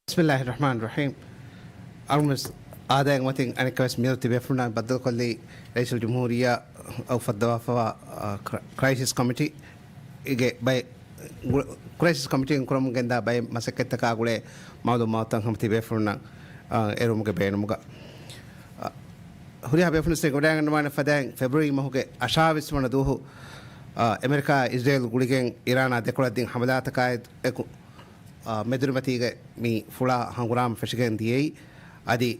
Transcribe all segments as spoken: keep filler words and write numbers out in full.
ބިސްމިއްލާހި ރަޙްމާނި ރަޙީމް. އަޅުގަނޑު ވެސް އާދައިގެ މަތިން އަނެއްކާވެސް މިއަދު ތިބޭފުޅުންނާ ބައްދަލުކޮށްލީ ރައީސުލްޖުމްހޫރިއްޔާ އަށް އުފައްދަވާފަވާ، އާ، ކްރަ-، ކްރައިސިސް ކޮމިޓީ ގެ ބައެއް ގު-، ކްރައިސިސް ކޮމިޓީން ކުރަމުން ގެންދާ ބައެއް މަސައްކަތްތަކާ ގުޅޭ މައުލޫމާތުތައް ހަމަ ތިބޭފުޅުންނަށް، އާ، އެރުވުމުގެ ބޭނުމުގަ، އާ، ހުރިހާ ބޭފުޅުން ވެސް ގަބުލާގަންނަވާނެ ފަދައިން ފެބްރުއަރީ މަހުގެ އަށާވީސް ވަނަ ދުވަހު، އާ، އެމެރިކާ އިޒްރޭލް ގުޅިގެން އިރާނާ ދެކޮޅަށް ދިން ހަމަލާތަކާއެކު، އާ، މެދުރިމަތީގެ މި ފުޅާ ހަނގުރާމަ ފެށިގެން ދިޔައީ. އަދި،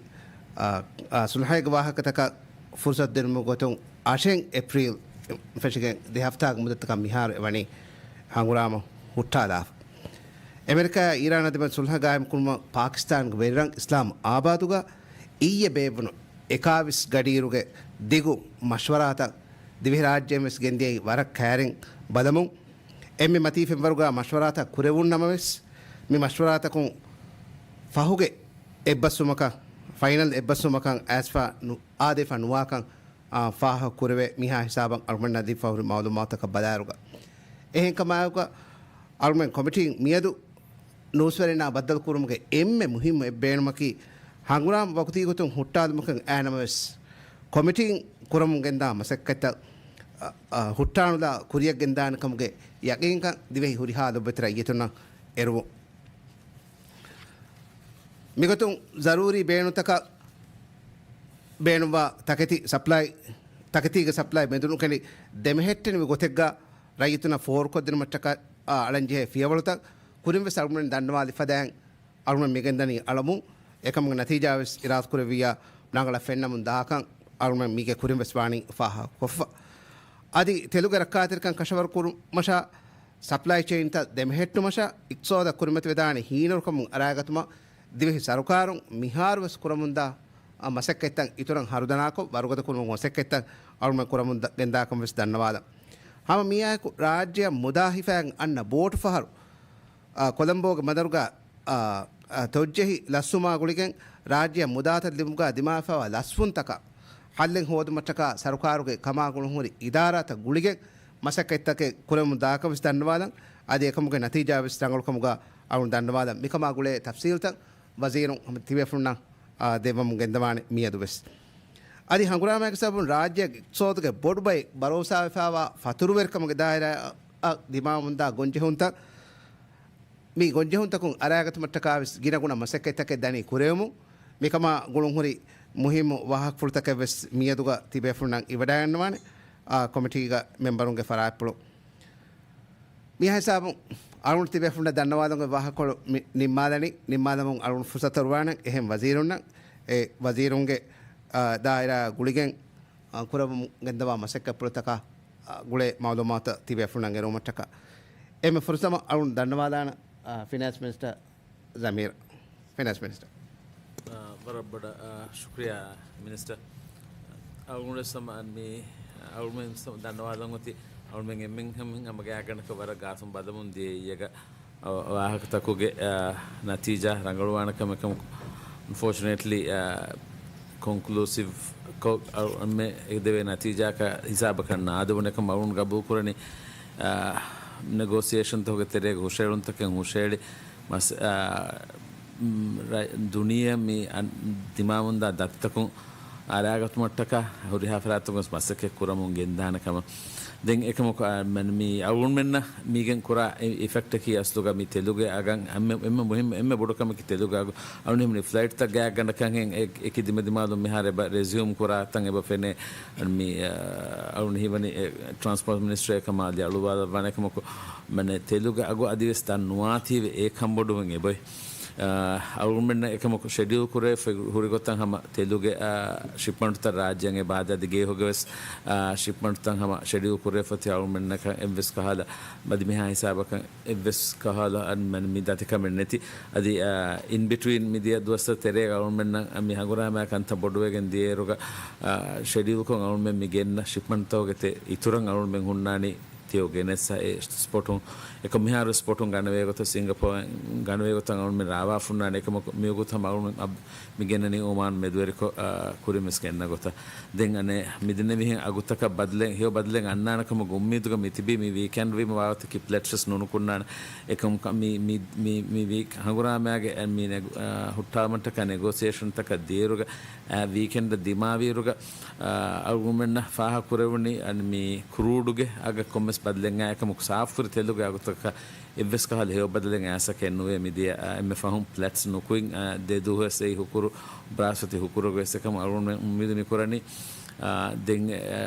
އާ، އާ، ސުލްހައިގެ ވާހަކަތަކަށް ފުރުސަތު ދިނުމުގެ ގޮތުން އަށެއް އޭޕްރީލް ފެށިގެން ދެ ހަފްތާގެ މުއްދަތަކަށް މިހާރު އެވަނީ ހަނގުރާމަ ހުއްޓާލާފަ. އެމެރިކާ އީރާނާ ދެމެދު ސުލްހަ ގާއިމްކުރުމަށް ޕާކިސްތާންގެ ވެރިރަށް އިސްލާމް އާބާދުގަ އިއްޔެ ބޭއްވުނު އެކާވީސް ގަޑިއިރުގެ ދިގު މަޝްވަރާތައް ދިވެހިރާއްޖޭން ވެސް ގެންދިޔައީ ވަރަށް ކައިރިން ބަލަމުން. އެންމެ މަތީ ފެންވަރުގަ މަޝްވަރާތައް ކުރެވުން ނަމަވެސް، މި މަޝްވަރާތަކުން ފަހުގެ އެއްބަސްވުމަކަށް، ފައިނަލް އެއްބަސްވުމަކަށް އައިސްފަ ނު-، އާދެފަ ނުވާކަން، އާ، ފާހަގަ ކުރެވޭ މިހާ ހިސާބަށް އަޅުގަނޑަށް ދީފަ ހުރި މައުލޫމާތަކަށް ބަލާއިރުގަ. އެހެންކަމާއެކު އަޅުގަނޑު ކޮމިޓީން މިއަދު ނޫސްވެރިންނާ ބައްދަލުކުރުމުގެ އެންމެ މުހިއްމު އެއް ބޭނުމަކީ، ހަނގުރާމަ ވަގުތީ ގޮތުން ހުއްޓާލުމަކަށް އައި ނަމަވެސް، ކޮމިޓީން ކުރަމުން ގެންދާ މަސައްކަތްތައް، އަ، އަ، ހުއްޓާނުލާ ކުރިއަށް ގެންދާނެ ކަމުގެ ޔަގީންކަން ދިވެހި ހުރިހާ ލޮބުވެތި ރައްޔިތުންނަށް އެރުވުން. މިގޮތުން ޒަރޫރީ ބޭނުންތަކަށް ބޭނުންވާ ތަކެތި ސަޕްލައި، ތަކެތީގެ ސަޕްލައި މެދުނުކެނޑި ދެމެހެއްޓެނިވި ގޮތެއްގަ ރައްޔިތުންނަށް ފޯރުކޮށްދިނުމަށްޓަކާ، އާ، އަޅަންޖެހޭ ފިޔަވަޅުތައް ކުރިންވެސް އަޅުގަނޑުމެން ދަންނަވާލި ފަދައިން އަޅުގަނޑު މިގެންދަނީ އަޅަމުން. އެކަމުގެ ނަތީޖާވެސް އިރާދަކުރެއްވިއްޔާ ނަގަޅަށް ފެންނަމުން ދާކަން އަޅުގަނޑު މީގެ ކުރިންވެސް ވާނީ ފާހަގަކޮށްފަ. އަދި ތެލުގެ ރައްކާތެރިކަން ކަށަވަރު ކުރުމަށާ، ސަޕްލައި ޗެއިންތައް ދެމެހެއްޓުމަށާ، އިޤްތިޞާދަށް ކުރިމަތިވެދާނެ ހީނަރުކަމުން އަރާގަތުމަށް ދިވެހި ސަރުކާރުން މިހާރުވެސް ކުރަމުންދާ، އަ، މަސައްކަތްތައް އިތުރަށް ހަރުދަނާކޮށް، ވަރުގަދަކުރުމުގެ މަސައްކަތްތައް އަޅުގަނޑު ކުރަމުން ދަ-، ގެންދާކަން ވެސް ދަންނަވާލަން. ހަމަ މިއާއެކު ރާއްޖެއަށް މުދާ ހިފައިގެން އަންނަ ބޯޓު ފަހަރު، އަ، ކޮލަމްބޯގެ ބަނދަރުގަ، އަ، އަ، ތޮއްޖެހި ލަސްވުމާ ގުޅިގެން ރާއްޖެއަށް މުދާތައް ލިބުމުގަ ދިމާވެފައިވާ ލަސްވުންތަކަށް ހައްލެއް ހޯދުމަށްޓަކާ ސަރުކާރުގެ ކަމާ ގުޅުންހުރި އިދާރާތައް ގުޅިގެން މަސައްކަތްތަކެއް ކުރެވެމުން ދާކަން ވެސް ދަންނަވާލަން. އަދި އެކަމުގެ ނަތީޖާ ވެސް ރަނގަޅުކަމުގަ އަޅުން ދަންނަވާލަން. މިކަމާ ގުޅޭ ތަފްސީލްތައް ވަޒީރުން ހަމަ ތިބޭފުޅުންނަށް، އާ، ދެއްވަމުން ގެންދަވާނެ މިއަދު ވެސް. އަދި ހަނގުރާމައިގެ ސަބަބުން ރާއްޖޭގެ އިޤްތިޞާދުގެ ބޮޑު ބައެއް ބަރޯސާވެފައިވާ ފަތުރުވެރިކަމުގެ ދާއިރާއަށް ދިމާވަމުންދާ ގޮންޖެހުންތައް، މި ގޮންޖެހުންތަކުން އަރާގަތުމަށްޓަކާވެސް ގިނަގުނަ މަސައްކަތްތަކެއް ދަނީ ކުރެވެމުން. މިކަމާ ގުޅުންހުރި މުހިއްމު ވާހަކަފުޅުތަކެއްވެސް މިއަދުގަ ތިބޭފުޅުންނަށް އިވަޑައިގަންނަވާނެ، އާ، ކޮމިޓީގަ މެމްބަރުންގެ ފަރާތްޕުޅު. މިހާ ހިސާބުން އަޅުގަނޑު ތިބޭފުޅުންނަށް ދަންނަވާލުމުގެ ވާހަކަފުޅު މި-، ނިންމާލަނީ. ނިންމާލަމުން އަޅުގަނޑު ފުރުސަތު އޮރުވާނެ އެހެން ވަޒީރުންނަށް، އެ ވަޒީރުންގެ، އާ، ދާއިރާ ގުޅިގެން، އާ، ކުރަމުން ގެންދަވާ މަސައްކަތްޕުޅުތަކާ، އާ، ގުޅޭ މައުލޫމާތު ތިބޭފުޅުންނަށް އެރުވުމަށްޓަކާ. އެންމެ ފުރަތަމަ އަޅުން ދަންނަވާލާނަ، އާ، ފިނޭންސް މިނިސްޓަރ ޒަމީރު. ފިނޭންސް މިނިސްޓަރ. އާ، ވަރަށް ބޮޑަށް، އާ، ޝުކްރިޔާ މިނިސްޓަރ. އަޅުގަނޑު ސަމ-، މި، އަޅުގަނޑު ދަންނަވާލަން އޮތީ، އަޅުގަނޑު އެންމެން ހަމަ ހަމަ ގާތްގަނޑަކަށް ވަރަށް ގާތުން ބަލަމުން ދިޔައީ އޭގަ ވާހަކަތަކުގެ، އާ، ނަތީޖާ ރަނގަޅުވާނެ ކަމަކަށް. އަންފޯޗުނޭޓްލީ، އާ، ކޮންކްލޫސިވް ކޮށް، އަޅު-، އެންމެ އެ ދެވޭ ނަތީޖާއަކަށް ހިސާބަކަށް ނާދެވުނެ ކަމަށް އަޅުގަނޑު ގަބޫލު ކުރަނީ. އާ، ނެގޯސިއޭޝަންތަކުގެ ތެރޭގަ ހުށައެޅުންތަކެއް ހުށައެޅި، މަސް-، އާ، މް، ރަ-، ދުނިޔެ މި އަން-، ދިމާވަންދާ ދަތިތަކުން އަރާގަތުމަށްޓަކާ ހުރިހާ ފަރާތުގަސް މަސައްކަތް ކުރަމުން ގެންދާނެ ކަމަށް. ދެން އެކަމަކު، އާ، މަން-، މީ އަޅުގަނޑުމެންނަށް މީގެން ކުރާ އި-، އިފެކްޓަކީ އަސްލުގަ މި ތެލުގެ އަގަށް އެންމެ، އެންމެ މުހިއްމު، އެންމެ ބޮޑު ކަމަކީ ތެލުގެ އަގު. އަޅުން ހިމަނި ފްލައިޓްތައް ގާތްގަނޑަކަށް ހެން އެ-، އެކި ދިމަދިމާލުން މިހާރު އެބަ ރެޒިއުމް ކުރާ ތަން އެބަ ފެނޭ. މި، އަ، އަޅުން ހީވަނީ އެ ޓްރާންސްޕޯޓް މިނިސްޓްރީ އެކަމާ އަލި އަޅުވާލައްވާނެ ކަމަކު، މަނެ ތެލުގެ އަގު އަދިވެސް ދަށް ނުވާތީވެ އެ ކަންބޮޑުވެން އެބައޮތް. އަ، އަޅުގަނޑުމެންނަށް އެކަމަކު ޝެޑިއުލް ކުރެވިފަ ހުރި ގޮތަށް ހަމަ ތެލުގެ، އަ، ޝިޕްމަންޓްތައް ރާއްޖެއަށް އެބަ އަދި ގޭހުގެ ވެސް، އަ، ޝިޕްމަންޓްތައް ހަމަ ޝެޑިއުލް ކުރެވިފަ އޮތީ އަޅުގަނޑުމެންނަކަށް އެއްވެސް ކަހަލަ، މަދި މިހާ ހިސާބަކަށް އެއްވެސް ކަހަލަ އަން މަން މި ދަތިކަމެއް ނެތި. އަދި، އާ، އިން ބިޓްވީން މިދިޔަ ދުވަސްތައް ތެރޭގަ އަޅުމެންނަށް މި ހަނގުރާމައި ކަންތައް ބޮޑުވެގެން ދިޔައިރުގަ، އާ، ޝެޑިއުލްކޮށް އަޅުމެން މި ގެންނަ ޝިޕްމަންޓްތަކުގެ ތެ އިތުރަށް އަޅުމެން ހުންނާނީ ތިޔަ ގެނެސް އެ ސްޕޮޓުން އެކަމް މިހާރު ސްޕޮޓުން ގަނެވޭ ގޮތަށް ސިންގަޕޯ ގަނެވޭ ގޮތަށް އަޅުމެން ރާވާފުންނާނެ. އެކަމަކު މިވަގުތު ހަމަ އަޅުމެން އަބް މި ގެންނަނީ އޮމާން މެދުވެރިކޮށް، އާ، ކުރިން ވެސް ގެންނަ ގޮތަށް. ދެން އަނެއް މި ދެންނެވިހެން އަގުތަކަށް ބަދަލެއް، ހެޔޮ ބަދަލެއް އަންނާނެ ކަމުގެ އުއްމީދުގަ މި ތިބީ. މި ވީކެންޑް ވީމަ ވާގޮތަކީ ޕްލެޓްސް ވެސް ނުނުކުންނާނެ. އެކަމަކު މި، މި، މި، މި ވީކް ހަނގުރާމައިގެ އެ މި ނެގު-، އާ، ހުއްޓާލުމަށްޓަކާ ނެގޯސިއޭޝަންތަކަށް ދިޔައިރުގަ، އާ، ވީކެންޑަށް ދިމާވިއިރުގަ، އަޅުގަނޑުމެންނަށް ފާހަގަކުރެވުނީ، އަން މި ކްރޫޑުގެ އަގަށް ކޮންމެސް ބަދަލެއް އައި އެކަމަކު ސާފުކުރި ތެލުގެ އަގުތަކަށް އެއްވެސް ކަހަލަ ހެޔޮ ބަދަލެއް އައިސަކެއް ނުވޭ. މިދިޔަ، އާ، އެންމެ ފަހުން ޕްލެޓްސް ނުކުތް، އާ، ދެ ދުވަހު ވެސް އެއީ ހުކުރު، ބްރާސްފަތި ހުކުރުގަ ވެސް އެކަމަކު އަޅުގަނޑުމެން އުއްމީދު މި ކުރަނީ، އާ، ދެން، އާ،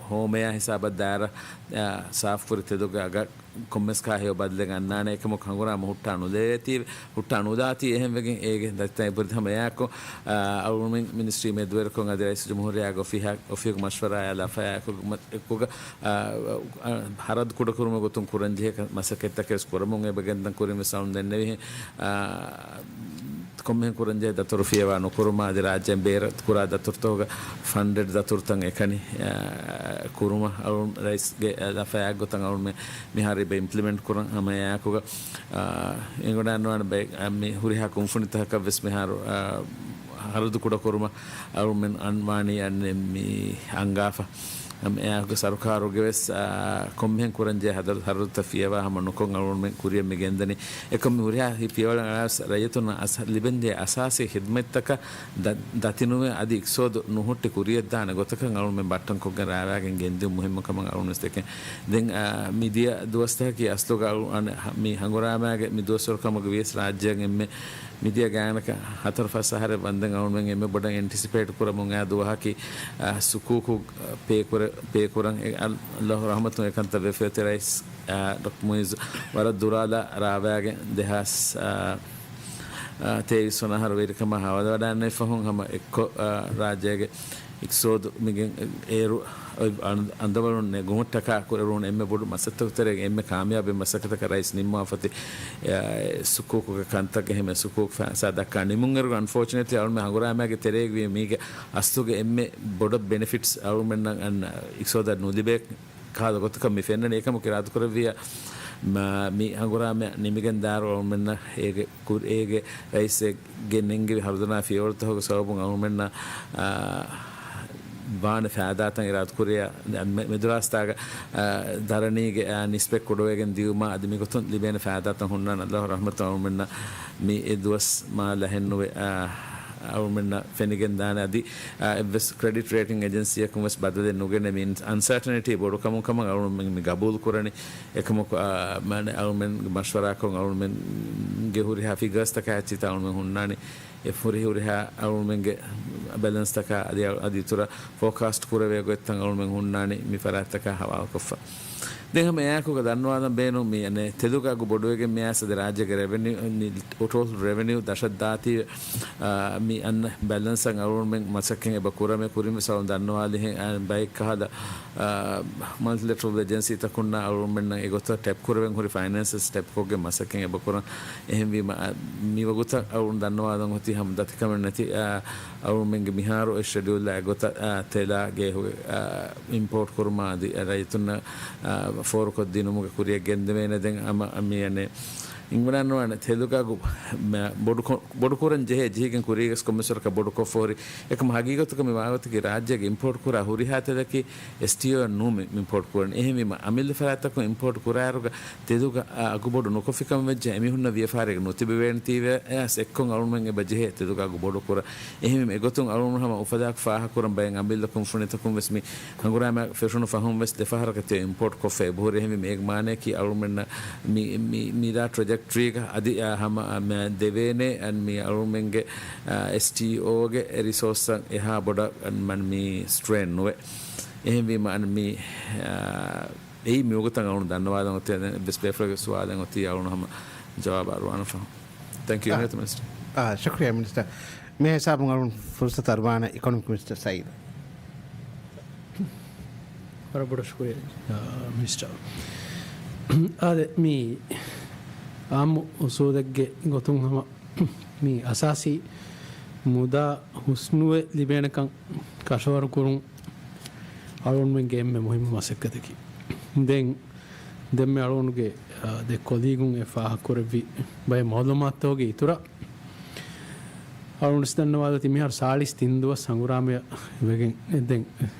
ހޯމަޔާ ހިސާބަށް ދާއިރަށް، އާ، ސާފުކުރި ތެލުގެ އަގަށް ކޮންމެސް ކަހަލަ ހެޔޮ ބަދަލެއް އަންނާނެ. އެކަމަކު ހަނގުރާމަ ހުއްޓާ ނުލޭތީ، ހުއްޓާ ނުލާތީ އެހެންވެގެން އޭގެ ދަތިތައް އެބަހުރި ހަމަ އެއާއެކު، އަޅުގަނޑުމެން މިނިސްޓްރީ މެދުވެރިކޮށް އަދި ރައީސުލްޖުމްހޫރިއްޔާގެ އޮފީހާ-، އޮފީހުގެ މަޝްވަރާއާ ލަފާއާއެކު މަ-، އެކުގަ، އާ، އާ، ހަރަދު ކުޑަކުރުމުގެ ގޮތުން ކުރަންޖެހޭ މަސައްކަތްތަކެއް ވެސް ކުރަމުން އެބަ ގެންދަން ކުރިން ވެސް އަޅުގަނޑު ދެންނެވިހެން، އާ، ކޮންމެހެން ކުރަންޖެހޭ ދަތުރު ފިޔަވާ ނުކުރުމާ އަދި ރާއްޖޭން ބޭރަށް ކުރާ ދަތުރުތަކުގަ ފަންޑެޑް ދަތުރުތައް އެކަނި، އާ، ކުރުމަށް އަޅުގަނޑު ރައީސްގެ ލަފަޔާގެ ގޮތަށް އަޅުގަނޑުމެން މިހާރު އެބަ އިމްޕްލިމެންޓް ކުރަން ހަމަ އެއާއެކުގަ، އާ، އެނގިވަޑައިގަންނަވާނެ ބައެއް، އާ، މި ހުރިހާ ކުންފުނިތަކަށް ވެސް މިހާރު، އާ، ހަރަދު ކުޑަކުރުމަށް އަޅުގަނޑުމެން އަން-، ވާނީ އަންނެ މި އަންގާފަ. އެއާއެކު ސަރުކާރުގެ ވެސް، އާ، ކޮންމެހެން ކުރަންޖެހޭ ހަރަދު-، ހަރަދުތައް ފިޔަވާ ހަމަ ނުކޮށް އަޅުގަނޑުމެން ކުރިއަށް މި ގެންދަނީ. އެކަމް މި ހުރިހާ ހި-، ފިޔަވަޅަށް އަޅާ ވެސް ރައްޔިތުންނަށް އަސް-، ލިބެންޖެހޭ އަސާސީ ޚިދުމަތްތަކަށް ދަ-، ދަތިނުވެ އަދި އިޤްތިޞާދު ނުހުއްޓި ކުރިއަށްދާނެ ގޮތަކަށް އަޅުގަނޑުމެން ބައްޓަންކޮށްގެން ރާވާގެން ގެންދިއުން މުހިއްމު ކަމަށް އަޅުގަނޑު ވެސް ދެކެން. ދެން، އާ، މިދިޔަ ދުވަސްތަކަކީ އަސްލުގަ އަޅު-، އަނެއް ހަ-، މި ހަނގުރާމައިގެ މި ދުވަސްވަރު ކަމުގަ ވިޔަސް ރާއްޖޭގެ އެންމެ މިދިޔަ ގާތްގަނޑަކަށް ހަތަރު ފަސް އަހަރެއް ވަންދެން އަޅުގަނޑުމެން އެންމެ ބޮޑަށް އެންޓިސިޕޭޓް ކުރަމުން އައި ދުވަހަކީ، އާ، ސުކޫކު ޕޭކުރެ-، ޕޭކުރަން އެ އައްލާހު ރަޙްމަތުން އެކަންތައް ވެފަ އޮތީ ރައީސް، އާ، ޑޮކްޓަރ މުއިއްޒު ވަރަށް ދުރާލާ ރާވާގެން ދެހާސް، އާ، އާ، ތޭވީސް ވަނަ އަހަރު ވެރިކަމާ ހަވާލުވަޑައިގަންނަވި ފަހުން ހަމަ އެއްކޮށް، އާ، ރާއްޖޭގެ އިޤްތިޞާދު މިގެން އޭރު އޮތް އަން-، އަނދަވަޅުން ނެގުމަށްޓަކާ ކުރެވުނު އެންމެ ބޮޑު މަސައްކަތުތެރޭގެ އެންމެ ކާމިޔާބު މަސައްކަތަކަށް ރައީސް ނިންމާފަތި، އެ، ސުކޫކުގެ ކަންތައް އެހެން ސުކޫކު ފައިސާ ދައްކާ ނިމުންއިރު، އަންފޯޗުނޭޓްލީ އަޅުމެން ހަނގުރާމައިގެ ތެރޭގަ ވީ މީގެ އަސްލުގެ އެންމެ ބޮޑަށް ބެނެފިޓްސް އަޅުމެންނަށް އަން އިޤްތިޞާދަށް ނުލިބޭ ކަހަލަ ގޮތަކަށް މި ފެންނަނީ. އެކަމަކު އިރާދަކުރެއްވިއްޔާ، މަ-، މި ހަނގުރާމަ ނިމިގެން ދާއިރު އަޅުމެންނަށް އޭގެ ކުރި-، އޭގެ ރައީސް ގެ ނެންގެވި ހަރުދަނާ ފިޔަވަޅުތަކުގެ ސަބަބުން އަޅުމެންނަށް، އާ، ވާނެ ފައިދާތައް އިރާދަކުރިއްޔާ މެ-، މެދުރާސްތާގަ، އާ، ދަރަނީގެ، އާ، ނިސްބަތް ކުޑަވެގެން ދިޔުމާ އަދި މިގޮތުން ލިބޭނެ ފައިދާތައް ހުންނާނެ. އައްލާހު ރަޙްމަތު އަޅުމެންނަށް މި އެ ދުވަސް މާ ލަހެއްނުވެ، އާ، އަޅުމެންނަށް ފެނިގެން ދާނެ. އަދި، އާ، އެއްވެސް ކްރެޑިޓް ރޭޓިން އެޖެންސީއަކުން ވެސް ބަދަލެއް ނުގެނެ މި އަންސާޓަނިޓީ ބޮޑު ކަމުން ކަމަށް އަޅުމެން މި ގަބޫލު ކުރަނީ. އެކަމަކު، އާ، މާނަ އަޅުމެން މަޝްވަރާކޮށް އަޅުމެންގެ ހުރިހާ ފިގަރސްތަކާ އެއްޗިތައް އަޅުމެން ހުންނާނީ. އެ ހުރި ހުރިހާ އަޅުމެންގެ ބެލެންސްތަކާ އަދި، އަދި އިތުރަށް ފޯކާސްޓް ކުރެވޭ ގޮތްތައް އަޅުމެން ހުންނާނީ މި ފަރާތްތަކާ ހަވާލުކޮށްފަ. ދެން ހަމަ އެއާއެކުގަ ދަންނަވާލަން ބޭނުން މި އަނެއް ތެލުގެ އަގު ބޮޑުވެގެން މިއައިސް އަދި ރާއްޖޭގެ ރެވެނިއު، މި ޓޯޓަލް ރެވެނިއު ދަށަށް ދާތީވެ، އާ، މި އަންނަ ބެލެންސަށް އަޅުމެން މަސައްކަތް އެބަ ކުރަމޭ ކުރިން ވެސް އަޅުން ދަންނަވާލިހެން، އާ، ބައެއް ކަހަލަ، އާ، މަލްޓިލެޓްރަލް އެޖެންސީތަކުންނާ އަޅުމެންނަށް އެގޮތަށް ޓެޕް ކުރެވެން ހުރި ފައިނޭންސަސް ޓެޕްކޮށްގެން މަސައްކަތް އެބަ ކުރަން. އެހެންވީމަ، އާ، މިވަގުތަށް އަޅުން ދަންނަވާލަން އޮތީ ހަމަ ދަތިކަމެއް ނެތި، އާ، އަޅުމެންގެ މިހާރު އޮތް ޝެޑިއުލްއާ އެގޮތަށް، އާ، ތެލާ ގޭހުގެ، އާ، އިމްޕޯޓް ކުރުމާ އަދި ރައްޔިތުންނަށް، އާ، ފޯރުކޮށްދިނުމުގެ ކުރިއަށް ގެންދެވޭނެ. ދެން ހަމަ މި އަނެއް އިނގިވަޑައިގަންނަވާނެ ތެލުގެ އަގު މަ-، ބޮޑުކޮ-، ބޮޑުކުރަން ޖެހޭ ޖެހިގެން ކުރީގަސް ކޮންމެސްވަރަކަށް ބޮޑުކޮށްފަ ހުރި. އެކަމަ ހަގީގަތުގަ މި ވާގޮތަކީ ރާއްޖޭގެ އިމްޕޯޓް ކުރާ ހުރިހާ ތެލަކީ އެސްޓީއޯއަށް ނޫން މި އިމްޕޯޓް ކުރަނީ. އެހެންވީމަ އަމިއްލަ ފަރާތްތަކުން އިމްޕޯޓް ކުރާއިރުގަ ތެލުގަ އަ-، އަގު ބޮޑު ނުކޮށްފިކަމަށް ވެއްޖެ އެމީހުންނަށް ވިޔަފާރިއެއް ނުތިބެވޭނެތީވެ އެއަސް އެއްކޮށް އަޅުމެން އެބަ ޖެހޭ ތެލުގަ އަގު ބޮޑުކުރަން. އެހެންވީމަ އެގޮތުން އަޅުމެން ހަމަ އުފަލާކު ފާހަގަކުރަން ބައެއް އަމިއްލަ ކުންފުނިތަކުން ވެސް މި ހަނގުރާމަ ފެށުނު ފަހުން ވެސް ދެފަހަރަކަށް ތެލު އިމްޕޯޓް ކޮށްފަ އެބަހުރި. އެހެންވީމަ އޭގެ މާނަޔަކީ އަޅުމެންނަށް މި، މި، މި ދާ ޓްރެޖެކްޓްރީގަ އަދި، އަ، ހަމަ، އަ، މަ-، ދެވޭނެ އަން މި އަޅުމެންގެ، އަ، އެސްޓީއޯގެ ރިސޯސްއަށް އެހާ ބޮޑަށް އަން މަން މި ސްޓްރޭން ނުވޭ. އެހެންވީމަ އަން މި، އަ، އެއީ މިވަގުތަށް އަޅުން ދަންނަވާލަން އޮތީ އެއްވެސް ބޭފުޅެއްގެ ސުވާލެއް އޮތީ އަޅުން ހަމަ ޖަވާބު އަރުވާނަން ފަހު. ތެންކް ޔޫ، އާ، އިނގޭތަ މިނިސްޓަރ؟ އާ، ޝުކްރިޔާ މިނިސްޓަރ. މި ހިސާބުން އަޅުން ފުރުސަތު އަރުވާނެ އިކޮނޮމިކް މިނިސްޓަރ ސައީދަށް. ވަރަށް ބޮޑަށް ޝުކުރިއްޔާ، އާ، މިނިސްޓަރ. އާދެ، މި އާއްމު އުސޫލެއްގެ ގޮތުން ހަމަ މި އަސާސީ މުދާ ހުސްނުވެ ލިބޭނެކަން ކަށަވަރު ކުރުން އަޅުގަނޑުމެންގެ އެންމެ މުހިއްމު މަސައްކަތަކީ. ދެން ދެންމެ އަޅުގަނޑުގެ، އާ، ދެ ކޮލީގުން އެ ފާހަގަކުރެއްވި ބައެއް މައުލޫމާތުތަކުގެ އިތުރަށް އަޅުގަނޑު ވެސް ދަންނަވާލަތި މިހާރު ސާޅީސް ތިން ދުވަސް ހަނގުރާމަ ވެގެން ދެން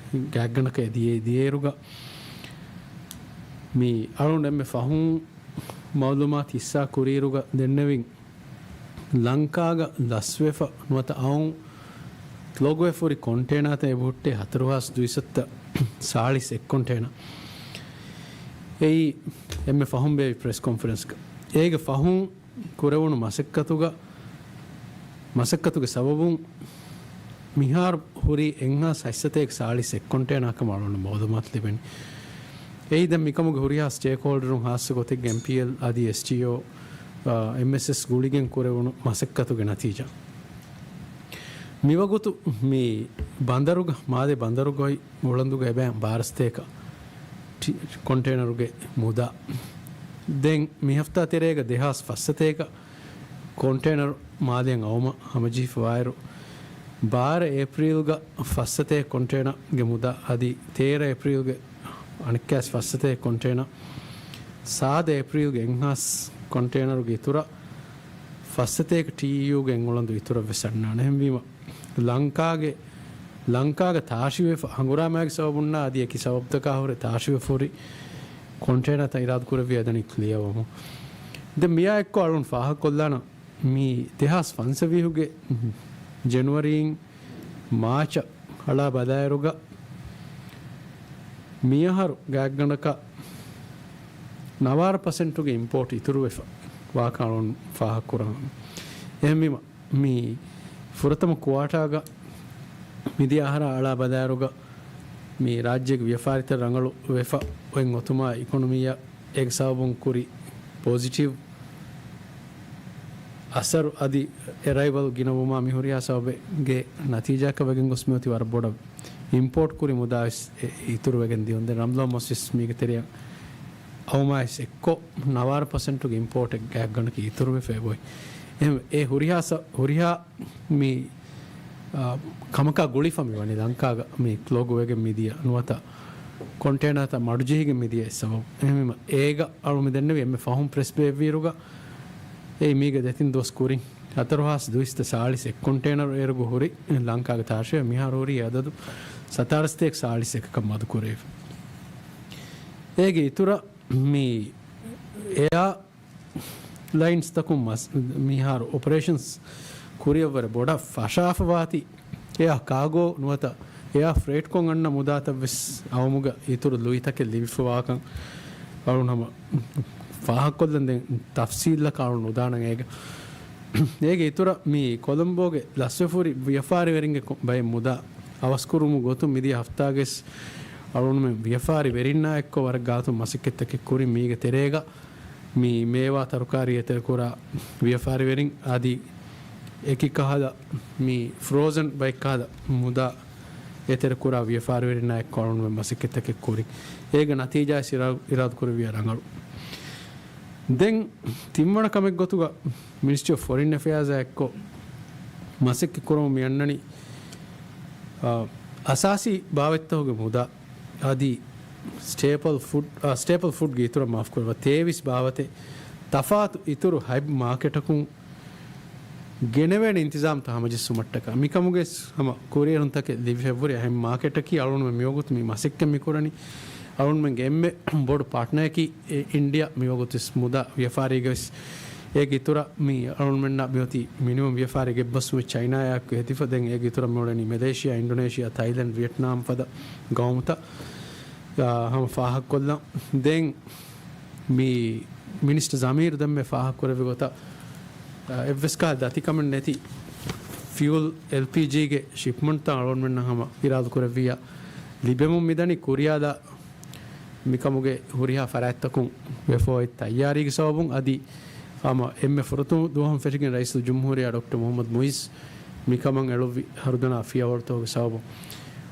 ގާތްގަނޑަކަށް ދިޔަ، ދިޔައިރުގަ މި އަޅުގަނޑު އެންމެ ފަހުން މައުލޫމާތު ހިއްސާ ކުރިއިރުގަ ދެންނެވިން ލަންކާގަ ލަސްވެފަ ނުވަތަ އައުން ކްލޮގްވެފަ ހުރި ކޮންޓޭނާތައް އެބަހުއްޓޭ ހަތަރު ހާސް ދުއިސައްތަ ސާޅީސް އެއް ކޮންޓޭނާ. އެއީ އެންމެ ފަހުން ބޭއްވި ޕްރެސް ކޮންފަރެންސްގަ. އޭގެ ފަހުން ކުރެވުނު މަސައްކަތުގަ، މަސައްކަތުގެ ސަބަބުން މިހާރު ހުރީ އެއްހާސް ހަތްސަތޭކަ ސާޅީސް އެއް ކޮންޓޭނާ ކަމަށް އަޅުގަނޑު މައުލޫމާތު ލިބެނީ. އެއީ ދެން މިކަމުގެ ހުރިހާ ސްޓޭކްހޯލްޑަރުން ހާއްސަ ގޮތެއްގެ އެމްޕީއެލް އަދި އެސްޓީއޯ، އާ، އެމްއެސްއެސް ގުޅިގެން ކުރެވުނު މަސައްކަތުގެ ނަތީޖާ. މިވަގުތު މި ބަނދަރުގަ، މާލޭ ބަނދަރުގައި އުޅަނދުގަ އެބައި ބާރަ ސަތޭކަ ޓި-، ކޮންޓޭނަރުގެ މުދާ. ދެން މި ހަފްތާ ތެރޭގަ ދެހާސް ފަސްސަތޭކަ ކޮންޓޭނަރު މާލޭއަށް އައުމަށް ހަމަޖެހިފަވާއިރު، ބާރަ އޭޕްރީލްގަ ފަސްސަތޭކަ ކޮންޓޭނަރުގެ މުދާ އަދި ތޭރަ އޭޕްރީލްގެ އަނެއްކާސް ފަސްސަތޭކަ ކޮންޓޭނަރު، ސާދަ އޭޕްރީލްގެ އެއްހާސް ކޮންޓޭނަރުގެ އިތުރަށް ފަސްސަތޭކަ ޓީއީޔޫގެ އެއް އުޅަނދު އިތުރަށް ވެސް އަންނާނެ. އެހެންވީމަ، ލަންކާގެ، ލަންކާގަ ތާށިވެފަ، ހަނގުރާމައިގެ ސަބަބުންނާ އަދި އެކި ސަބަބުތަކާ ހުރެ ތާށިވެފަ ހުރި ކޮންޓޭނާތައް އިރާދަކުރެއްވި އަދަނީ ކްލިއަރވަމުން. ދެން މިއާ އެއްކޮށް އަޅުން ފާހަގަކޮށްލާނަން، މި ދެހާސް ފަންސަވީހުގެ ޖެނުއަރީން މާޗަށް އަޅާ ބަލާއިރުގަ، މިއަހަރު ގާތްގަނޑަކަށް ނަވާރަ ޕަސެންޓުގެ އިމްޕޯޓް އިތުރުވެފަ ވާކަން އަޅުން ފާހަގަކުރަން. އެހެންވީމަ، މި ފުރަތަމަ ކުއާޓާގަ މިދިޔަ އަހަރާ އަޅާ ބަލާއިރުގަ، މި ރާއްޖޭގެ ވިޔަފާރިތައް ރަނގަޅު ވެފަ އޮތް އޮތުމާ އިކޮނޮމީއަށް އޭގެ ސަބަބުން ކުރި ޕޮޒިޓިވް އަސަރު އަދި އެރައިވަލް ގިނަވުމާ މި ހުރިހާ ސަބަބެއްގެ ނަތީޖާއަކަށް ވެގެން ގޮސް މިއޮތީ ވަރަށް ބޮޑަށް އިމްޕޯޓް ކުރި މުދާވެސް އެ އިތުރުވެގެން ދިޔުން. ދެން ރަމްޟާން މަސްވެސް މީގެ ތެރެއަށް އައުމާވެސް އެއްކޮށް، ނަވާރަ ޕަސެންޓުގެ އިމްޕޯޓެއް ގާތްގަނޑަކީ އިތުރުވެފަ އެބައޮތް. އެހެން އެ ހުރިހާ ސަ-، ހުރިހާ މި، އާ، ކަމަކާ ގުޅިފަ މިވަނީ ލަންކާގަ މި ކްލޮގް ވެގެން މިދިޔަ ނުވަތަ ކޮންޓޭނާތައް މަޑުޖެހިގެން މިދިޔަ އެއް ސަބަބު. އެހެންވީމަ އޭގަ އަޅުމެ ދެންނެވި އެންމެ ފަހުން ޕްރެސް ބޭއްވިއިރުގަ އެއީ މީގެ ދެތިން ދުވަސް ކުރިން ހަތަރު ހާސް ދުއިސައްތަ ސާޅީސް އެއް ކޮންޓޭނަރު އޭރުގަ ހުރި ލަންކާގެ ތާށިވެ މިހާރު ހުރީ އަދަދު ސަތާރަ ސަތޭކަ ސާޅީސް އެކަކަށް މަދު ކުރެވިފަ. އޭގެ އިތުރަށް މި އެއާ ލައިންސްތަކުން މަސް-، މިހާރު އޮޕަރޭޝަންސް ކުރިއަށްވުރެ ބޮޑަށް ފަށާފަ ވާތީ، އެއާ ކާގޯ ނުވަތަ އެއާ ފްރޭޓްކޮށް އަންނަ މުދާތައް ވެސް އައުމުގަ އިތުރު ލުއިތަކެއް ލިބިފަވާކަން އަޅުން ހަމަ ފާހަގަކޮށްލަން. ދެން ތަފްސީލްއަކަށް އަޅުން ނުދާނަން އޭގަ. އޭގެ އިތުރަށް މި ކޮލަމްބޯގެ ލަސްވެފަ ހުރި ވިޔަފާރިވެރިންގެ ކޮ-، ބައެއް މުދާ އަވަސްކުރުމުގެ ގޮތުން މިދިޔަ ހަފްތާގައި އަޅުންމެން ވިޔަފާރިވެރިންނާ އެއްކޮށް ވަރަށް ގާތުން މަސައްކަތްތަކެއް ކުރިން. މީގެ ތެރޭގަ މި މޭވާ ތަރުކާރީ އެތެރެކުރާ ވިޔަފާރިވެރިން އަދި އެކި ކަހަލަ މި ފްރޯޒަން ބައެއް ކަހަލަ މުދާ އެތެރެކުރާ ވިޔަފާރިވެރިންނާ އެއްކޮށް އަޅުންމެން މަސައްކަތްތަކެއް ކުރިން. އޭގެ ނަތީޖާ އިރާ-، އިރާދަކުރެއްވިޔާ ރަނގަޅު. ދެން ތިންވަނަ ކަމެއް ގޮތުގަ މިނިސްޓްރީ އޮފް ފޮރިން އެފެއާޒާ އެއްކޮށް މަސައްކަތް ކުރަމުން މި އަންނަނީ، އާ، އަސާސީ ބާވަތްތަކުގެ މުދާ އަދި ސްޓޭޕަލް ފުޑް، އާ، ސްޓޭޕަލް ފުޑްގެ އިތުރަށް މާފުކުރެވޭ ތޭވީސް ބާވަތެއް ތަފާތު އިތުރު ހަތް މާކެޓަކުން ގެނެވޭނެ އިންތިޒާމްތައް ހަމަޖެއްސުމަށްޓަކާ. މިކަމުގެ ހަމަ ކުރިއެރުންތަކެއް ލިބިފައިވުރެ އެހެން މާކެޓަކީ އަޅުންމެން މިވަގުތު މި މަސައްކަތް މިކުރަނީ. އަޅުންމެންގެ އެންމެ ބޮޑު ޕާޓްނަރަކީ އިންޑިއާ. މިވަގުތު ވެސް މުދާ ވިޔަފާރީގަ ވެސް އޭގެ އިތުރަށް މި އަޅުންމެންނާ މިއޮތީ މިނިމަމް ވިޔަފާރި ގެއްބަސްވުމެއް ޗައިނާއާއެކު ހެދިފަ. ދެން އޭގެ އިތުރަށް މިއުޅެނީ މެލޭޝިއާ، އިންޑޮނޭޝިއާ، ތައިލެންޑް، ވިއެޓްނާމް ފަދަ ގައުމުތައް، އާ، ހަމަ ފާހަގަކޮށްލަން. ދެން މި މިނިސްޓަ ޒަމީރު ދެންމެ ފާހަގަކުރެއްވި ގޮތަށް، އާ، އެއްވެސް ކަހަލަ ދަތިކަމެއް ނެތި ފިއުލް އެލްޕީޖީގެ ޝިޕްމަންޓްތައް އަޅުންމެންނަށް ހަމަ އިރާދަކުރެއްވިއްޔާ ލިބެމުން މިދަނީ. ކުރިޔާލާ މިކަމުގެ ހުރިހާ ފަރާތްތަކުން ވެފަ އޮތް ތައްޔާރީގެ ސަބަބުން އަދި ހަމަ އެންމެ ފުރަތަމަ ދުވަހުން ފެށިގެން ރައީސުލްޖުމްހޫރިއްޔާ ޑޮކްޓަރ މުހައްމަދު މުއިއްޒު މިކަމަށް އެޅުއްވި ހަރުދަނާ ފިޔަވަޅުތަކުގެ ސަބަބުން.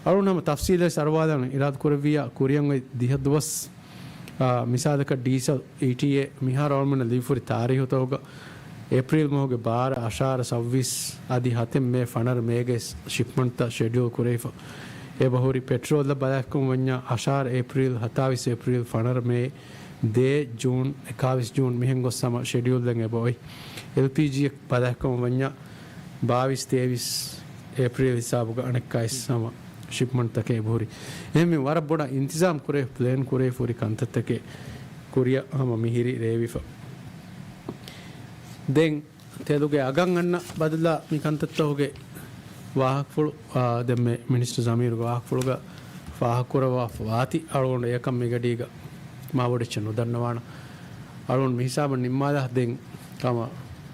އަޅުން ހަމަ ތަފްސީލަށް އަރުވާލާނަން އިރާދަކުރެއްވިއްޔާ ކުރިއަށް އޮތް ދިހަ ދުވަސް، އާ، މިސާލަކަށް ޑީސަލް، އީޓީއޭ މިހާރު އަޅުމެންނަށް ލިބިފަ ހުރި ތާރީހުތަކުގަ އޭޕްރީލް މަހުގެ ބާރަ، އަށާރަ، ސައްވީސް އަދި ހަތެއް މޭ، ފަނަރަ މޭގެ ޝިޕްމަންޓްތައް ޝެޑިއުލް ކުރެވިފަ. އެބަހުރި ޕެޓްރޯލްއަށް ބަލާކަމަށް ވަންޏާ އަށާރަ އޭޕްރީލް، ހަތާވީސް އޭޕްރީލް، ފަނަރަ މޭ، ދޭއް ޖޫން، އެކާވީސް ޖޫން މިހެން ގޮސް ހަމަ ޝެޑިއުލްއެއް އެބަ އޮތް. އެލްޕީޖީއަށް ބަލާކަމަށް ވަންޏާ ބާވީސް، ތޭވީސް އޭޕްރީލް ހިސާބުގަ އަނެއްކާވެސް ހަމަ ޝިޕްމަންޓްތަކެއް އެބަހުރި. އެހެންވެ ވަރަށް ބޮޑަށް އިންތިޒާމް ކުރެ، ޕްލޭން ކުރެ ފުރި ކަންތައްތަކެއް ކުރިއަށް ހަމަ މިހިރި ރޭވިފަ. ދެން ތެލުގެ އަގަށް އަންނަ ބަދަލާ މި ކަންތައްތަކުގެ ވާހަކަފުޅު، އާ، ދެންމެ މިނިސްޓަރ ޒަމީރުގެ ވާހަކަފުޅުގަ ފާހަގަކުރައްވާފަ ވާތީ، އަޅުގަނޑު އެއަކަށް މިގަޑީގަ މާބޮޑެއްޗެއް ނުދަންނަވާނަން. އަޅުގަނޑު މިހިސާބަށް ނިންމާލާ ދެން ހަމަ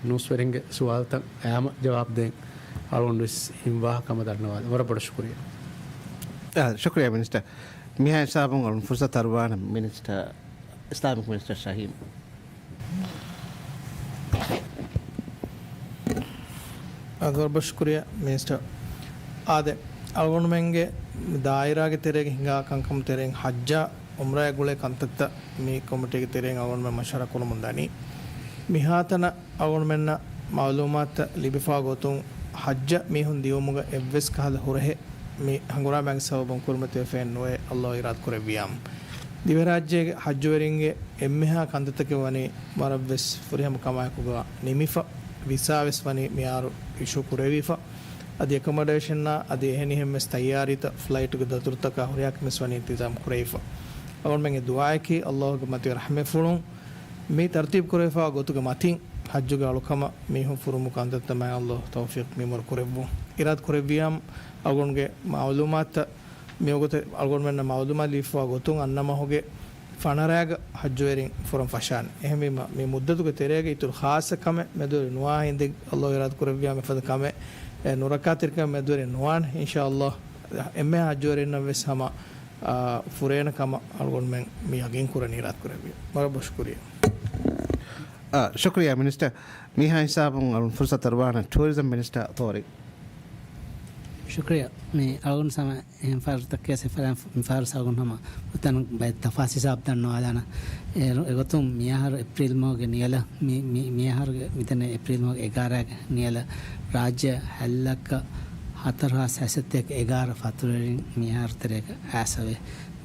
ނޫސްވެރިންގެ ސުވާލުތައް އައިމަ ޖަވާބު ދޭން އަޅުގަނޑު ވެސް ހިންވާ ކަމަށް ދަންނަވާލަން. ވަރަށް ބޮޑަށް ޝުކުރިއްޔާ. އާ، ޝުކުރިއްޔާ މިނިސްޓަރ. މިހާ ހިސާބުން އަޅުން ފުރުސަތު އަރުވާނަން މިނިސްޓަރ، އިސްލާމިކް މިނިސްޓަރ ޝަހީމް. އާ، ވަރަށް ބޮޑަށް ޝުކުރިއްޔާ މިނިސްޓަރ. އާދެ، އަޅުގަނޑުމެންގެ ދާއިރާގެ ތެރޭގަ ހިނގާ ކަންކަމުގެ ތެރެއިން ހައްޖާ އުމްރާއާ ގުޅޭ ކަންތައްތައް މި ކޮމިޓީގެ ތެރެއިން އަޅުގަނޑުމެން މަޝްވަރާ ކުރަމުން ދަނީ. މިހާތަނަށް އަޅުގަނޑުމެންނަށް މައުލޫމާތުތައް ލިބިފާ ގޮތުން، ހައްޖަށް މީހުން ދިއުމުގަ އެއްވެސް ކަހަލަ ހުރަހެއް މި ހަނގުރާމައިގެ ސަބަބުން ކުރިމަތިވެފައެއް ނުވޭ، ﷲ އިރާދަ ކުރެއްވިއްޔާމު. ދިވެހިރާއްޖޭގެ ހައްޖުވެރިންގެ އެންމެހާ ކަންތައްތަކެއް ވަނީ ވަރަށްވެސް ފުރިހަމަ ކަމާއެކުގަ ނިމިފަ، ވިސާވެސް ވަނީ މިހާރު އިޝޫ ކުރެވިފަ. އަދި އެކޮމޮޑޭޝަންއާ އަދި އެހެނިހެންވެސް ތައްޔާރީތައް ފްލައިޓުގެ ދަތުރުތަކާ ހުރިހާ ކަމެއް ވަނީ އިންތިޒާމް ކުރެވިފަ. އަޅުގަނޑުމެންގެ ދުޢާއަކީ ﷲ ގެ މަތިވެރި ރަޙްމަތްފުޅުން މި ތަރުތީބު ކުރެވިފާ ގޮތުގެ މަތިން ހައްޖުގެ އަޅުކަމަށް މީހުން ފުރުމު ކަންތައްތައް މާތް ﷲ ތައުފީޤު މިއުމުރު ކުރެއްވުން. އިރާދަ ކުރެއްވިއްޔާމު އަޅުގަނޑުގެ މައުލޫމާތުތައް މިވަގުތު އަޅުގަނޑުމެންނަށް މައުލޫމާތު ލިބިފައިވާ ގޮތުން އަންނަ މަހުގެ ފަނަރައިގަ ހައްޖުވެރިން ފުރަން ފަށާނެ. އެހެންވީމަ، މި މުއްދަތުގެ ތެރޭގަ އިތުރު ޚާއްޞަ ކަމެއް މެދުވެރި ނުވާ ހިނދެއް ﷲ އިރާދަ ކުރެއްވިއްޔާ މިފަދަ ކަމެއް، އެ، ނުރައްކާތެރިކަމެއް މެދުވެރި ނުވާނެ. އިންޝާﷲ އެންމެހާ ހައްޖުވެރިންނަށް ވެސް ހަމަ، އާ، ފުރޭނެ ކަމަށް އަޅުގަނޑުމެން މި ޔަގީން ކުރަން އިރާދަ ކުރެއްވި. ވަރަށް ބޮޑަށް ޝުކުރިއްޔާ. އާ، ޝުކުރިއްޔާ މިނިސްޓަރ. މިހާ ހިސާބުން އަޅުން ފުރުސަތު އަރުވާނަން ޓޫރިޒަމް މިނިސްޓަރ ތޯރި. ޝުކުރިއްޔާ. މި އަޅުގަނޑު ސަމަ އެހެން ފަހަރުތަކެއް ސެފަލަން މިފަހަރު ސަގުން ހަމަ އޮތަން ބައެއް ތަފާސް ހިސާބް ދަންނަވާލާނަ. އޭރު އެގޮތުން މިއަހަރު އޭޕްރީލް މަހުގެ ނިޔަލަށް މި، މި، މިއަހަރުގެ މިދެންނެވި އޭޕްރީލް މަހުގެ އެގާރައިގެ ނިޔަލަށް ރާއްޖެ ހަތް ލައްކަ ހަތަރު ހާސް ހަތްސަތޭކަ އެގާރަ ފަތުރުވެރިން މިއަހަރު ތެރޭގަ އައިސްފަވޭ.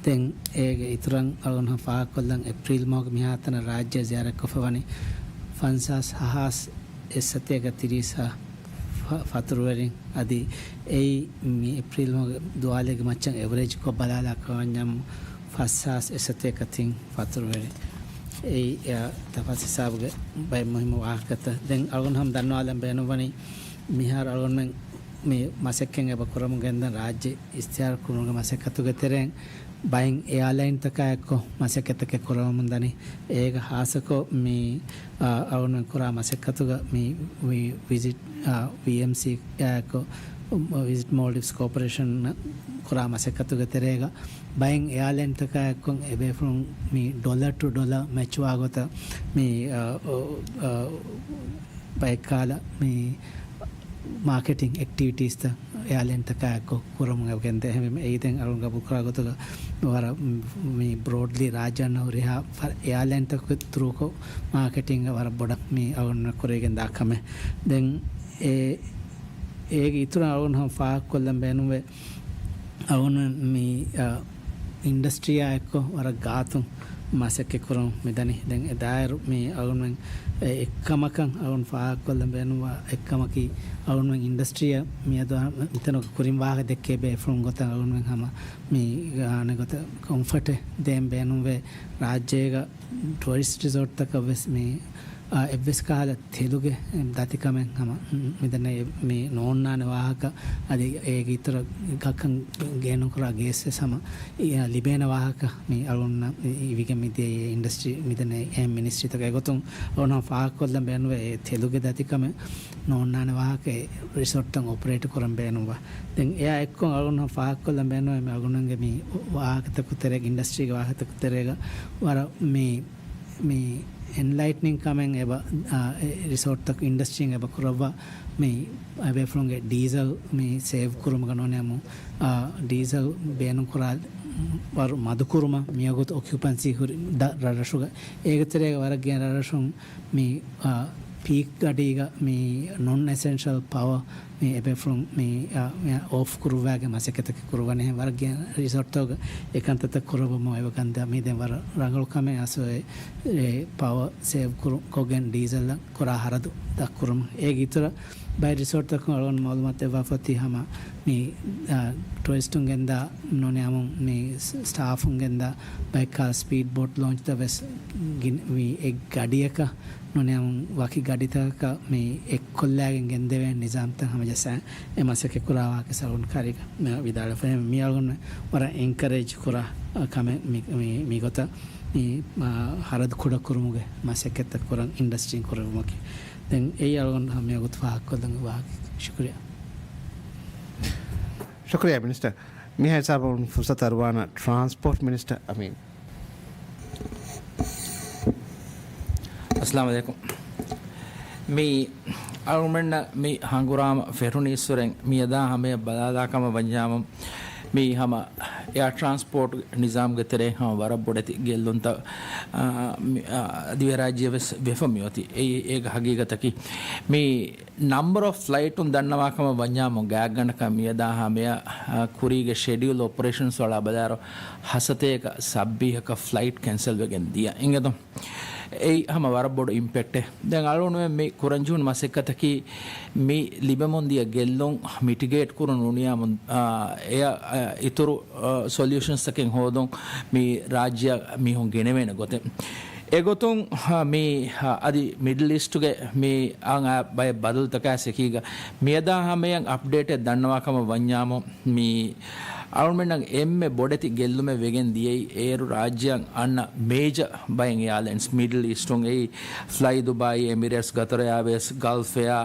ދެން އޭގެ އިތުރަށް އަޅުގަނޑު ފާހަގަކޮށްލަން އޭޕްރީލް މަހުގެ މިހާތަނަށް ރާއްޖެ ޒިޔާރަތްކޮށްފަ ވަނީ ފަންސާސް ހަ ހާސް އެއްސަތޭކަ ތިރީސް ހަ ފަ-، ފަތުރުވެރިން. އަދި އެއީ މި އޭޕްރީލް މަހުގެ ދުވާލޭގެ މައްޗަށް އެވަރޭޖްކޮށް ބަލާލާކަމަށް ވަންޏާ ފަސް ހާސް އެއްސަތޭކަ ތިން ފަތުރުވެރިން. އެއީ އެ ތަފާސް ހިސާބުގެ ބައެއް މުހިއްމު ވާހަކަތައް. ދެން އަޅުގަނޑު ހަމަ ދަންނަވާލަން ބޭނުންވަނީ މިހާރު އަޅުގަނޑުމެން މި މަސައްކަތް އެބަ ކުރަމުން ގެންދަން ރާއްޖެ އިސްތިހާރު ކުރުމުގެ މަސައްކަތުގެ ތެރެއިން ބައެއް އެއާލައިންތަކާ އެއްކޮށް މަސައްކަތްތަކެއް ކުރަމުން ދަނީ. އޭގަ ހާއްސަކޮށް މި، އާ، އަޅުގަނޑުމެން ކުރާ މަސައްކަތުގަ މި، މި ވިޒިޓް، އާ، ވީއެމްސީ އާ އެއްކޮށް، ވިޒިޓް މޯލްޑިވްސް ކޯޕަރޭޝަން ކުރާ މަސައްކަތުގެ ތެރޭގަ ބައެއް އެއާލައިންތަކާ އެއްކޮށް އެބޭފުޅުން މި ޑޮލަރ ޓު ޑޮލަރ މެޗުވާ ގޮތަށް މި، އާ، އާ، ބައެއް ކަހަލަ މި މާކެޓިން އެކްޓިވިޓީސްތައް އެއާލައިންތަކާ އެއްކޮށް ކުރަމުން އެބަ ގެންދޭ. އެހެންވީމަ އެއީ ދެން އަޅުގަނޑު ގަބޫލުކުރާ ގޮތުގަ ވަރަށް މި ބްރޯޑްލީ ރާއްޖެ އަންނަ ހުރިހާ ފަ-، އެއާލައިންތަކުގެ ތުރޫކޮށް މާކެޓިންގ ވަރަށް ބޮޑަށް މި އަޅުގަނޑުމެން ކުރެވިގެން ދާ ކަމެއް. ދެން އެ، އޭގެ އިތުރަށް އަޅުގަނޑު ހަމަ ފާހަގަކޮށްލަން ބޭނުންވޭ. އަޅުގަނޑު މި، އަ، އިންޑަސްޓްރީއާ އެއްކޮށް ވަރަށް ގާތުން މަސައްކަތް ކުރަމުން މިދަނީ. ދެން އެ ދާއިރު މި އަޅުގަނޑުމެން އެ އެއްކަމަކަށް އަޅުގަނޑު ފާހަގަކޮށްލަން ބޭނުންވާ އެއްކަމަކީ، އަޅުގަނޑުމެން އިންޑަސްޓްރީއަށް މިއަދު މިތަނުގަ ކުރިން ވާހަކަ ދެއްކޭ ބޭފުޅުން ގޮތަށް އަޅުގަނޑުމެން ހަމަ މި އަނެއް ގޮތަށް ކޮންފަޓެއް ދޭން ބޭނުންވޭ. ރާއްޖޭގަ ޓޫރިސްޓް ރިސޯޓްތަކަށް ވެސް މި، އާ، އެއްވެސް ކަހަލަ ތެލުގެ ދަތިކަމެއް ހަމަ މިދަނީ މި ނޯންނާނެ ވާހަކަ، އަދި އޭގެ އިތުރަށް ގަކަން ގޭނުންކުރާ ގޭސް ވެސް ހަމަ ލިބޭނެ ވާހަކަ މި އަޅުގަނޑު އިވިގެން މިދިޔަ އިންޑަސްޓްރީ މިދަނީ އެހެން މިނިސްޓްރީތަކަށް އެގޮތުން އަޅުގަނޑު ފާހަގަކޮށްލަން ބޭނުންވޭ ތެލުގެ ދަތިކަމެއް ނޯންނާނެ ވާހަކަ ރިސޯޓްތައް އޮޕަރޭޓް ކުރަން ބޭނުންވާ. ދެން އެއާ އެއްކޮށް އަޅުގަނޑު ފާހަގަކޮށްލަން ބޭނުންވޭ މި އަޅުގަނޑުގެ މި ވާހަކަތަކު ތެރޭގަ އިންޑަސްޓްރީގެ ވާހަކަތަކު ތެރޭގަ ވަރަށް މި މި އެންލައިޓްނިން ކަމެއް އެބަ، އާ، އެ ރިސޯޓްތަކު އިންޑަސްޓްރީން އެބަ ކުރައްވާ މި އެބޭފުޅުންގެ ޑީޒަލް މި ސޭވް ކުރުމުގަ ނޫނީ އާ، ޑީޒަލް ބޭނުންކުރާ ވަރު މަދުކުރުމަށް މިވަގުތު އޮކިއުޕަންސީ ހުރި ދަ-، ރަށްރަށުގަ އޭގެ ތެރޭގަ ވަރަށް ގިނަ ރަށްރަށުން މި، އާ، ޕީކް ގަޑީގަ މި ނޮން އެސެންޝަލް ޕަވަ މި އެބޭފުޅުން މި، އާ، މި އޯފް ކުރުއްވާގެ މަސައްކަތަކެއް ކުރުވަނީ. ވަރަށް ގިނަ ރިސޯޓްތަކުގަ އެކަންތައްތައް ކުރައްވަމުން އެބަ ގަންދާ މީ ދެން ވަރަށް ރަނގަޅު ކަމެއް އަސް އެ، އެ ޕަވަ ސޭވް ކުރު، ކޮށްގެން ޑީޒަލް ކުރާ ހަރަދު ދަށްކުރުމަށް. އޭގެ އިތުރަށް ބައެއް ރިސޯޓްތަކުން އަޅުގަނޑު މައުލޫމާތު ދެއްވާފަ އޮތީ ހަމަ މި، އާ، ޓުރިސްޓުން ގެންދާ ނޫނީ ހަމަ މި ސް-، ސްޓާފުން ގެންދާ ބައެއް ކާ ސްޕީޑް ބޯޓް ލޯންޗްތައް ވެސް ގިން-، މި އެއް ގަޑިއަކަށް ނޫނީ ހަމަ ވަކި ގަޑިތަކަކަށް މި އެއްކޮށްލާގެން ގެންދެވޭނެ ނިޒާމްތައް ހަމަޖައްސާ އެ މަސައްކަތް ކުރާ ވާހަކަ ސަލޫން ކާރީގަ މި ވިދާޅުވެފަ. މި އަޅުގަނޑު ވަރަށް އެންކަރޭޖް ކުރާ، އަ، ކަމެއް މި، މި، މި ގޮތަށް މި، އާ، ހަރަދު ކުޑަކުރުމުގެ މަސައްކަތްތައް ކުރަން އިންޑަސްޓްރީން ކުރެއްވުމަކީ. ދެން އެއީ އަޅުގަނޑު ހަމަ މިވަގުތު ފާހަގަކޮށްލަން ވާހަކަ. ޝުކުރިއްޔާ. ޝުކުރިއްޔާ މިނިސްޓަރ. މިހާ ހިސާބުން ފުރުސަތު އަރުވާނަ ޓްރާންސްޕޯޓް މިނިސްޓަރ އަމީން. އައްސަލާމު ޢަލައިކުމް. މި އަޅުގަނޑުމެންނަށް މި ހަނގުރާމަ ފެށުނީއްސުރެން މިއަދާ ހަމަޔަށް ބަލާލާ ކަމަށް ވަންޏާމު، މި ހަމަ އެއާ ޓްރާންސްޕޯޓް ނިޒާމްގެ ތެރެއިން ހަމަ ވަރަށް ބޮޑެތި ގެއްލުންތައް، އާ، މި، އާ، ދިވެހިރާއްޖެ ވެސް ވެފަ މިއޮތީ. އެއީ އޭގެ ހަގީގަތަކީ. މި ނަމްބަރ އޮފް ފްލައިޓުން ދަންނަވާ ކަމަށް ވަންޏާމު، ގާތްގަނޑަކަށް މިއަދާ ހަމަޔަށް، އާ، ކުރީގެ ޝެޑިއުލް އޮޕަރޭޝަންސް އަޅާ ބަލާއިރު، ހަސަތޭކަ ސައްބީހަކަށް ފްލައިޓް ކެންސަލް ވެގެން ދިޔަ އިނގޭތޯ. އެއީ ހަމަ ވަރަށް ބޮޑު އިމްޕެކްޓެއް. ދެން އަޅުގަނޑުމެން މި ކުރަންޖެހުނު މަސައްކަތަކީ، މި ލިބެމުން ދިޔަ ގެއްލުން މިޓިގޭޓް ކުރުން ނޫނީ ހަމަ، އާ، އެއަށް، އާ، އިތުރު، އާ، ސޮލިއުޝަންސްތަކެއް ހޯދުން މި ރާއްޖެއަށް މީހުން ގެނެވޭނެ ގޮތެއް. އެގޮތުން، އާ، މި، އާ، އަދި މިޑްލް އީސްޓުގެ މި އާ، އާ، ބައެއް ބަދަލުތަކާ އެކީގަ މިއަދާ ހަމަޔަށް އަޕްޑޭޓެއް ދަންނަވާ ކަމަށް ވަންޏާމު، މި އަޅުމެންނަށް އެންމެ ބޮޑެތި ގެއްލުމެއް ވެގެން ދިޔައީ އޭރު ރާއްޖެއަށް އަންނަ މޭޖަ ބައެއް އެއާލައިންސް، މިޑްލް އީސްޓުން އެއީ ފްލައި ދުބާއީ، އެމިރޭޓްސް، ގަތަރު އެއާވޭސް، ގަލްފް އެއާ،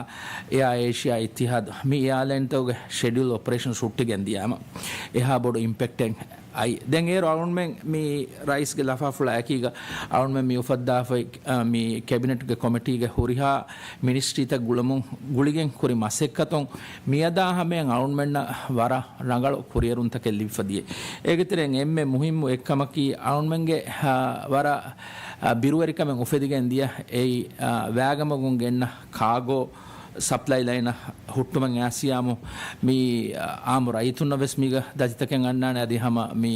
އެއާ އޭޝިއާ އިއްތިހާދު، މި އެއާލައިންތަކުގެ ޝެޑިއުލް އޮޕަރޭޝަންސް ހުއްޓިގެން ދިޔާމަ އެހާ ބޮޑު އިމްޕެކްޓެއް އައި. ދެން އޭރު އަޅުމެން މި ރައީސްގެ ލަފާފުޅާ އެކީގަ އަޅުމެން މި އުފައްދާފައި، އަ، މި ކެބިނެޓްގެ ކޮމިޓީގެ ހުރިހާ މިނިސްޓްރީތައް ގުޅަމުން ގުޅިގެން ކުރި މަސައްކަތުން މިއަދާ ހަމަޔަށް އަޅުމެންނަށް ވަރަށް ރަނގަޅު ކުރިއެރުންތަކެއް ލިބިފަ ދިޔަ. އޭގެ ތެރެއިން އެންމެ މުހިއްމު އެއްކަމަކީ އަޅުމެންގެ، އަ، ވަރަށް، އަ، ބިރުވެރިކަމެއް އުފެދިގެން ދިޔަ އެއީ، އަ، ވައިގަމުގުން ގެންނަ ކާގޯ ސަޕްލައި ލައިނަށް ހުއްޓުމަށް އައިސްޔާމު މި، އާ، އާއްމު ރައްޔިތުންނަށް ވެސް މީގަ ދަތިތަކެއް އަންނާނެ. އަދި ހަމަ މި،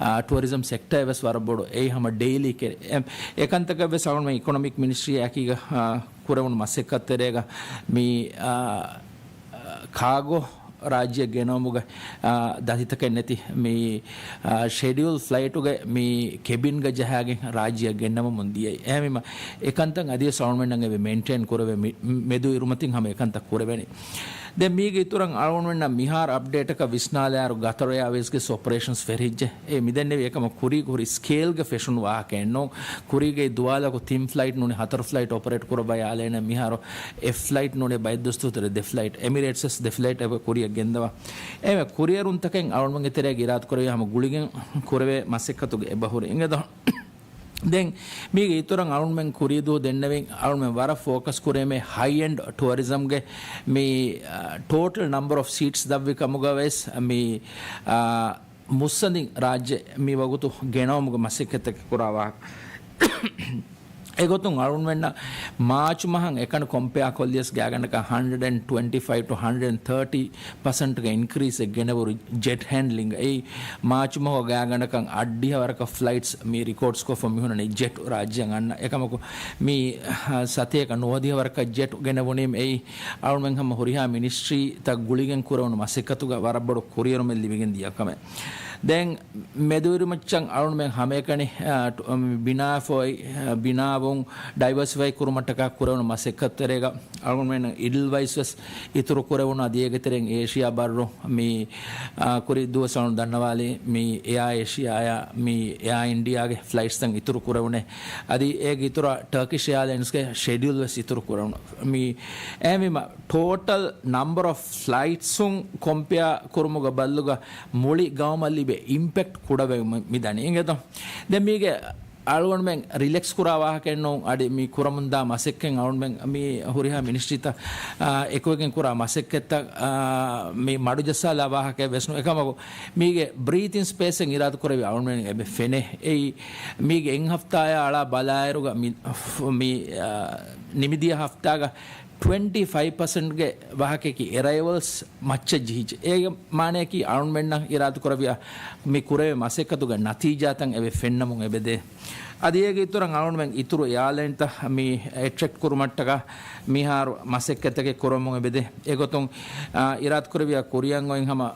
އާ، ޓުއަރިޒަމް ސެކްޓަރަށް ވެސް ވަރަށް ބޮޑު އެއީ ހަމަ ޑެއިލީ ކެ-، އެ-، އެކަންތަކަށް ވެސް އަޅުގަނޑު އިކޮނޮމިކް މިނިސްޓްރީ އެކީގަ، އާ، ކުރެވުނު މަސައްކަތް ތެރޭގަ މި، އާ، ކާގޯ ރާއްޖެއަށް ގެނައުމުގެ، އާ، ދަތިތަކެއް ނެތި މި، އާ، ޝެޑިއުލް ފްލައިޓުގެ މި ކެބިންގަ ޖަހާގެން ރާއްޖެއަށް ގެންނަމުމުން ދިޔައީ. އެހެންވީމަ އެކަންތައް އަދިވެސް އަޅުމެންނަށް އެބަ މެއިންޓެއިން ކުރެވޭ މި-، މެދު އިރުމަތިން ހަމަ އެކަންތައް ކުރެވެނީ. ދެން މީގެ އިތުރަށް އަޅުމެންނަށް މިހާރު އަޕްޑޭޓަކަށް ވިސްނާލާއިރު ގަތަރު އެއާވޭސްގެ އޮޕަރޭޝަންސް ފެށިއްޖެ. އެ މިދެންނެވި އެކަމަށް ކުރީ ކުރި ސްކޭލްގަ ފެށުނު ވާހަކައެއް ނޫން. ކުރީގެ ދުވާލަކު ތިން ފްލައިޓް ނޫނީ ހަތަރު ފްލައިޓް އޮޕަރޭޓް ކުރައްވާ އާލޭނެ މިހާރު އެއް ފްލައިޓް ނޫނީ ބައެއް ދުވަސްތަކުގެ ތެރޭ ދެ ފްލައިޓް. އެމިރޭޓްސް ވެސް ދެ ފްލައިޓް އެބަ ކުރިއަށް ގެންދަވާ. އެ ކުރިއެރުންތަކެއް އަޅުމެންގެ ތެރޭގަ އިރާދަ ކުރެވި ހަމަ ގުޅިގެން ކުރެވޭ މަސައްކަތުގަ އެބަހުރި އިނގޭތޯ. ދެން މީގެ އިތުރަށް އަޅުމެން ކުރީ ދުވަހު ދެންނެވިން އަޅުމެން ވަރަށް ފޯކަސް ކުރީމޭ ހައި އެންޑް ޓުއަރިޒަމްގެ މި، އާ، ޓޯޓަލް ނަމްބަރ އޮފް ސީޓްސް ދަށްވި ކަމުގަ ވެސް މި، އާ، މުއްސަނދިން ރާއްޖެ މި ވަގުތު ގެނައުމުގެ މަސައްކަތްތަކެއް ކުރާ ވާހަކަ. އެގޮތުން އަޅުންމެންނަށް މާޗު މަހަށް އެކަނި ކޮމްޕެއާ ކޮށްލިޔަސް ގާތްގަނޑަކަށް ހަންޑްރެޑް އެންޑް ޓްވެންޓީ ފައިވް ޓު ހަންޑްރެޑް އެންޑް ތާޓީ ޕަސެންޓްގެ އިންކްރީސްއެއް ގެނެވުރި ޖެޓް ހޭންޑްލިންގ. އެއީ މާޗު މަހު ގާތްގަނޑަކަށް އަށްޑިހަ ވަރަކަށް ފްލައިޓްސް މި ރިކޯޑްސްކޮށްފަ މިހުންނަނީ ޖެޓް ރާއްޖެއަށް އަންނަ. އެކަމަކު މި ސަތޭކަ ނުވަދިހަ ވަރަކަށް ޖެޓް ގެނެވުނީމަ އެއީ އަޅުމެން ހަމަ ހުރިހާ މިނިސްޓްރީތައް ގުޅިގެން ކުރެވުނު މަސައްކަތުގަ ވަރަށް ބޮޑު ކުރިއެރުމެއް ލިބިގެން ދިޔަ ކަމެއް. ދެން މެދުއިރުމައްޗަށް އަޅުމެން ހަމައެކަނި، އާ، ޓު-، އަ، ބިނާފޮއި، އާ، ބިނާވުން ޑައިވަރސިފައި ކުރުމަށްޓަކާ ކުރެވުނު މަސައްކަތްތެރޭގަ އަޅުމެން އިޑިލް ވައިސް ވެސް އިތުރު ކުރެވުނު. އަދި އޭގެ ތެރެއިން އޭޝިއާ ބައްރު މި، އާ، ކުރި ދުވަސް އަޅުން ދަންނަވާލި މި އެއާ އޭޝިއާއާ މި އެއާ އިންޑިއާގެ ފްލައިޓްސްތައް އިތުރު ކުރެވުނޭ. އަދި އޭގެ އިތުރަށް ޓަރކިޝް އެއާލައިންސްގެ ޝެޑިއުލް ވެސް އިތުރު ކުރެވުނު. މި އެހެންވީމަ ޓޯޓަލް ނަމްބަރ އޮފް ފްލައިޓްސުން ކޮމްޕެއާ ކުރުމުގަ ބައްލުގަ މުޅި ގައުމަށް ލިބޭ އިމްޕެކްޓް ކުޑަވެ މި-، މިދަނީ އިނގޭތޯ. ދެން މީގެ އަޅުގަނޑުމެން ރިލެކްސް ކުރާ ވާހަކައެއް ނޫން. އަދި މި ކުރަމުންދާ މަސައްކަތް އަޅުގަނޑުމެން މި ހުރިހާ މިނިސްޓްރީތައް، އާ، އެކުވެގެން ކުރާ މަސައްކަތްތައް، އާ، މި މަޑުޖައްސާލާ ވާހަކައެއް ވެސް ނޫން. އެކަމަކު، މީގެ ބްރީތިން ސްޕޭސްއެއް އިރާދަކުރެއްވި އަޅުގަނޑުމެން އެބަ ފެނޭ. އެއީ، މީގެ އެއް ހަފްތާޔާ އަޅާ ބަލާއިރުގަ މި، މި، އާ، ނިމިދިޔަ ހަފްތާގަ ޓްވެންޓީ ފައިވް ޕަސެންޓްގެ ވާހަކައަކީ އެރައިވަލްސް މައްޗަށް ޖެހިއްޖެ. އޭގެ މާނައަކީ އަޅުގަނޑުމެންނަށް އިރާދަކުރެއްވިޔާ މި ކުރެވޭ މަސައްކަތުގެ ނަތީޖާތައް އެބަ ފެންނަމުން އެބަދޭ. އަދި އޭގެ އިތުރަށް އަޅުގަނޑުމެން އިތުރު އެއާލައިންތައް މި އެޓްރެކްޓް ކުރުމަށްޓަކާ މިހާރު މަސައްކަތްތަކެއް ކުރަމުން އެބަދޭ. އެގޮތުން، އާ، އިރާދަކުރެއްވިޔާ ކުރިއަށް އޮތް ހަމަ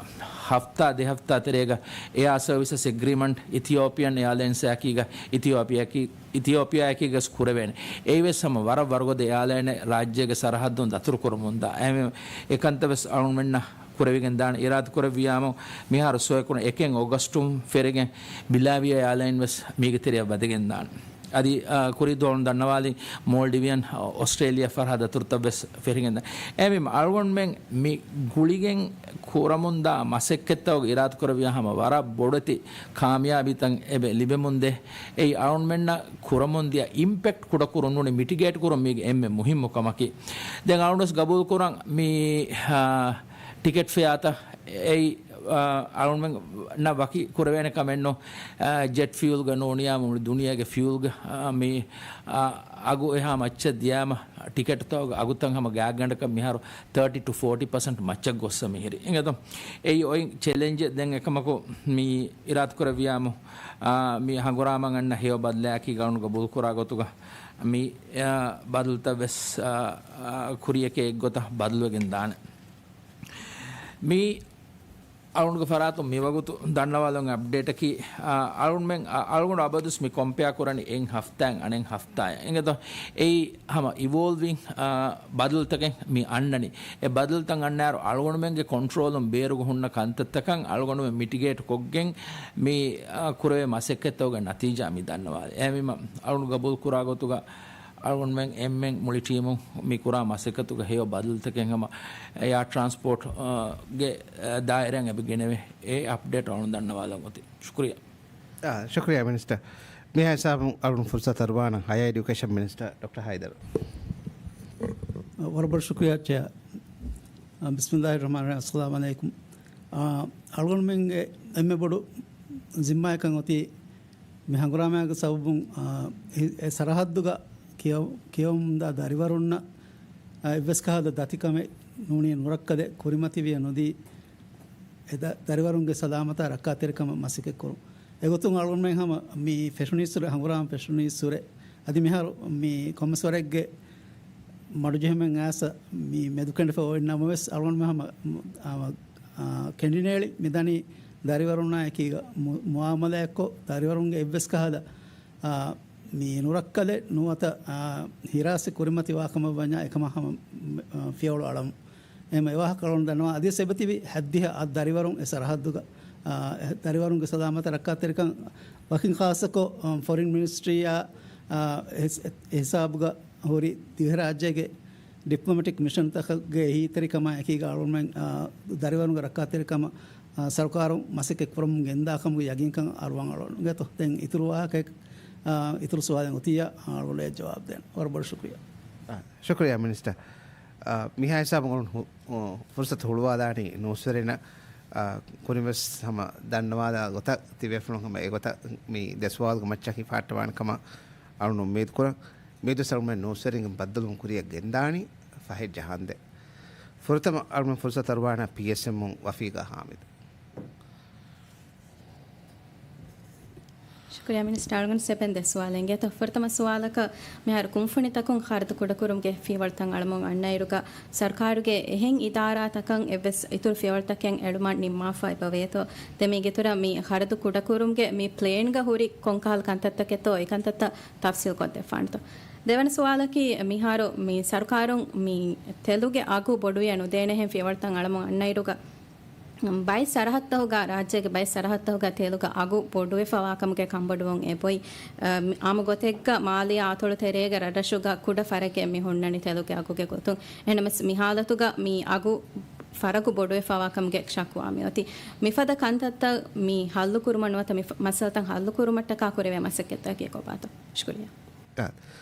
ހަފްތާ ދެ ހަފްތާ ތެރޭގަ އެއާ ސަރވިސަސް އެގްރިމަންޓް އިތިއޯޕިއަން އެއާލައިންސްއާއެކީގަ އިތިއޯޕިއާއަކީ އިތިއޯޕިއާއެކީގަސް ކުރެވޭނެ. އެއީވެސް ހަމަ ވަރަށް ވަރުގަދަ އެއާލައިނެއް، ރާއްޖޭގެ ސަރަހައްދުން ދަތުރުކުރަމުންދާ. އެހެންވެ، އެކަންތައް ވެސް އަޅުގަނޑުމެންނަށް ކުރެވިގެން ދާނެ. އިރާދަކުރެއްވިޔާމު، މިހާރު ސޮއެކުނު އެކެއް އޮގަސްޓުން ފެރިގެން ބިލާވިޔާ އެއާލައިން ވެސް މީގެ ތެރެއަށް ވަދެގެން ދާނެ. އަދި، އާ، ކުރީ ދޯން ދަންނަވާލި މޯލްޑިވިއަން، އޮސްޓްރޭލިޔާ ފަރާތް ދަތުރުތައް ވެސް ފެރިގެން ދާނެ. އެހެންވީމަ، އަޅުގަނޑުމެން މި ގުޅިގެން ކުރަމުންދާ މަސައްކަތްތަކުގެ އިރާދަކުރެއްވިޔާ ހަމަ ވަރަށް ބޮޑެތި ކާމިޔާބީތައް އެބަ ލިބެމުންދޭ. އެއީ އަޅުގަނޑުމެންނަށް ކުރަމުންދިޔަ އިމްޕެކްޓް ކުޑަކުރުން ނޫނީ މިޓިގޭޓް ކުރުން މީގެ އެންމެ މުހިއްމު ކަމަކީ. ދެން އަޅުގަނޑުވެސް ގަބޫލުކުރަން މި، އާ، ޓިކެޓް ފެއާތައް އެއީ، އާ، އަޅުގަނޑުމެންނަށް ވަކި ކުރެވޭނެ ކަމެއްނު، އާ، ޖެޓް ފިއުލްގަ ނޫނިޔާ މުޅި ދުނިޔޭގެ ފިއުލްގެ، އާ، މި، އާ، އަގު އެހާ މައްޗަށް ދިޔާމަ ޓިކެޓްތަކުގެ އަގުތައް ހަމަ ގާތްގަނޑަކަށް މިހާރު ތާޓީ ޓު ފޯޓީ ޕަސެންޓް މައްޗަށް ގޮއްސަ މިހިރީ. އިނގޭތޯ؟ އެއީ އޮތް ޗެލެންޖެއް. ދެން އެކަމަކު މި އިރާދަކުރެއްވިޔާމު، އާ، މި ހަނގުރާމަ އަންނަ ހެޔޮ ބަދަލާއެކީ ގައުނު ގަބޫލުކުރާ ގޮތުގަ މި، އާ، ބަދަލުތައް ވެސް، އާ، އާ، ކުރިޔަކޭ އެއްގޮތަށް ބަދަލުވެގެން ދާނެ. މި އަޅުގަނޑުގެ ފަރާތުން މިވަގުތު ދަންނަވާލަން އަޕްޑޭޓަކީ، އަޅުގަނޑުމެން، އަ، އަޅުގަނޑު އަބަދުސް މި ކޮމްޕެއާ ކުރަނީ އެއް ހަފްތާއިން އަނެއް ހަފްތާއަށް. އިނގޭތޯ؟ އެއީ ހަމަ އިވޯލްވިން، އަ، ބަދަލުތަކެއް މި އަންނަނީ. އެ ބަދަލުތައް އަންނާއިރު އަޅުގަނޑުމެންގެ ކޮންޓްރޯލުން ބޭރުގަ ހުންނަ ކަންތައްތަކަށް އަޅުގަނޑުމެން މިޓިގޭޓް ކޮށްގެން މި، އަ، ކުރެވޭ މަސައްކަތްތަކުގެ ނަތީޖާ މި ދަންނަވާލީ. އެހެންވީމަ އަޅުގަނޑު ގަބޫލު ކުރާ ގޮތުގަ އަޅުގަނޑުމެން އެންމެން މުޅި ޓީމުން މި ކުރާ މަސައްކަތުގެ ހެޔޮ ބަދަލުތަކެއް ހަމަ އެއާ ޓްރާންސްޕޯޓް، އާ، ގެ، އާ، ދާއިރާއިން އެބަ ގެނެވޭ. އެ އަޕްޑޭޓް އަޅުގަނޑު ދަންނަވާލަން އޮތީ. ޝުކުރިއްޔާ. އާ، ޝުކުރިއްޔާ މިނިސްޓަރ. މިހާ ހިސާބުން އަޅުގަނޑު ފުރުސަތު އަރުވާނަން ހަޔަރ އެޑިއުކޭޝަން މިނިސްޓަރ ޑޮކްޓަރ ހައިދަރު. ވަރަށް ބޮޑަށް ޝުކުރިއްޔާ ޗެއާ. އާ، ބިސްމިއްލާހިއްރަޙްމާނިއްރަޙީމް. އައްސަލާމު ޢަލައިކުމް. އާ، އަޅުގަނޑުމެންގެ އެންމެ ބޮޑު ޒިންމާއަކަށް އޮތީ މި ހަނގުރާމައިގެ ސަބަބުން، އާ، އެ، އެ ސަރަހައްދުގަ ކިޔަ-، ކިޔަވަމުންދާ ދަރިވަރުންނަށް، އާ، އެއްވެސް ކަހަލަ ދަތިކަމެއް ނޫނީ ނުރައްކަލެއް ކުރިމަތިވިޔަ ނުދީ، އެ ދަ-، ދަރިވަރުންގެ ސަލާމަތާ ރައްކާތެރިކަމަށް މަސައްކަތްކުރުން. އެގޮތުން އަޅުގަނޑުމެން ހަމަ މި ފެށުނީއްސުރެ، ހަނގުރާމަ ފެށުނީއްސުރެ، އަދި މިހާރު މި ކޮންމެސް ވަރެއްގެ މަޑުޖެހުމެއް އައިސް މި މެދުކެނޑިފަ އޮތް ނަމަވެސް، އަޅުގަނޑުމެން ހަމަ، އާ، އާ، ކެނޑިނޭޅި މިދަނީ ދަރިވަރުންނާ އެކީގަ މު-، މުއާމަލާތްކޮށް، ދަރިވަރުންގެ އެއްވެސް ކަހަލަ، އާ، މި ނުރައްކަލެއް ނުވަތަ، އާ، ހިރާސް ކުރިމަތިވާކަމަށްވަންޏާ އެކަމަށް ހަމަ، އާ، ފިޔަވަޅު އަޅަމު. އެހެން އެވާހަކަ އަޅުގަނޑު ދަންނަވާ އަދިވެސް އެބަތިބި ހައްދިހަ އަށް ދަރިވަރުން އެ ސަރަހައްދުގަ، އާ، ދަރިވަރުންގެ ސަލާމަތަށް ރައްކާތެރިކަން ވަކިން ޚާއްޞަކޮށް، އާ، ފޮރިން މިނިސްޓްރީއާ، އާ، އެ ހިސ-، އެ ހިސާބުގަ ހުރި ދިވެހިރާއްޖޭގެ ޑިޕްލޮމެޓިކް މިޝަންތަކުގެ އެހީތެރިކަމާ އެކީގަ އަޅުގަނޑުމެން، އާ، ދަރިވަރުންގެ ރައްކާތެރިކަމަށް، އާ، ސަރުކާރުން މަސައްކަތް ކުރަމުން ގެންދާ ކަމުގެ ޔަގީންކަން އަރުވަން އަޅުގަނޑު އިނގޭތޯ. ދެން އިތުރު ވާހަކަ، އާ، އިތުރު ސުވާލެއް އޮތިއްޔާ އަޅުގަނޑު ޖަވާބު ދޭން. ވަރަށް ބޮޑަށް ޝުކުރިއްޔާ. އާ، ޝުކުރިއްޔާ މިނިސްޓަރ. އާ، މިހާ ހިސާބުން އަޅުން ހު-، އު، ފުރުސަތު ހުޅުވާލާނީ ނޫސްވެރިންނަށް، އާ، ކުރިންވެސް ހަމަ ދަންނަވާލާ ގޮތަށް ތިބޭފުޅުން ހަމަ އެގޮތަށް މި ދެ ސުވާލުގެ މައްޗަށް ހިފާއްޓަވާނެ ކަމަށް އަޅުން އުއްމީދު ކުރަން. މިއަދު އަޅުމެން ނޫސްވެރިންގެ ބައްދަލުވުން ކުރިއަށް ގެންދާނީ ފަހެއް ޖަހާންދެން. ފުރަތަމަ އަޅުމެން ފުރުސަތު އަރުވާނަ ޕީއެސްއެމްއުން ވަފީގާ ހާމިދު. ޝުކުރިއްޔާ މިނިސްޓަރ. އަޅުގަނޑު ސެބެން ދެ ސުވާލެއް އިނގޭތޯ. ފުރަތަމަ ސުވާލަކަށް، މިހާރު ކުންފުނިތަކުން ޚަރަދު ކުޑަކުރުމުގެ ފިޔަވަޅުތައް އަޅަމުން އަންނައިރުގަ، ސަރުކާރުގެ އެހެން އިދާރާތަކަށް އެއްވެސް އިތުރު ފިޔަވަޅުތަކެއް އެޅުމަށް ނިންމާފަ އެބަވޭތޯ. ދެން މީގެ އިތުރަށް މި ޚަރަދު ކުޑަކުރުމުގެ މި ޕްލޭންގަ ހުރި ކޮންކަހަލަ ކަންތައްތަކެއްތޯ، އެ ކަންތައްތައް ތަފްސީލް ކޮށްދެއްވާނެތޯ. ދެވަނަ ސުވާލަކީ، މިހާރު މި ސަރުކާރުން މި ތެލުގެ އަގު ބޮޑުވިޔަ ނުދޭނެހެން ފިޔަވަޅުތައް އަޅަމުން އަންނައިރުގަ، ބައެއް ސަރަހައްދުތަކުގަ، ރާއްޖޭގެ ބައެއް ސަރަހައްދުތަކުގަ ތެލުގެ އަގު ބޮޑުވެފަވާކަމުގެ ކަންބޮޑުވުން އެބައޮތް. އަ، މި އާއްމު ގޮތެއްގަ މާލެއާ އަތޮޅު ތެރޭގަ ރަށްރަށުގަ ކުޑަ ފަރަކެއް މި ހުންނަނީ ތެލުގެ އަގުގެ ގޮތުން. އެހެންނަމަވެސް މި ހާލަތުގަ މި އަގު ފަރަގު ބޮޑުވެފަވާކަމުގެ ޝަކުވާ މިއޮތީ. މިފަދަ ކަންތައްތައް މި ހައްލުކުރުމަށް ނުވަތަ މި ފަ-، މައްސަލަތައް ހައްލުކުރުމަށްޓަކާ ކުރެވޭ މަސައްކަތްތަކަކީ ކޮބާތޯ؟ ޝުކުރިއްޔާ. އާ،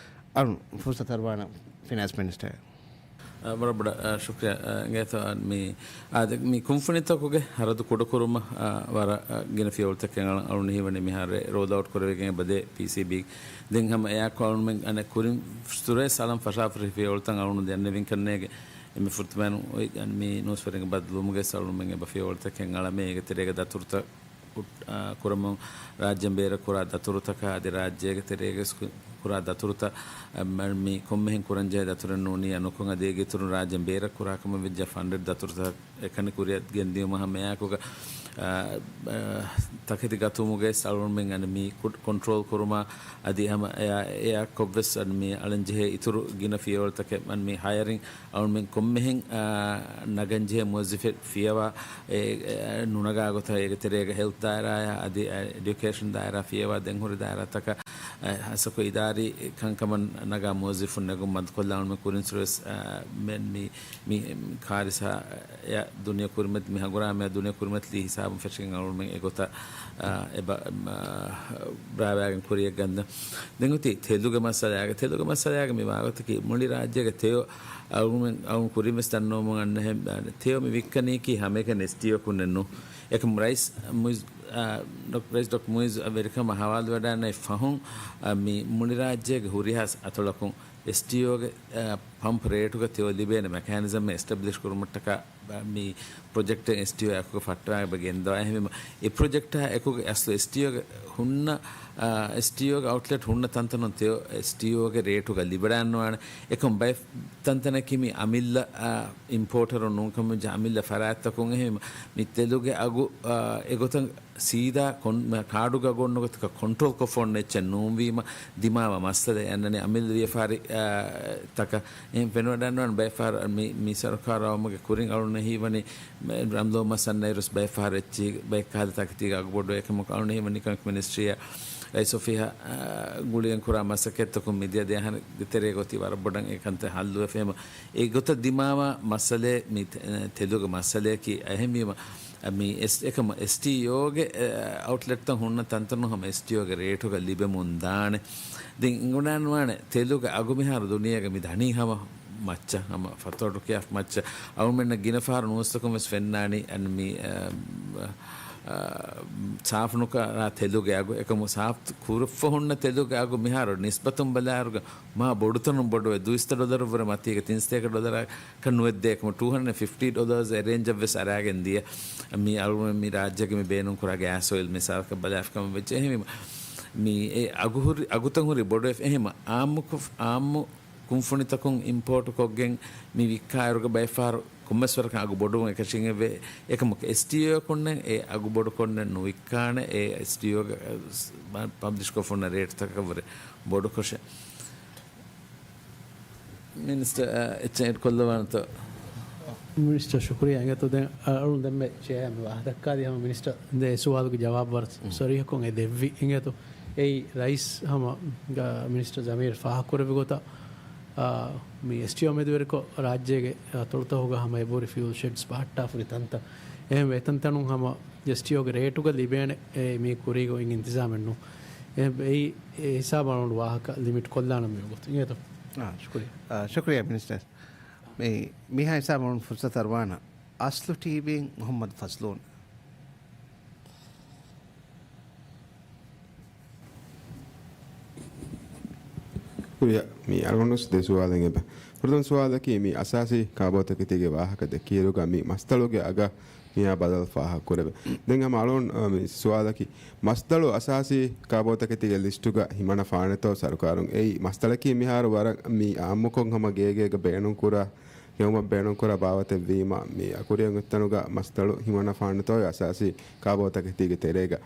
އަޅުން ފުރުސަތު އަރުވާނަ ފިނޭންސް މިނިސްޓަރ. އާ، ވަރަށް ބޮޑަށް، އާ، ޝުކްރިޔާ، އާ، އިނގޭތޯ، އާ، މި، އާ، ދެ-، މި ކުންފުނިތަކުގެ ހަރަދު ކުޑަކުރުމަށް، އާ، ވަރަށް، އާ، ގިނަ ފިޔަވަޅުތަކެއް އަޅު-، އަޅުން ހީވަނީ މިހާރު ރޯލް އައުޓް ކުރެވިގެން އެބަދޭ ޕީސީބީ. ދެން ހަމަ އެއާއެކު އަޅުންމެން އަނެއް ކުރިން ސުރޭސް އަލަން ފަށާފަ ހުރި ފިޔަވަޅުތައް އަޅުން ދެންނެވިން ކަންނޭގެ އެންމެ ފުރަތަމައިން އޮތް މި ނޫސްވެރިންގެ ބައްދަލުވުމުގެ އަޅުންމެން އެބަ ފިޔަވަޅުތަކެއް އަޅަމޭ އޭގެ ތެރޭގަ ދަތުރުތައް ކު-، އާ، ކުރަމުން ރާއްޖޭން ބޭރަށް ކުރާ ދަތުރުތަކާ އަދި ރާއްޖޭގެ ތެރޭގަ ކުރާ ދަތުރުތައް، އަ، މަ-، މި ކޮންމެހެން ކުރަންޖެހޭ ދަތުރެއް ނޫނީ އަނެއްކޮށް އަދި އޭގެ އިތުރުން ރާއްޖޭން ބޭރަށް ކުރާ ކަމަށް ވެއްޖެ ފަންޑެއް ދަތުރުތައް އެކަނި ކުރިއަށް ގެންދިޔުމަށް ހަމައެއާއެކުގަ، އާ، އާ، ތަކެތި ގަތުމުގެ އަޅުންމެން އަން މި ކު-، ކޮންޓްރޯލް ކުރުމާ އަދި ހަމަ އެއާ، އެއާ ކޮށްވެސް އަން މި އަޅަންޖެހޭ އިތުރު ގިނަ ފިޔަވަޅުތަކެއް އަން މި ހަޔަރިން އަޅުމެން ކޮންމެހެން، އާ، ނަގަންޖެހޭ މުވައްޒަފެއް ފިޔަވާ، އެ، އެ، ނުނަގާ ގޮތަށް އޭގެ ތެރޭގަ ހެލްތް ދާއިރާއާ އަދި، އެ، އެޑިއުކޭޝަން ދާއިރާ ފިޔަވާ ދެން ހުރި ދާއިރާތަކަށް، އެ، ހާއްސަކޮށް އިދާރީ ކަންކަމަށް ނަގާ މުވައްޒަފުން ނެގުން ބަންދުކޮށްލާނަމޭ ކުރިން ސުރެސް، އާ، މެން މި، މި ކާރިސާ އެ ދުނިޔެ ކުރިމަތި މި ހަނގުރާމައާ ދުނިޔެ ކުރިމަތިލީ ހިސާބުން ފެށިގެން އަޅުމެން އެގޮތަށް، އާ، އެބަ-، މަ-، ރާވާގެން ކުރިޔަށް ގަންނަ. ދެން އޮތީ ތެލުގެ މައްސަލައިގަ، ތެލުގެ މައްސަލައިގަ މި ވާގޮތަކީ މުޅި ރާއްޖޭގެ ތެޔޮ އަޅުމެން، އަޅުން ކުރިން ވެސް ދަންނަވަމުން އަންނަހެން ތެޔޮ މި ވިއްކަނީކީ ހަމައެކަނި އެސްޓީއޯކުންނެއްނު. އެކަމް ރައީސް މުއިޒް، އާ، ޑޮކް-، ރައީސް ޑޮކްޓަރ މުއިޒް ވެރިކަމަށް ހަވާލުވެވަޑައިގަންނައި ފަހުން، އާ، މި މުޅި ރާއްޖޭގެ ހުރިހާ އަތޮޅަކުން އެސްޓީއޯގެ، އާ، ޕަމްޕް ރޭޓުގަ ތެޔޮ ލިބޭނެ މެކޭނިޒަމެއް އެސްޓެބްލިޝް ކުރުމަށްޓަކާ، އާ، މި ޕްރޮޖެކްޓެއް އެސްޓީއޯ އެކުގަ ފައްޓަވާ އެބަ ގެންދަވާ. އެހެންވީމަ، އެ ޕްރޮޖެކްޓާ އެކުގެ އަސްލު އެސްޓީއޯގެ ހުންނަ، އާ، އެސްޓީއޯގެ އައުޓްލެޓް ހުންނަ ތަންތަނުން ތެޔޮ އެސްޓީއޯގެ ރޭޓުގަ ލިބެވަޑައިގަންނަވާނެ. އެކަމް ބައެއް ތަންތަނަކީ މި އަމިއްލަ، އާ، އިމްޕޯޓަރު ނޫންކަމުގެ އަމިއްލަ ފަރާތްތަކުން. އެހެންވީމަ، މި ތެލުގެ އަގު، އާ، އެގޮތަށް ސީދާ ކޮން-، މަ-، ކާޑުގަ އަގު އޮންނަ ގޮތަކަށް ކޮންޓްރޯލް ކޮށްފަ އޮންނަ އެއްޗެއް ނޫންވީމަ، ދިމާވާ މައްސަލައެއް އަންނަނީ އަމިއްލަ ވިޔަފާރި، އާ، ތަކަށް. އެހެން ފެނިވަޑައިގަންނަވާނެ ބައެއް ފަހަރު މި، މި ސަރުކާރު އައުމުގެ ކުރިން އަޅުން ހީވަނީ މެ-، ރަންދޯ މަސް އަންނައިރުސް ބައެއް ފަހަރު އެއްޗިހި ބައެއް ކަހަލަ ތަކެތީގަ އަގު ބޮޑުވޭ. އެކަމަކު އަޅުން ހީވަނީ އިކޮނޮމިކް މިނިސްޓްރީއާ ރައީސް އޮފީހާ، އާ، ގުޅިގެން ކުރާ މަސައްކަތްތަކުން މިދިޔަ ދެއަހަރުގެ ތެރޭގަ އޮތީ ވަރަށް ބޮޑަށް އެ ކަންތައް ހައްލުވެފަ. އެހެންވީމަ، އެގޮތަށް ދިމާވާ މައްސަލައެއް މި ތެ-، ތެލުގެ މައްސަލަޔަކީ. އެހެންވީމަ، މި އެސް-، އެކަމަ އެސްޓީއޯގެ، އެ، އައުޓްލެޓްތައް ހުންނަ ތަންތަނުން ހަމަ އެސްޓީއޯގެ ރޭޓުގަ ލިބެމުން ދާނެ. ދެން އިނގުނާންވާނެ ތެލުގެ އަގު މިހާރު ދުނިޔޭގަ މި ދަނީ ހަމަ މައްޗަށް، ހަމަ ފަތޯޓު ކިޔާފަ މައްޗަށް. އަޅުމެންނަށް ގިނަ ފަހަރު ނޫސްތަކުން ވެސް ފެންނާނީ އަން މި، އަ، އަ، ސާފުނުކަރާ ތެލުގެ އަގު. އެކަމު ސާފު ކުރައްފަ ހުންނަ ތެލުގެ އަގު މިހާރު ނިސްބަތުން ބަލާއިރުގަ މާ ބޮޑުތަނުން ބޮޑުވެ، ދުއިސައްތަ ޑޮލަރަށްވުރެ މަތީގަ ތިންސަތޭކަ ޑޮލަރަކަށް ނުވެއްދޭ. އެކަމު ޓޫ ހަންޑްރެޑް ފިފްޓީ ޑޮލަރސް އެ ރޭންޖަށް ވެސް އަރާގެން ދިޔަ. މި އަޅުގަނޑު މި ރާއްޖޭގެ މި ބޭނުން ކުރާ ގޭސް އޮއިލް މިސާލަކަށް ބަލާފި ކަމަށް ވެއްޖެ. އެހެންވީމަ، މި އެ އަގު ހުރި، އަގުތައް ހުރި ބޮޑުވެފަ. އެހެންވީމަ، އާއްމު ކު-، އާއްމު ކުންފުނިތަކުން އިމްޕޯޓު ކޮށްގެން މި ވިއްކާއިރުގަ ބައެއް ފަހަރު ކޮންމެސް ވަރަކަށް އަގު ބޮޑުވުން އެކަށީގެންވޭ. އެކަމަކު އެސްޓީއޯއަކުންނެއް އެ އަގު ބޮޑުކޮށްނެއް ނުވިއްކާނެ، އެ އެސްޓީއޯގެ ޕަބްލިޝްކޮށްފަ ހުންނަ ރޭޓްތަކަށްވުރެ ބޮޑުކޮށެއް. މިނިސްޓަރ، އ، އެއްޗެއް އެޑް ކޮށްލަވާނެތޯ؟ މިނިސްޓަރ ޝުކުރިއްޔާ. އިނގޭތޯ ދެން އަ-، އަޅުން ދެންމެ ޗެއާ މި ވާހަކަ ދައްކާލި ހަމަ މިނިސްޓަރ ދޭ ސުވާލުގެ ޖަވާބު ވަރަށް ސޮރީހަކުން އެ ދެއްވި. އިނގޭތޯ އެއީ ރައީސް ހަމަ ގ-، މިނިސްޓަރ ޒަމީރު ފާހަގަކުރެއްވި ގޮތަށް، އާ، މި އެސްޓީއޯ މެދުވެރިކޮށް ރާއްޖޭގެ އަތޮޅުތަކުގަ ހަމަ އެބަހުރި ފިއުލް ޝެޑްސް ބަހައްޓާފަ ހުރި ތަންތަން. އެހެންވެ އެތަންތަނުން ހަމަ އެސްޓީއޯގެ ރޭޓުގަ ލިބޭނެ އެ މީ ކުރީގަ އޮތް އިންތިޒާމެއް ނޫން. އެ-، އެއީ އެ ހިސާބަށް އަޅުގަނޑު ވާހަކަ ލިމިޓް ކޮށްލާނަން މިވަގުތު. އިނގޭތޯ؟ އާ، ޝުކުރިއްޔާ. އާ، ޝުކުރިއްޔާ މިނިސްޓަރ. މި-، މިހާ ހިސާބަށް އަޅުގަނޑު ފުރުސަތު އަރުވާނަ އަސްލު ޓީވީން މުޙައްމަދު ފަޒްލޫން. ކުރިއަށް މި އަޅުގަނޑު ދެ ސުވާލެއް އެބަ. ފުރަތަމަ ސުވާލަކީ މި އަސާސީ ކާބޯތަކެތީގެ ވާހަކަ ދެއްކިއިރުގަ މި މަސްދަޅުގެ އަގަށް މިއާ ބަދަލު ފާހަގަކުރެވޭ. ދެން ހަމަ އަޅުން، އަ، މި ސުވާލަކީ، މަސްދަޅު އަސާސީ ކާބޯތަކެތީގެ ލިސްޓުގަ ހިމަނަ ފާނެތޯ ސަރުކާރުން؟ އެއީ މަސްދަޅަކީ މިހާރު ވަރަށް މި އާއްމުކޮށް ހަމަ ގޭގޭގަ ބޭނުންކުރާ، ހެޔޮމަށް ބޭނުންކުރާ ބާވަތެއް ވީމަ، މި އަ، ކުރިއަށް އޮތްތަނުގަ މަސްދަޅު ހިމަނަ ފާނެތޯ އަސާސީ ކާބޯތަކެތީގެ ތެރޭގަ؟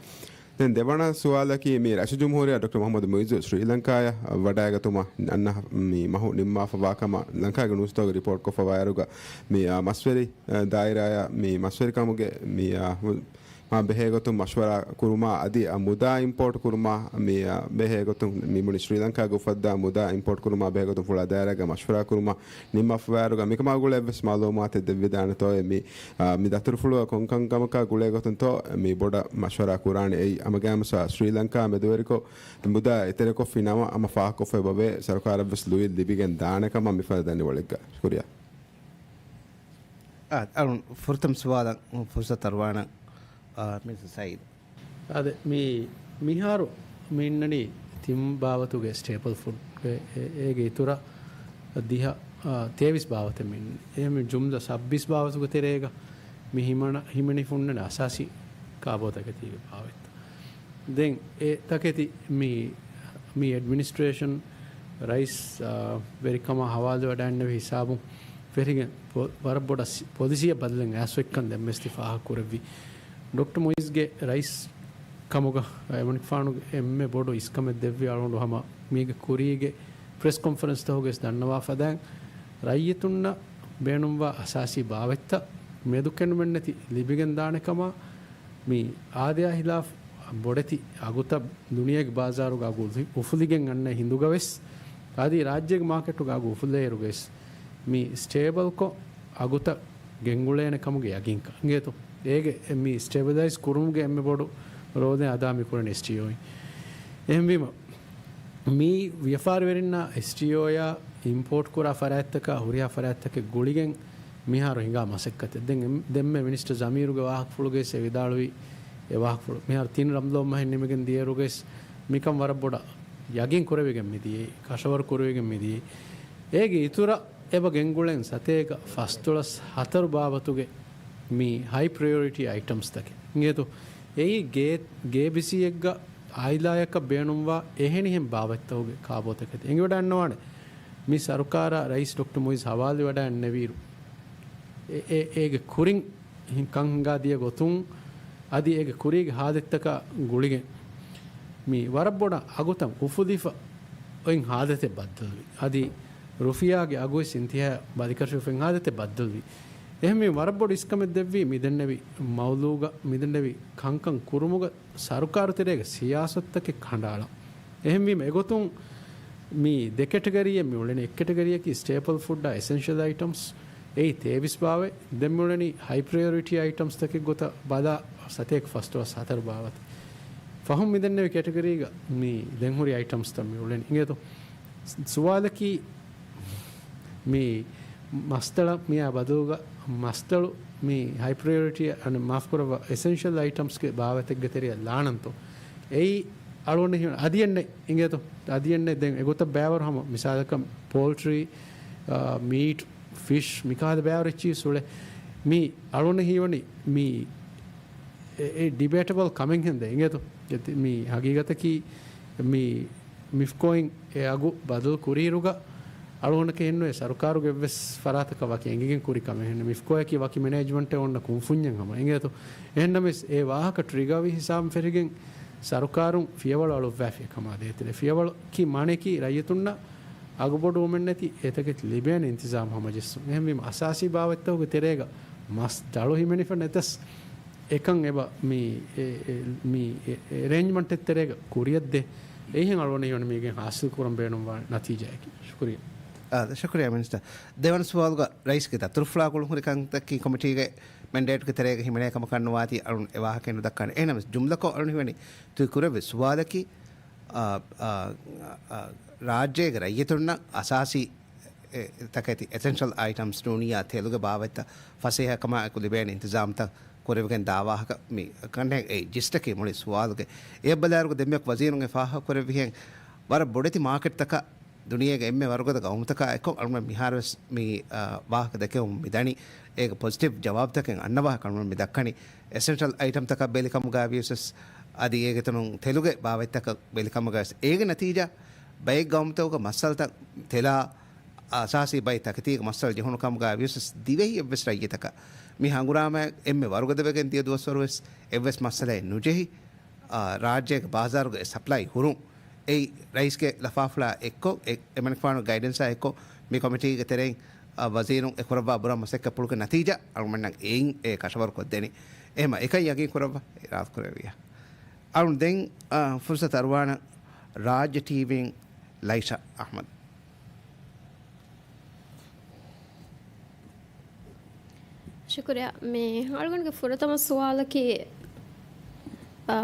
ދެން ދެވަނަ ސުވާލަކީ، މި ރައީސުލްޖުމްހޫރިއްޔާ ޑޮކްޓަރ މުޙައްމަދު މުޢިއްޒު ސްރީލަންކާއަށް ވަޑައިގަތުމަށް އަންނަ މި މަހު ނިންމާފަވާ ކަމަށް ލަންކާގެ ނޫސްތަކުގަ ރިޕޯޓްކޮށްފަވާއިރުގަ، މި، އާ، މަސްވެރި، އާ، ދާއިރާއަށް މި މަސްވެރިކަމުގެ މި، އާ، މާ ބެހޭގޮތުން މަޝްވަރާ ކުރުމާ އަދި އަ، މުދާ އިމްޕޯޓް ކުރުމާ މި އަ، ބެހޭގޮތުން މި ބުނި ސްރީލަންކާގެ އުފައްދާ މުދާ އިމްޕޯޓް ކުރުމާ ބެހޭގޮތުން ފުޅާ ދާއިރާގަ މަޝްވަރާ ކުރުމާ ނިންމަފަވާއިރުގަ މިކަމާ ގުޅޭ އެއްވެސް މައުލޫމާތެއް ދެއްވިދާނެތޯއޭ މި އަ، މި ދަތުރުފުޅުގަ ކޮންކަންކަމަކާ ގުޅޭގޮތުންތޯ މި ބޮޑަށް މަޝްވަރާ ކުރާނެ. އެއީ ހަމަގައިމުވެސް ސްރީލަންކާ މެދުވެރިކޮށް މުދާ އެތެރެކޮށްފި ނަމަ ހަމަ ފާހަގަކޮށްފައި ބަވޭ ސަރުކާރަށްވެސް ލުއި ލިބިގެން ދާނެ ކަމަށް މިފަދަ ދަނިވަޅެއްގަ. ޝުކުރިއްޔާ. އާ، އަޅުން ފުރަތަމަ ސުވާލަށް ފުރުސަތު އަރުވާނަން، އާ، މިސް ސައީދު. އާދެ، މި، މިހާރު މި އިންނަނީ ތިން ބާވަތުގެ ސްޓޭޕަލް ފުޑް ގެ، އެ، އޭގެ އިތުރަށް ދިހަ، އާ، ތޭވީސް ބާވަތެއް މި އިންނަނީ. އެހެން މި ޖުމްލަ ސައްބީސް ބާވަތުގެ ތެރޭގަ މި ހިމަނަ، ހިމެނިފަ އޮންނަނީ އަސާސީ ކާބޯތަކެތީގެ ބާވަތްތައް. ދެން އެ ތަކެތި މި، މި އެޑްމިނިސްޓްރޭޝަން ރައީސް، އާ، ވެރިކަމާ ހަވާލުވެވަޑައިގެންނެވި ހިސާބުން ފެށިގެން ޕޮ-، ވަރަށް ބޮޑަށް ސި-، ޕޮލިސީއެއް ބަދަލެއް އައިސްފައިކަން ދެންވެސް ތި ފާހަގަކުރެއްވި. ޑޮކްޓަރ މުއިޒްގެ ރައީސް ކަމުގަ އެމަނިކުފާނުގެ އެންމެ ބޮޑު އިސްކަމެއް ދެއްވި އަޅުގަނޑު ހަމަ މީގެ ކުރީގެ ޕްރެސް ކޮންފަރެންސްތަކުގައި ދަންނަވާ ފަދައިން ރައްޔިތުންނަށް ބޭނުންވާ އަސާސީ ބާވަތްތައް މެދުކެނޑުމެއްނެތި ލިބިގެންދާނެ ކަމަށް މި އާދަޔާ ހިލާފް ބޮޑެތި އަގުތައް ދުނިޔޭގެ ބާޒާރުގަ އަގު އުފުލި-، އުފުލިގެން އަންނަ ހިނދުގަވެސް، އަދި ރާއްޖޭގެ މާކެޓުގަ އަގު އުފުލޭއިރުގަވެސް، މި ސްޓޭބަލްކޮށް އަގުތައް ގެންގުޅޭނެ ކަމުގެ ޔަގީންކަން އިނގޭތޯ. އޭގެ މި ސްޓޭބިލައިޒް ކުރުމުގެ އެންމެ ބޮޑު ރޯލެއް އަދާ މި ކުރަނީ އެސްޓީއޯއިން. އެހެންވީމަ، މި ވިޔަފާރިވެރިންނާ އެސްޓީއޯއާ އިމްޕޯޓް ކުރާ ފަރާތްތަކާ ހުރިހާ ފަރާތްތަކެއް ގުޅިގެން މިހާރު ހިނގާ މަސައްކަތެއް. ދެން އެ-، ދެންމެ މިނިސްޓަރ ޒަމީރުގެ ވާހަކަފުޅުގައި އެ ވިދާޅުވި އެ ވާހަކަފުޅު. މިހާރު ތިން ރަމްޟާން މަހެއް ނިމިގެން ދިޔައިރުގައި މިކަން ވަރަށް ބޮޑަށް ޔަގީން ކުރެވިގެން މިދިޔައީ، ކަށަވަރު ކުރެވިގެން މިދިޔައީ. އޭގެ އިތުރަށް އެބަ ގެންގުޅެން ސަތޭކަ ފަސްދޮޅަސް ހަތަރު ބާވަތުގެ މި ހައި ޕްރަޔޮރިޓީ އައިޓަމްސްތަކެއް އިނގޭތޯ. އެއީ ގޭ-، ގޭބިސީއެއްގަ އާއިލާޔަކަށް ބޭނުންވާ އެހެނިހެން ބާވަތްތަކުގެ ކާބޯތަކެތި އެނގިވަޑައިގަންނަވާނެ. މި ސަރުކާރާ ރައީސް ޑޮކްޓަރ މުއިޒް ހަވާލުވެވަޑައިގެންނެވިއިރު، އެ-، އެ-، އޭގެ ކުރިން ކަން ހިނގާދިޔަ ގޮތުން، އަދި އޭގެ ކުރީގެ ހާލަތްތަކާ ގުޅިގެން، މި ވަރަށް ބޮޑަށް އަގުތައް އުފުލިފަ އޮތް ހާލަތެއް ބައްދަލުވި. އަދި ރުފިޔާގެ އަގުވެސް އިންތިހާ ބަލިކަށިވެފަ އޮތް ހާލަތެއް ބައްދަލުވި. އެހެންވީމަ ވަރަށް ބޮޑު އިސްކަމެއް ދެއްވީ މިދެންނެވި މައުލޫގަ މިދެންނެވި ކަންކަން ކުރުމުގަ ސަރުކާރު ތެރޭގަ ސިޔާސަތުތަކެއް ކަނޑައަޅާ. އެހެންވީމަ އެގޮތުން މި ދެ ކެޓަގަރީއެއް މި އުޅެނީ. އެއް ކެޓަގަރީއަކީ ސްޓޭޕަލް ފުޑްއާ އެސެންޝަލް އައިޓަމްސް، އެއީ ތޭވީސް ބާވަތް. ދެން މި އުޅެނީ ހައި ޕްރަޔޮރިޓީ އައިޓަމްސްތަކެއް ގޮތަށް ބަލާ ސަތޭކަ ފަސްދޮޅަސް ހަތަރު ބާވަތެއް. ފަހުން މިދެންނެވި ކެޓަގަރީގަ މި ދެން ހުރި އައިޓަމްސްތައް މި އުޅެނީ. އިނގޭތޯ؟ ސުވާލަކީ މި މަސްތަޅަށް މިއާ ބަދަލުގަ މަސްތަޅު މި ހައި ޕްރަޔޮރިޓީ، އަނެއް މާފުކުރައްވާ، އެސެންޝަލް އައިޓަމްސްގެ ބާވަތެއްގެ ތެރެއަށް ލާނަންތޯ؟ އެއީ އަޅުގަނޑަށް ހީވަނީ އަދިއެއްނެތް އިނގޭތޯ؟ އަދިއެއްނެތް ދެން އެގޮތަށް ބައިވަރު ހަމަ މިސާލަކަށް ޕޯލްޓްރީ، އާ، މީޓް، ފިޝް މިކަހަލަ ބައިވަރު އެއްޗިއްސުޅެ. މި އަޅުގަނޑަށް ހީވަނީ މި އެ، އެ ޑިބޭޓަބަލް ކަމެއް ހެންދެ އިނގޭތޯ؟ އެ ތި-، މި ހަގީގަތަކީ މި މިފްކޯއިން އެ އަގު ބަދަލު ކުރިއިރުގަ އަޅުގަނޑަކަށް އެންނުވޭ ސަރުކާރުގެ އެއްވެސް ފަރާތަކަށް ވަކި އެނގިގެން ކުރި ކަމެއް ހެން. މިފްކޯއަކީ ވަކި މެނޭޖްމަންޓެއް އޮންނަ ކުންފުންޏެއް ހަމަ އިނގޭތޯ؟ އެހެންނަމަވެސް އެ ވާހަކަ ޓްރިގާވި ހިސާބުން ފެށިގެން ސަރުކާރުން ފިޔަވަޅު އަޅުއްވައިފި ކަމާ ދޭތެރޭ. ފިޔަވަޅަކީ މާނައަކީ ރައްޔިތުންނަށް އަގުބޮޑުވުމެއްނެތި އެތަކެތި ލިބޭނެ އިންތިޒާމް ހަމަޖެއްސުން. އެހެންވީމަ އަސާސީ ބާވަތްތަކުގެ ތެރޭގަ މަސް ދަޅު ހިމެނިފަ ނެތަސް އެކަން އެބަ މި އެ، އެ، މި އެ، އެ އެރޭންޖްމަންޓެއް ތެރޭގަ ކުރިއަށްދޭ. އެހެން އަޅުގަނޑަށް ހީވަނީ މީގެން ހާސިލް ކުރަން ބޭނުންވާ ނަތީޖާއަކީ. ޝުކުރިއްޔާ. އާ، ޝުކުރިއްޔާ މިނިސްޓަރ. ދެވަނަ ސުވާލުގަ ރައީސްގެ ދަތުރުފުޅާ ގުޅުންހުރި ކަންތައް ކޮމިޓީގެ މެންޑޭޓްގެ ތެރޭގަ ހިމެނޭ ކަމަކަށް ނުވާތީ އަޅުން އެ ވާހަކަ ނުދައްކާނެ. އެހެންނަމަވެސް ޖުމްލަކޮށް އަޅުން ހީވަނީ ތި ކުރެއްވި ސުވާލަކީ، އާ، އާ، އާ، ރާއްޖޭގެ ރައްޔިތުންނަށް އަސާސީ އެ، ތަކެތި އެސެންޝަލް އައިޓަމްސް ނޫނިއްޔާ ތެލުގެ ބާވަތްތައް ފަސޭހަކަމާއެކު ލިބޭނެ އިންތިޒާމްތައް ކުރެވިގެން ދާ ވާހަކަ މި ކަންނޭނގެ އެއީ ޖިސްޓަކީ މުޅި ސުވާލުގެ. އެއަށް ބަލާއިރުގަ ދެންމެ ވަޒީރުން އެ ފާހަގަކުރެއްވިހެން ވަރަށް ބޮޑެތި މާކެޓްތަކަށް ދުނިޔޭގެ އެންމެ ވަރުގަދަ ގައުމުތަކާ އެކޮށް އަޅުގަނޑު މިހާރުވެސް މި، އާ، ވާހަކަ ދެކެވުން މިދަނީ. އޭގެ ޕޮޒިޓިވް ޖަވާބުތަކެއް އަންނަ ވާހަކަ އަޅުގަނޑު މި ދައްކަނީ. އެސެންޝަލް އައިޓަމްތަކަށް ބެލިކަމުގައި ވިޔަސް އަދި އޭގެ ތަނުން ތެލުގެ ބާވަތްތަކަށް ބެލިކަމުގައި ވެސް އޭގެ ނަތީޖާ ބައެއް ގައުމުތަކުގަ މައްސަލަތައް ތެލާ އަސާސީ ބައެއް ތަކެތީގެ މައްސަލަ ޖެހުނު ކަމުގައި ވިޔަސް ދިވެހި އެއްވެސް ރައްޔިތަކަށް މި ހަނގުރާމައެއް އެންމެ ވަރުގަދަވެގެން ދިޔަ ދުވަސްވަރު ވެސް އެއްވެސް މައްސަލައެއް ނުޖެހި، އާ، ރާއްޖޭގެ ބާޒާރުގެ ސަޕްލައި ހުރުން އެއީ ރައީސްގެ ލަފާފުޅާ އެއްކޮށް، އެ-، އެމަނިކުފާނު ގައިޑެންސާ އެއްކޮށް މި ކޮމިޓީގެ ތެރެއިން، އާ، ވަޒީރުން އެ ކުރައްވާ ބުރަ މަސައްކަތްޕުޅުގެ ނަތީޖާ އަޅުގަނޑަށް އެއިން އެ ކަށަވަރުކޮށްދެނީ. އެހެމަ އެކަން ޔަގީން ކުރައްވާ އިރާދަ ކުރެއްވިޔާ. އަޅުން ދެން، އާ، ފުރުސަތު އަރުވާނަ ރާއްޖެ ޓީވީން ލައިޝާ އަޙްމަދު. ޝުކުރިއްޔާ. މި އަޅުގަނޑުގެ ފުރަތަމަ ސުވާލަކީ، އާ،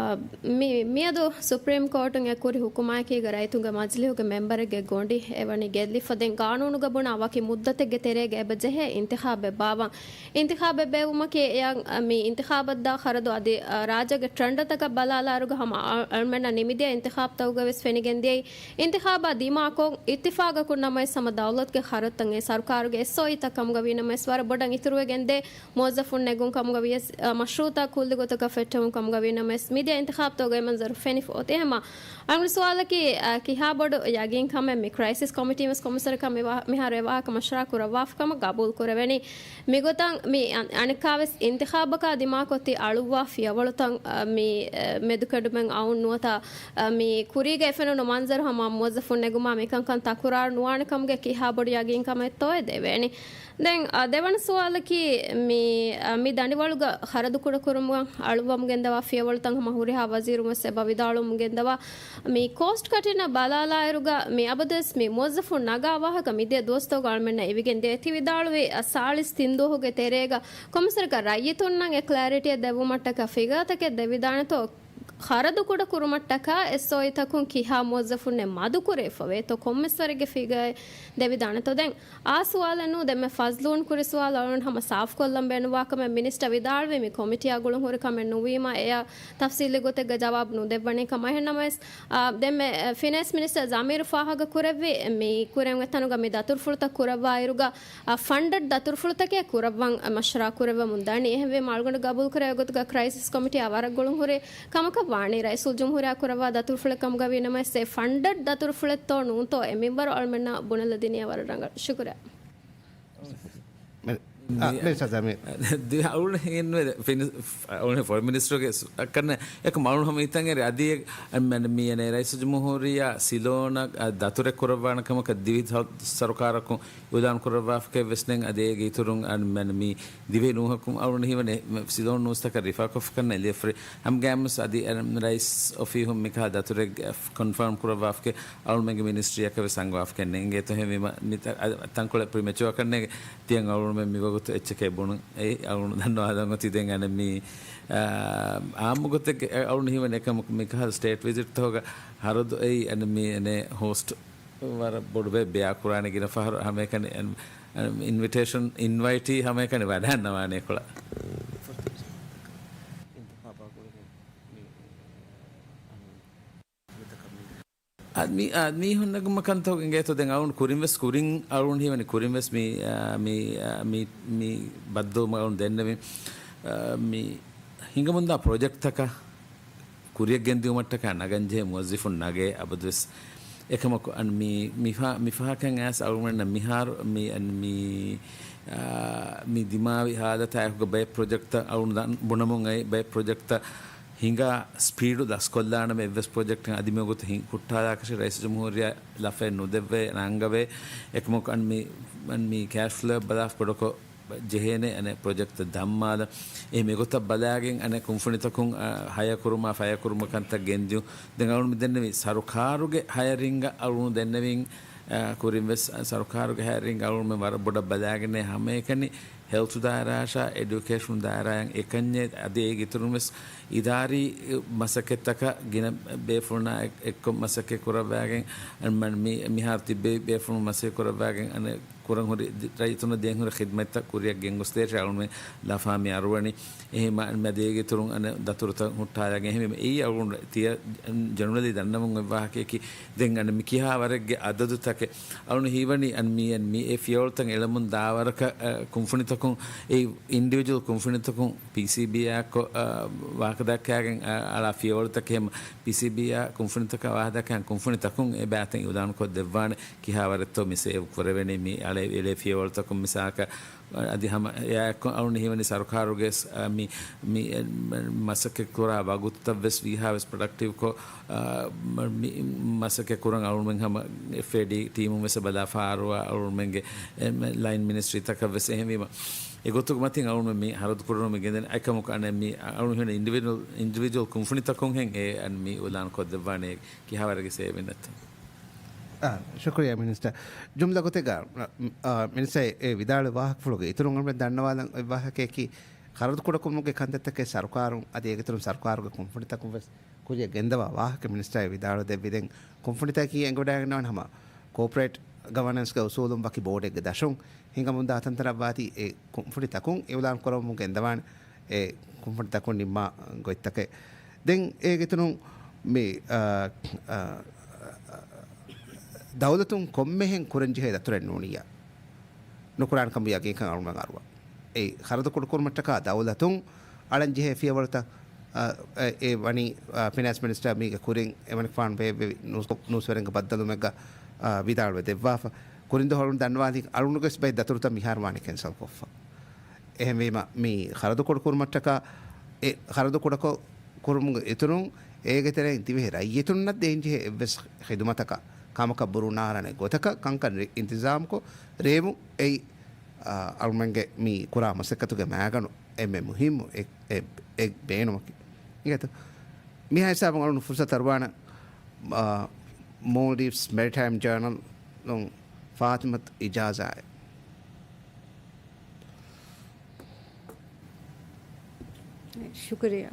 މި، މިއަދު ސުޕްރީމް ކޯޓުން އެ ކުރި ހުކުމާއެކީގަ ރައްޔިތުންގެ މަޖިލީހުގެ މެމްބަރެއްގެ ގޮނޑި އެވަނީ ގެއްލިފަ. ދެން ގާނޫނުގަ ބުނާ ވަކި މުއްދަތެއްގެ ތެރޭގަ އެބަ ޖެހޭ އިންތިޚާބެއް ބާވަން. އިންތިޚާބެއް ބޭއްވުމަކީ އެޔަށް، މި އިންތިޚާބަށްދާ ޚަރަދު އަދި، އަ، ރާއްޖޭގެ ޓްރެންޑްތަކަށް ބަލާލާއިރުގަ ހަމަ އަ-، އަޅުމެންނަށް ނިމިދިޔަ އިންތިޚާބްތަކުގަ ވެސް ފެނިގެންދިޔައީ، އިންތިޚާބާ ދިމާކޮށް އިއްތިފާގަކުން ނަމަވެސް ހަމަ ދައުލަތުގެ ޚަރަދުތައް އެ ސަރުކާރުގެ އެސްއޯއީތައް ކަމުގަ ވީނަމަވެސް ވަރަށް ބޮޑަށް އިތުރުވެގެންދޭ. މުވައްޒަފުން ނެގުން ކަމުގަ ވިޔަސް، އަ، މަޝްރޫއުތައް ކުއްލި ގޮތަކަށް ފެއްޓެވުން ކަމުގަ ވީނަމަވެސް މިދިޔަ އިންތިޚާބްތަކުގައި މަންޒަރު ފެނިފަ އޮތީ. ހަމަ އަޅުގަނޑު ސުވާލަކީ، އަ، ކިހާ ބޮޑު ޔަގީންކަމެއް މި ކްރައިސިސް ކޮމިޓީން ވެސް ކޮމިސަރަކަށް މި ވާ-، މިހާރު އެ ވާހަކަ މަޝްވަރާ ކުރައްވާފަ ކަމަށް ގަބޫލު ކުރެވެނީ. މިގޮތަށް މި އަ-، އަނެއްކާވެސް އިންތިޚާބަކާ ދިމާކޮށް ތި އަޅުއްވާ ފިޔަވަޅުތައް، އަ، މި، އެ، މެދުކެނޑުމެއް އައުން ނުވަތަ، އަ، މި ކުރީގައި ފެނުނު މަންޒަރު ހަމަ މުވައްޒަފުން ނެގުމާ މިކަންކަން ތަކުރާރު ނުވާނެ ކަމުގެ ކިހާ ބޮޑު ޔަގީންކަމެއްތޯއޭ ދެވޭނީ. ދެން، އަ، ދެވަނަ ސުވާލަކީ، މި، އަ، މި ދަނޑިވަޅުގަ ޚަރަދު ކުޑަކުރުމުގަ އަޅުއްވަމުގެންދަވާ ފިޔަވަޅުތައް ހަމަ ހުރިހާ ވަޒީރުން ވެސް އެބަ ވިދާޅުވަމުގެންދަވާ، މި ކޯސްޓް ކަޓިންއަށް ބަލާލާއިރުގަ މި އަބަދުވެސް މި މުވައްޒަފުން ނަގާ ވާހަކަ މިދިޔަ ދުވަސްތަކުގަ އަޅުމެންނަށް އިވިގެން ދިޔަ. ތި ވިދާޅުވި، އަ، ސާޅީސް ތިން ދުވަހުގެ ތެރޭގަ ކޮމިސަރަކަށް ރައްޔިތުންނަށް އެ ކްލެއިރިޓީއެއް ދެއްވުމަށްޓަކާ ފިގާތަކެއް ދެވިދާނެތޯ؟ ޚަރަދު ކުޑަ ކުރުމަށްޓަކާ އެސްއޯއީތަކުން ކިހާ މުވައްޒަފުންނެއް މަދުކުރެވިފަވޭތޯ؟ ކޮންމެސްވަރެއްގެ ފިގާއެއް ދެވިދާނެތޯ؟ ދެން އާ ސުވާލެއް ނޫ، ދެންމެ ފަޒްލޫން ކުރި ސުވާލު އަޅުން ހަމަ ސާފުކޮށްލަން ބޭނުންވާކަމެއް މިނިސްޓަރ ވިދާޅުވީ މި ކޮމިޓީއާ ގުޅުން ހުރި ކަމެއް ނުވީމަ އެޔަށް ތަފްސީލީ ގޮތެއްގަ ޖަވާބު ނުދެއްވަނީ ކަމަށް. އެހެންނަމަވެސް، އާ، ދެންމެ، އެ، ފިނޭންސް މިނިސްޓަރ ޒަމީރު ފާހަގަ ކުރެއްވި މި ކުރެން އެތަނުގަ މި ދަތުރުފުޅުތައް ކުރައްވާއިރުގަ، އާ، ފަންޑަޑް ދަތުރުފުޅުތަކެއް ކުރައްވަން މަޝްވަރާ ކުރެއްވަމުން ދަނީ. އެހެންވީމަ އަޅުގަނޑު ގަބޫލުކުރެވޭ ގޮތުގަ ކްރައިސިސް ކޮމިޓީއާ ވަރަށް ގުޅުން ހުރި ކަމަކަށް ވާނީ. ރައީސުލްޖުމްހޫރިއްޔާ ކުރައްވާ ދަތުރުފުޅެއް ކަމުގަ ވީނަމަވެސް އެ ފަންޑަޑް ދަތުރުފުޅެއްތޯ ނޫންތޯ އެ މިންވަރު އަޅުމެންނަށް ބުނެލަދިނީ ވަރަށް ރަނގަޅު. ޝުކުރިއްޔާ. މި-، އާ، މި-، މި ސަދާ މި- ދި-، އަޅުގަނޑު ހިނގެންނުވޭ ފިނި-، އަޅުގަނޑު ފޮރިން މިނިސްޓަރުގެ ސު-، އަކަން އެކަމް އަޅުގަނޑު ހަމަ ހިތަށް އެރި އަދި އެ-، މި-، މި-، އެނެ ރައީސުލްޖުމްހޫރިއްޔާ ސިލޯނަށް އަ، ދަތުރެއް ކުރައްވާނެ ކަމަކަށް ދިވެހި ސަ-، ސަރުކާރަކުން އިއުލާން ކުރައްވާފަކަށް ވެސް ދެން އަދި އޭގެ އިތުރުން އަ، މި-، މި ދިވެހި ނޫހަކުން އަޅުގަނޑު ހީވަނީ ސިލޯން ނޫސްތަކަށް ރިފާކޮށްފަ ކަންނޭނގެ އެލިޔަފްރި ހަމަގައިމުވެސް އަދި އަ، ރައީސް އޮފީހުން މިކަހަލަ ދަތުރެއް ކޮންފާމް ކުރައްވާފަކަށް އަޅުމެންގެ މިނިސްޓްރީއަކަށް ވެސް އަންގަވާފަ ކަންނޭނގެ. އެހެންވީމަ މި ތަ-، އަ-، ތަންކޮޅެއް ޕްރިމެޗުއާ ކަންނޭނގެ. ތިޔަން އަޅުމެން މިވަގުތު އެއްޗެކޭ ބުނުން. އެއީ އަޅުން ދަންނަވާލަން އޮތީ ދެން އަނެއް މި، އާ، އާއްމު ގޮތެއްގެ އަ-، އަޅުން ހީވަނީ އެކަމަކު މިކަހަލަ ސްޓޭޓް ވިޒިޓްތަކުގަ ހަރަދު އެއީ އަނެއް މި އެނެ ހޯސްޓް ވަރަށް ބޮޑު ބޭ ބެއާ ކުރާނެ ގިނަ ފަހަރު ހަމައެކަނި އިން-، އިން-، އިންވިޓޭޝަން އިންވައިޓީ ހަމައެކަނި ވަޑައިންނަވާނެ ކޮޅަށް. އަ، މި-، އަ، މީހުން ނެގުމަކަންތޯ އިނގޭތޯ ދެން އަޅުން ކުރިން ވެސް، ކުރިން އަޅުން ހީވަނީ ކުރިން ވެސް މި، އަ، މި، އަ، މި، މި ބައްދަލުވުމަށް އަޅުން ދެންނެވި، އަ، މި ހިނގަމުންދާ ޕްރޮޖެކްޓްތަކަށް ކުރިއަށް ގެންދިއުމަށްޓަކާ ނަގަންޖެހޭ މުވައްޒިފުން ނަގޭ އަބަދުވެސް. އެކަމަކު އަން މި، މިފާ-، މިފަހަކަށް އައިސް އަޅުގަނޑަށް މިހާރު މި، އަން މި، އާ، މި ދިމާވި ހާލަތާ އެކުގަ ބައެއް ޕްރޮޖެކްޓްތައް އަޅުގަނޑު ދަން-، ބުނަމުން އައި ބައެއް ޕްރޮޖެކްޓްތައް ހިނގާ ސްޕީޑު ދަސްކޮށްލާނަމޭ އެއްވެސް ޕްރޮޖެކްޓެއް އަދި މިވަގުތު ހިން-، ހުއްޓާލާކަށި ރައީސުލްޖުމްހޫރިއްޔާ ލަފައެއް ނުދެއްވޭ ނަންގަވޭ. އެކަމަކު އަން މި، އަން މި ކޭޝް ފްލޯ ބަލާފަ ބޮޑަކޮށް ޖެހޭނެ އަނެއް ޕްރޮޖެކްޓްތައް ދަންމާލަ. އެ މިގޮތަށް ބަލާގެން އަނެއް ކުންފުނިތަކުން، އަ، ހަޔަކުރުމާ ފަޔަކުރުމަށް ކަންތައް ގެންދިޔުން. ދެން އަޅުން މި ދެންނެވި ސަރުކާރުގެ ހަޔަރިންގ އަޅުން ދެންނެވިން، އަ، ކުރިން ވެސް، އަ، ސަރުކާރުގެ ހަޔަރިންގ އަޅުން މި ވަރަށް ބޮޑަށް ބަލާގެންނޭ ހަމައެކަނި ހެލްތު ދާއިރާއަށާ އެޑިއުކޭޝަން ދާއިރާއަށް އެކަންޏެއް އަދި އޭގެ އިތުރުން ވެސް އިދާރީ މަސައްކަތްތަކަށް ގިނަ ބޭފުޅުންނާ އެ-، އެއްކޮށް މަސައްކަތް ކުރައްވާގެން މި-، މިހާރު ތިއްބެވި ބޭފުޅުން މަސައްކަތް ކުރައްވާގެން އަނެއް ކުރަން ހުރި ދި-، ރައްޔިތުންނަށް ދޭން ހުރި ޚިދްމަތްތައް ކުރިއަށް ގެންގޮސްދޭށޭ އަޅުމެން ލަފާ މި އަރުވަނީ. އެހެން މަ-، މަދޭގެ އިތުރުން އަނެއް ދަތުރުތައް ހުއްޓާލަގެން އެހެންވީމަ އެއީ އަޅުގަނޑު ތިޔަ ޖެނެރަލީ ދަންނަމުން އޮތް ވާހަކަޔަކީ ދެން އަނެއް މި ކިހާ ވަރެއްގެ އަދަދުތަކެއް އަޅުން ހީވަނީ އަން މި އަން މި އެ ފިޔަވަޅުތައް އެޅަމުން ދާވަރަކަށް، އަ، ކުންފުނިތަކުން އެ އިންޑިވިޖުއަލް ކުންފުނިތަކުން ޕީސީބީއާއެއްކޮށް، އަ، ވާހަކަދައްކާގެން، އަ، އަޅާ ފިޔަވަޅުތަކެއް ހެމަ ޕީސީބީއާ ކުންފުނިތަކާ ވާހަކަދައްކާ ކުންފުނިތަކުން އެ ބައިތައް އިއުލާނުކޮށް ދެއްވާނެ. ކިހާވަރެއްތޯ މި ސޭވް ކުރެވެނީ، މި އަޅެ އެޅޭ ފިޔަވަޅުތަކުން މިސާލަކަށް އަދި ހަމަ އެއާއެއްކޮށް އަޅުން ހީވަނީ ސަރުކާރުގެ ސް-، އަ، މި، މި، އެ، މަ-، މަސައްކަތް ކުރާ ވަގުތުތައްވެސް ވީހާވެސް ޕްރޮޑަކްޓިވްކޮށް، އަ، މަ-، މި، މަސައްކަތް ކުރަން އަޅުންމެން ހަމަ އެފްއޭޑީ ޓީމުން ވެސް ބަލާ ފާރުވާ އަޅުންމެންގެ، އެ، މެ-، ލައިން މިނިސްޓްރީތަކަށް ވެސް. އެހެންވީމަ، އެގޮތުގެ މަތިން އަޅުންމެން މި ހަރަދު ކުރުމަށް ގެންދެން އެކަމަކު އަނެއް މި އަޅުން ހިން އިންޑިވިޖުއަލް، އިންޑިވިޖުއަލް ކުންފުނިތަކުންހެން އެ އަން މި އިއުލާން ކޮށްދެއްވާނެ ކިހާވަރެއްގެ ސޭވެއް ނެތްތަ؟ އާ، ޝުކުރިއްޔާ މިނިސްޓަރ. ޖުމްލަ ގޮތެއްގަ، އާ، މިނިސްޓަރ އެ ވިދާޅުވި ވާހަކަފުޅުގެ އިތުރުން އަޅުމެން ދަންނަވާލަން އޮތް ވާހަކަޔަކީ، ޚަރަދު ކުޑަކުރުމުގެ ކަންތައްތަކެއް ސަރުކާރުން އަދި އޭގެ އިތުރުން ސަރުކާރުގެ ކުންފުނިތަކުން ވެސް ކުރިއަށް ގެންދަވާ ވާހަކަ މިނިސްޓަރ ވިދާޅުވެދެއްވި. ދެން ކުންފުނިތަކީ އެނގިވަޑައިގަންނަވާނެ ހަމަ ކޯޕަރޭޓް ގަވަނަންސްގެ އުސޫލުން ވަކި ބޯޑެއްގެ ދަށުން ހިނގަމުންދާ ތަންތަނަށްވާތީ އެ ކުންފުނިތަކުން އިއުލާން ކުރަމުން ގެންދަވާނެ އެ ކުންފުނިތަކުން ނިންމާ ގޮތްތަކެއް. ދެން އޭގެ އިތުރުން މި، އާ، އާ، ދައުލަތުން ކޮންމެހެން ކުރަންޖެހޭ ދަތުރެއް ނޫނިއްޔާ. ނުކުރާނެ ކަމުގެ ޔަގީންކަން އަޅުގަނޑު އަރުވާ. އެ ޚަރަދު ކުޑަކުރުމަށްޓަކާ ދައުލަތުން އަޅަންޖެހޭ ފިޔަވަޅުތައް، އަ، އެ، އެ ވަނީ، އަ، ފިނޭންސް މިނިސްޓަރ މީގެ ކުރިން އެވަނިކުފާނު ބޭއްވެވި ނޫސް-، ނޫސްވެރިންގެ ބައްދަލުމެއްގަ، އަ، ވިދާޅުވެ ދެއްވާފަ. ކުރިންދުވަހު އަޅުން ދަންނަވާލި އަޅުގަނޑުގެ ބައެއް ދަތުރުތައް މިހާރު ވާނީ ކެންސަލް ކޮށްފަ. އެހެންވީމަ، މި ޚަރަދު ކުޑަކުރުމަށްޓަކާ، އެ ޚަރަދު ކުޑަކޮށް ކުރުމުގެ އިތުރުން، އޭގެ ތެރެއިން ދިވެހި ރައްޔިތުންނަށް ދޭންޖެހޭ އެއްވެސް ޚިދުމަތަކަށް ކަމަކަށް ބުރޫނާރާނެ ގޮތަކަށް ކަންކަން ރި-، އިންތިޒާމްކޮށް ރޭވުން އެއީ، އާ، އަޅުމެންގެ މި ކުރާ މަސައްކަތުގެ މައިގަނޑު އެންމެ މުހިއްމު އެ، އެ، އެ ބޭނުމަކީ. އިނގޭތޯ؟ މިހާ ހިސާބުން އަޅުން ފުރުސަތު އަރުވާނަން، އާ، މޯލްޑިވްސް މެރިޓައިމް ޖަރނަލުން ފާތިމަތު އިޖާޒާއެއް. ޝުކުރިއްޔާ.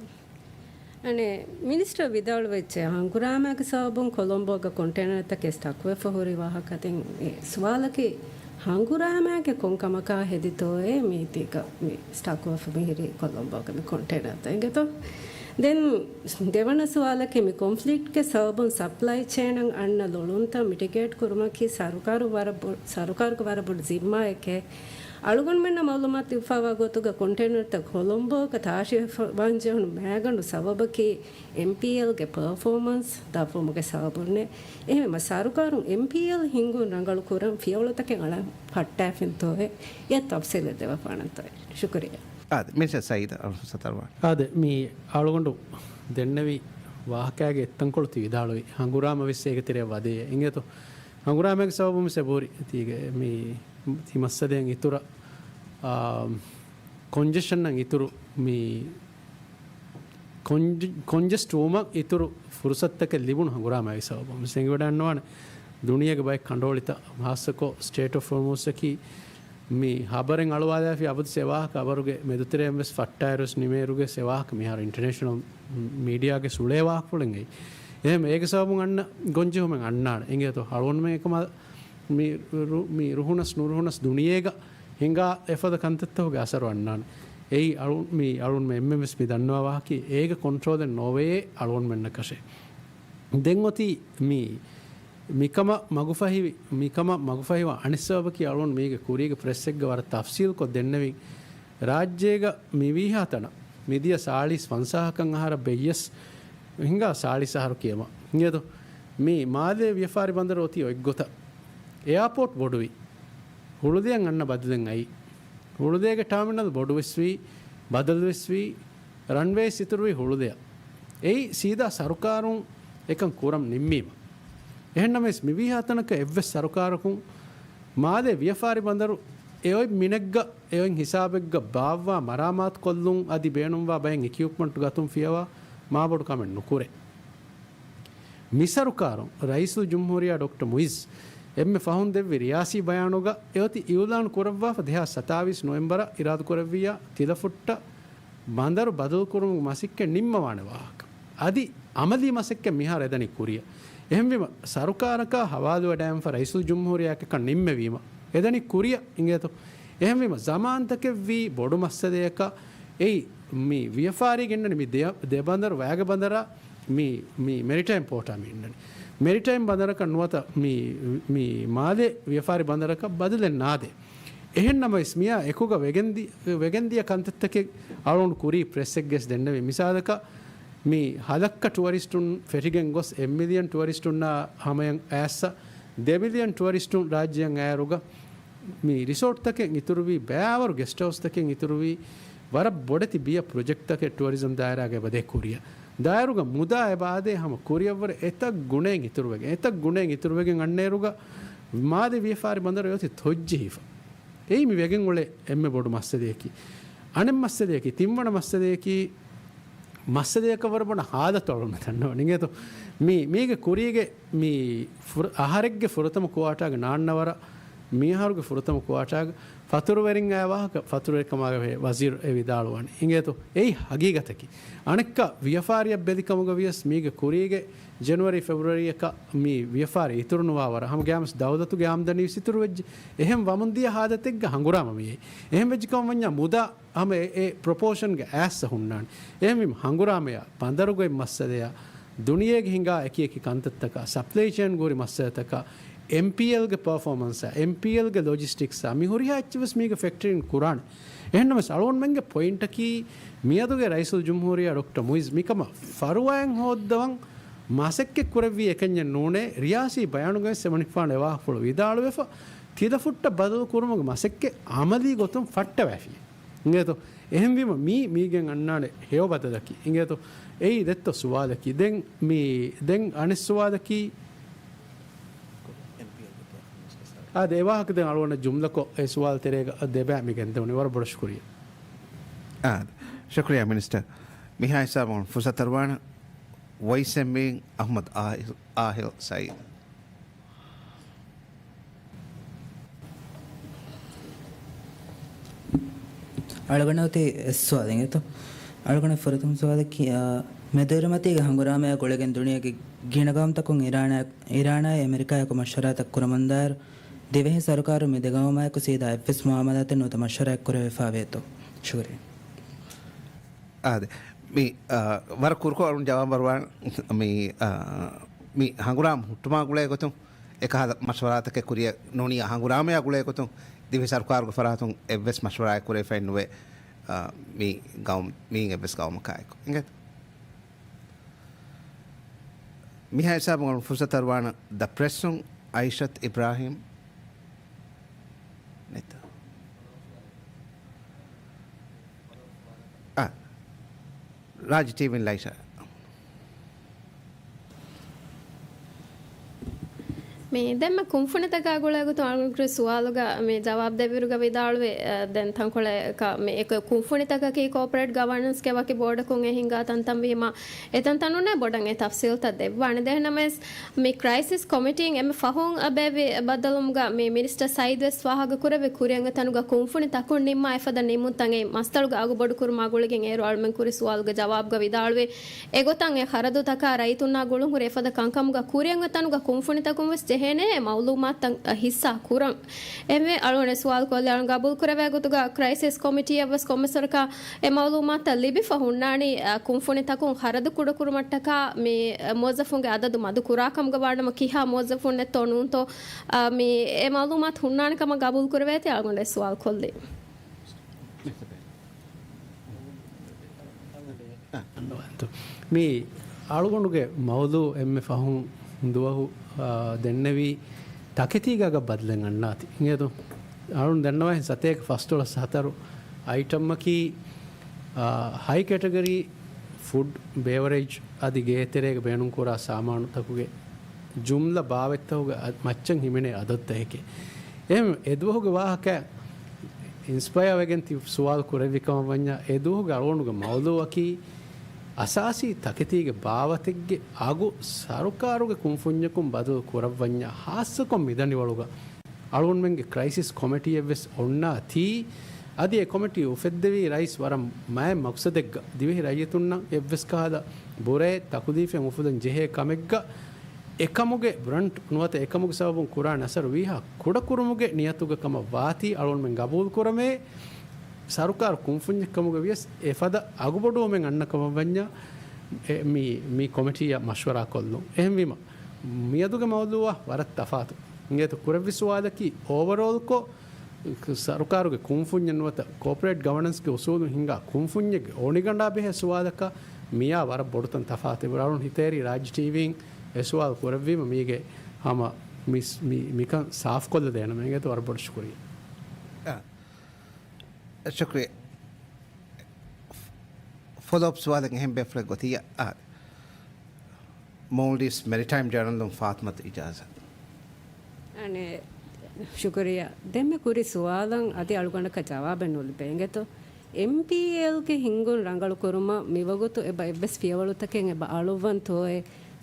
އަނެއް މިނިސްޓަރ ވިދާޅުވެއްޖެ، ހަނގުރާމާގެ ސަބަބުން ކޮލޮމްބޯގަ ކޮންޓޭނަރތަކެއް ސްޓަކްވެފަ ހުރި ވާހަކަ. ދެން އެ ސުވާލަކީ، ހަނގުރާމާގެ ކޮން ކަމަކާ ހެދިތޯއޭ މީތީގަ މި ސްޓަކްވެފަ މިހިރީ ކޮލޮމްބޯގެ މި ކޮންޓޭނަރތައް އިނގޭތޯ؟ ދެން ދެވަނަ ސުވާލަކީ، މި ކޮންފްލިކްޓްގެ ސަބަބުން ސަޕްލައި ޗޭނަށް އަންނަ ލޮޅުންތައް މިޓިގޭޓް ކުރުމަކީ ސަރުކާރު ވަރަށް ބޮ-، ސަރުކާރުގެ ވަރަށް ބޮޑު ޒިންމާއެކޭ. އަޅުގަނޑުމެންނަށް މައުލޫމާތު ދެއްވާ ގޮތުގަ ކޮންޓޭނަރތައް ކޮލޮމްބޯގަ ތާށިވެފަ ވާން ޖެހުނު މައިގަނޑު ސަބަބަކީ އެމްޕީއެލްގެ ޕަރފޯމަންސް ދަށްވުމުގެ ސަބަބުންނޭ. އެހެންވީމަ ސަރުކާރުން އެމްޕީއެލް ހިންގުން ރަނގަޅު ކުރަން ފިޔަވަޅުތަކެއް އަޅަން ފައްޓާފިންތޯއޭ؟ އެ ތަފްސީލެއް ދެވިފާނަންތޯއޭ؟ ޝުކުރިއްޔާ. އާދެ، މިނިސްޓަރ ސައީދަށް އަޅުން ފުރުސަތު އަރުވާނެ. އާދެ، މި އަޅުގަނޑު ދެންނެވި ވާހަކައިގެ އެއްތަންކޮޅު ތި ވިދާޅުވި ހަނގުރާމަ ވެސް އޭގެ ތެރެއަށް ވަދެޔޭ. އިނގޭތޯ؟ ހަނގުރާމައިގެ ސަބަބުން ވެސް އެބަހުރި ތީގެ މި ތި މައްސަލައިން އިތުރަށް، އާ، ކޮންޖެޝަންއަށް އިތުރު މި ކޮންޖެ-، ކޮންޖެސްޓް ވުމަށް އިތުރު ފުރުސަތުތަކެއް ލިބުނު ހަނގުރާމައިގެ ސަބަބުން ވެސް އެނގިވަޑައިގަންނަވާނެ. ދުނިޔޭގެ ބައެއް ކަނޑުއޮޅިތައް، ހާއްސަކޮށް ސްޓްރެއިޓް އޮފް ހޮރްމުޒްއަކީ މި ހަބަރެއް އަޅުވާލާފި އަބަދު އެ ވާހަކަ އަބަރުގެ މެދުތެރެއިން ވެސް ފައްޓާއިރުވެސް ނިމޭއިރުގެ އެ ވާހަކަ މިހާރު އިންޓަރނޭޝަނަލް މީޑިއާގެ ސުޅޭ ވާހަކަފުޅެއް އެއީ. އެހެން އޭގެ ސަބަބުން އަންނަ ގޮންޖެހުމެއް އަންނާނެ. އިނގޭތޯ؟ އަޅުގަނޑުމެން އެކަމަށް މި ރު-، މި ރުހުނަސް ނުރުހުނަސް ދުނިޔޭގަ ހިނގާ އެފަދަ ކަންތައްތަކުގެ އަސަރު އަންނާނެ. އެއީ އަޅު-، މި އަޅުންމެ އެންމެން ވެސް މި ދަންނަވާ ވާހަކައީ އޭގެ ކޮންޓްރޯލެއް ނޯވޭ އަޅުގަނޑުމެންނަކަށެއް. ދެން އޮތީ މި މިކަމަށް މަގުފަހިވި، މިކަމަށް މަގުފަހިވާ އަނެއް ސަބަބަކީ އަޅުން މީގެ ކުރީގެ ޕްރެސްއެއްގަ ވަރަށް ތަފްސީލްކޮށް ދެންނެވިން. ރާއްޖޭގަ މިވީހާ ތަނަށް މިދިޔަ ސާޅީސް ފަންސާހަކަށް އަހަރަށް ބެއްޔަސް ހިނގާ ސާޅީސް އަހަރު ކިޔަމަ އިނގޭތޯ؟ މި މާލޭ ވިޔަފާރި ބަނދަރު އޮތީ އޮތްގޮތަށް. އެއާޕޯޓް ބޮޑުވި. ހުޅުދެއަށް އަންނަ ބަދަލެއް އައީ. ހުޅުދޭގެ ޓާމިނަލް ބޮޑުވެސްވީ، ބަދަލުވެސްވީ، ރަންވޭސް އިތުރުވީ ހުޅުދެއަށް. އެއީ ސީދާ ސަރުކާރުން އެކަން ކުރަން ނިންމީމަ. އެހެންނަމަވެސް މިވީހާ ތަނަކަށް އެއްވެސް ސަރުކާރަކުން މާލޭ ވިޔަފާރި ބަނދަރު އެ އޮތް މިނެއްގަ އެ އޮތް ހިސާބެއްގަ ބާއްވާ މަރާމާތުކޮށްލުން އަދި ބޭނުންވާ ބައެއް އިކިއުޕްމަންޓް ގަތުން ފިޔަވާ މާބޮޑު ކަމެއް ނުކުރޭ. މި ސަރުކާރުން ރައީސުލް ޖުމްހޫރިއްޔާ ޑޮކްޓަރ މުއިއްޒު އެންމެ ފަހުން ދެއްވި ރިޔާސީ ބަޔާނުގަ އެއޮތީ އިއުލާން ކުރައްވާފަ ދެހާސް ސަތާވީސް ނޮވެމްބަރަށް އިރާދަކުރެއްވިއްޔާ ތިލަފުއްޓަށް ބަނދަރު ބަދަލުކުރުމުގެ މަސައްކަތް ނިންމަވާނެ ވާހަކަ. އަދި އަމަލީ މަސައްކަތް މިހާރު އެދަނީ ކުރިއަށް. އެހެންވީމަ، ސަރުކާރަކާ ހަވާލުވެޑައިންފަ ރައީސުލް ޖުމްހޫރިއްޔާއަކަށް ނިންމެވީމަ، އެދަނީ ކުރިއަށް އިނގޭތޯ. އެހެންވީމަ، ޒަމާންތަކެއްވީ ބޮޑު މައްސަލަޔަކަށް އެއީ މި ވިޔަފާރީ ގެންނަނީ މި ދެ، ދެ ބަނދަރު ވައިގެ ބަނދަރާ މި، މި މެރިޓައިމް ޕޯޓާ މި އިންނަނީ. މެރިޓައިމް ބަނދަރަކަށް ނުވަތަ މި، މި މާލޭ ވިޔަފާރި ބަނދަރަކަށް ބަދަލެއް ނާދޭ. އެހެންނަމަވެސް، މިއާ އެކުގަ ވެގެންދި-، ވެގެންދިޔަ ކަންތައްތަކެއް އަޅުގަނޑު ކުރީ ޕްރެސްއެއްގަސް ދެންނެވި. މިސާލަކަށް، މި ހަލައްކަ ޓުއަރިސްޓުން ފެށިގެން ގޮސް، އެއް މިލިއަން ޓުއަރިސްޓުންނާ ހަމަޔަށް އައިއްސަ، ދެ މިލިއަން ޓުއަރިސްޓުން ރާއްޖެއަށް އައިއިރުގަ، މި ރިސޯޓްތަކެއް އިތުރުވީ، ބައިވަރު ގެސްޓް ހައުސްތަކެއް އިތުރުވީ، ވަރަށް ބޮޑެތި ބިޔަ ޕްރޮޖެކްޓްތަކެއް ޓުއަރިޒަމް ދާއިރާގަ އެބަދޭ ކުރިއަށް. ދާއިރުގަ މުދާ އެބަ އާދޭ ހަމަ ކުރިއަށްވުރެ އެތައް ގުނައެއް އިތުރުވެގެން، އެތައް ގުނައެއް އިތުރުވެގެން އަންނައިރުގަ މާލެ ވިޔަފާރި ބަނދަރު އޮތީ ތޮއްޖެހިފަ. އެއީ މި ވެގެން އުޅޭ އެންމެ ބޮޑު މައްސަލަޔަކީ. އަނެއް މައްސަލަޔަކީ، ތިންވަނަ މައްސަލަޔަކީ، މައްސަލަޔަކަށް ވަރަށް ބޮޑަށް ހާލަތު އަޅުގަނޑު ދަންނަވަން. އިނގޭތޯ؟ މީ، މީގެ ކުރީގެ މި ފުރ-، އަހަރެއްގެ ފުރަތަމަ ކުއާޓާގެ ނާންނަވަރަށް، މިއަހަރުގެ ފުރަތަމަ ކުއާޓާގެ ފަތުރުވެރިން އައި ވާހަކަ ފަތުރުވެރިކަމާގެ ވެ-، ވަޒީރު އެ ވިދާޅުވަނީ. އިނގޭތޯ؟ އެއީ ހަގީގަތަކީ. އަނެއްކާ ވިޔަފާރިއަށް ބެލި ކަމުގަ ވިޔަސް މީގެ ކުރީގެ ޖެނުއަރީ ފެބްރުއަރީއަކަށް މި ވިޔަފާރި އިތުރުނުވާ ވަރަށް ހަމަ ގައިމުވެސް ދައުލަތުގެ އާމްދަނީ ވެސް އިތުރުވެއްޖެ. އެހެން ވަމުންދިޔަ ހާލަތެއްގަ ހަނގުރާމަ މިއީ. އެހެން ވެއްޖެ ކަމަށް ވަންޏާ މުދާ ހަމަ އެ، އެ ޕްރޮޕޯޝަންގެ އައިސް ހުންނާނެ. އެހެންވީމަ ހަނގުރާމަޔާ، ބަނދަރުގައި މައްސަލަޔާ، ދުނިޔޭގެ ހިނގާ އެކިއެކި ކަންތައްތަކާ، ސަޕްލައި ޗޭން ގުރި މައްސަލަތަކާ، އެމްޕީއެލްގެ ޕަރފޯމަންސާ، އެމްޕީއެލްގެ ލޮޖިސްޓިކްސާ، މި ހުރިހާ އެއްޗެއް ވެސް މީގަ ފެކްޓަރިން ކުރާނެ. އެހެންނަމަވެސް އަޅުގަނޑުމެންގެ ޕޮއިންޓަކީ، މިއަދުގެ ރައީސުލްޖުމްހޫރިއްޔާ ޑޮކްޓަރ މުއިއްޒު މިކަމަށް ފަރުވާއެއް ހޯއްދަވަން މަސައްކަތް ކުރެއްވީ އެކަންޏެއް ނޫނޭ، ރިޔާސީ ބަޔާނުގައި ވެސް އެމަނިކުފާނު އެ ވާހަކަފުޅު ވިދާޅުވެފަ، ތިލަފުއްޓަށް ބަދަލު ކުރުމުގެ މަސައްކަތް އަމަލީ ގޮތުން ފައްޓަވައިފި. އިނގޭތޯ؟ އެހެންވީމަ މީ މީގެން އަންނާނެ ހެޔޮ ބަދަލަކީ. އިނގޭތޯ؟ އެއީ ދެއްތޯ ސުވާލަކީ. ދެން މީ، ދެން އަނެއް ސުވާލަކީ، އާދެ، އެ ވާހަކަ ދެން އަޅުގަނޑަށް ޖުމްލަކޮށް އެ ސުވާލު ތެރޭގަ ދެބައި މި ގެންދެވުނީ. ވަރަށް ބޮޑަށް ޝުކުރިއްޔާ. އާދެ، ޝުކުރިއްޔާ މިނިސްޓަރ. މިހާ ހިސާބުން ފުރުސަތު އަރުވާނަ ވޮއިސް އެމްވީން އަޙްމަދު އާހިލް، އާހިލް ސައީދު. އަޅުގަނޑަށް އޮތީ އެއް ސުވާލެއް އިނގޭތޯ. އަޅުގަނޑަށް ފުރަތަމަ ސުވާލަކީ، އާ، މެދުއިރުމަތީގެ ހަނގުރާމަޔާ ގުޅިގެން ދުނިޔޭގެ ގިނަ ގައުމުތަކުން އިރާނާ-، އިރާނާއި އެމެރިކާއާއެކު މަޝްވަރާތައް ކުރަމުންދާއިރު، ދިވެހި ސަރުކާރު މި ދެ ގައުމާއެކު ސީދާ އެއްވެސް މުއާމަލާތެއް ނުވަތަ މަޝްވަރާއެއް ކުރެވިފާވޭތޯ؟ ޝުކުރިއްޔާ. އާދެ. މި، އާ، ވަރަށް ކުރުކޮށް އަޅުން ޖަވާބު އަރުވާން. މި، އާ، މި ހަނގުރާމަ ހުއްޓުމާ ގުޅޭ ގޮތުން އެކަހަލަ މަޝްވަރާތަކެއް ކުރިއަށް ނޫނީ ހަނގުރާމަޔާ ގުޅޭ ގޮތުން ދިވެހި ސަރުކާރުގެ ފަރާތުން އެއްވެސް މަޝްވަރާއެއް ކުރެވިފައެއް ނުވޭ، އާ، މި ގައުމް، މިއިން އެއްވެސް ގައުމަކާއެކު. އިނގޭތަ؟ މިހާ ހިސާބުން އަޅުން ފުރުސަތު އަރުވާނަ ދަ ޕްރެސްއުން އައިޝަތް އިބްރާހިމް. ނެތަ؟ އާ، ރާއްޖެ ޓީވީން ލައިޝާ. މި ދެންމެ ކުންފުނިތަކާ ގުޅޭ ގޮތުން އަޅުގަނޑު ކުރި ސުވާލުގަ މި ޖަވާބު ދެއްވިއިރުގަ ވިދާޅުވި، އަ، ދެން ތަންކޮޅެއް ކަ-، މި އެކު ކުންފުނިތަކަކީ ކޯޕަރޭޓް ގަވަނަންސްގެ ވަކި ބޯޑަކުން އެ ހިނގާ ތަންތަން ވީމަ، އެތަންތަނުންނޭ ބޮޑަށް އެ ތަފްސީލްތައް ދެއްވާނެ. ދެންނަމަވެސް، މި ކްރައިސިސް ކޮމިޓީން އެންމެ ފަހުން ބޭއްވި ބައްދަލުވުމުގަ މި މިނިސްޓަރ ސައީދު ވެސް ފާހަގަކުރެއްވި ކުރިއަށް އެތަނުގަ ކުންފުނި ތަކުން ނިންމާ އެފަދަ ނިންމުންތައް އެ މަސްތަޅުގެ އަގު ބޮޑުކުރުމާ ގުޅިގެން އޭރު އަޅުމެން ކުރި ސުވާލުގެ ޖަވާބުގަ ވިދާޅުވި އެގޮތަށް އެ ޚަރަދުތަކާ ރައްޔިތުންނާ ގުޅުންހުރި އެފަދަ ކަންކަމުގަ ކުރިއަށް އެތަނުގަ ކުންފުނިތަކުން ވެސް ޖެހޭނެ އެ މައުލޫމާތުތައް ހިއްސާ ކުރަން. އެހެންވެ އަޅުގަނޑު ސުވާލު ކޮށްލީ އަޅުގަނޑު ގަބޫލު ކުރެވޭ ގޮތުގަ ކްރައިސިސް ކޮމިޓީއަށް ވެސް ކޮންމެސް ވަރަކަށް އެ މައުލޫމާތުތައް ލިބިފަ ހުންނާނީ، އަ، ކުންފުނިތަކުން ޚަރަދު ކުޑަކުރުމަށްޓަކާ މި، އަ، މުވައްޒަފުންގެ އަދަދު މަދު ކުރާކަމުގަ ވާނަމަ ކިހާ މުވައްޒަފުންނެއްތޯ ނޫންތޯ، އަ، މި އެ މައުލޫމާތު ހުންނާނެ ކަމަށް ގަބޫލު ކުރެވޭތީ އަޅުގަނޑު އެ ސުވާލު ކޮށްލީ. މި އަޅުގަނޑުގެ މައުޟޫ އެންމެ ފަހުން ދުވަހު، އާ، ދެންނެވީ ތަކެތީގަ ބަދަލެއް އަންނާތީ. އިނގޭތޯ؟ އަޅުން ދަންނަވަހެން ސަތޭކަ ފަސްދޮޅަސް ހަތަރު އައިޓަމަކީ، އާ، ހައި ކެޓަގަރީ ފުޑް، ބޭވަރޭޖް އަދި ގޭތެރޭގަ ބޭނުންކުރާ ސާމާނުތަކުގެ ޖުމްލަ ބާވަތްތަކުގެ އަ-، މައްޗަށް ހިމެނޭ އަދަދުތަކެކޭ. އެހެން އެދުވަހުގެ ވާހަކަ އިންސްޕަޔާ ވެގެން ތި ސުވާލު ކުރެއްވި ކަމަށް ވަންޏާ، އެދުވަހުގެ އަޅުގަނޑުގެ މައުޟޫއަކީ އަސާސީ ތަކެތީގެ ބާވަތެއްގެ އަގު ސަރުކާރުގެ ކުންފުންޏަކުން ބަދަލު ކުރައްވަންޏާ، ހާއްސަކޮށް މިދަނިވަޅުގަ އަޅުގަނޑުމެންގެ ކްރައިސިސް ކޮމިޓީއެއްވެސް އޮންނާތީ، އަދި އެ ކޮމިޓީ އުފެއްދެވީ ރައީސް ވަރަށް މާތް މަގުސަދެއްގަ، ދިވެހި ރައްޔިތުންނަށް އެއްވެސް ކަހަލަ ބުރައެއް ތަކުލީފެއް އުފުލަން ޖެހޭ ކަމެއްގަ، އެކަމުގެ ބްރަންޓް ނުވަތަ އެކަމުގެ ސަބަބުން ކުރާ ނަސަރު ވީހާ ކުޑަކުރުމުގެ ނިޔަތުގަ ކަމަށް ވާތީ އަޅުގަނޑުމެން ގަބޫލު ކުރަމޭ، ސަރުކާރު ކުންފުންޏެއް ކަމުގަ ވިޔަސް އެފަދަ އަގުބޮޑުވުމެއް އަންނަ ކަމަށް ވަންޏާ، އެ، މި، މި ކޮމިޓީއަށް މަޝްވަރާ ކޮށްލުން. އެހެންވީމަ، މިއަދުގެ މައުޟޫއާ ވަރަށް ތަފާތު. އިނގޭތޯ ކުރެއްވި ސުވާލަކީ އޯވަރޯލްކޮށް، ސަރުކާރުގެ ކުންފުންޏެއް ނުވަތަ ކޯޕަރޭޓް ގަވަނަންސްގެ އުސޫލުން ހިނގާ ކުންފުންޏެއްގެ އޮނިގަނޑާ ބެހޭ ސުވާލަކާ މިއާ ވަރަށް ބޮޑުތަން ތަފާތެއް. އަޅުން ހިތޭރި ރާއްޖެ ޓީވީން އެ ސުވާލު ކުރެއްވީމަ މީގެ ހަމަ މިސް-، މި-، މިކަން ސާފުކޮށްލަދޭނަމޭ. އިނގޭތޯ ވަރަށް ބޮޑު ޝުކުރިއްޔާ. ޝުކުރިއްޔާ. ފޮލޯއަޕް ސުވާލެއް އެހެން ބޭފުޅެއް ގޮތިއްޔާ. މޯލްޑިވްސް މެރިޓައިމް ޖަނަލުން ފާތުމަތު އިޖާޒަތް. އަނެއް، ޝުކުރިއްޔާ. ދެންމެ ކުރި ސުވާލަށް އަދި އަޅުގަނޑަކަށް ޖަވާބެއް ނުލިބޭ އިނގޭތޯ. އެމްޕީއެލްގެ ހިންގުން ރަނގަޅު ކުރުމަށް މިވަގުތު އެބަ އެއްވެސް ފިޔަވަޅުތަކެއް އެބަ އަޅުއްވަންތޯއޭ؟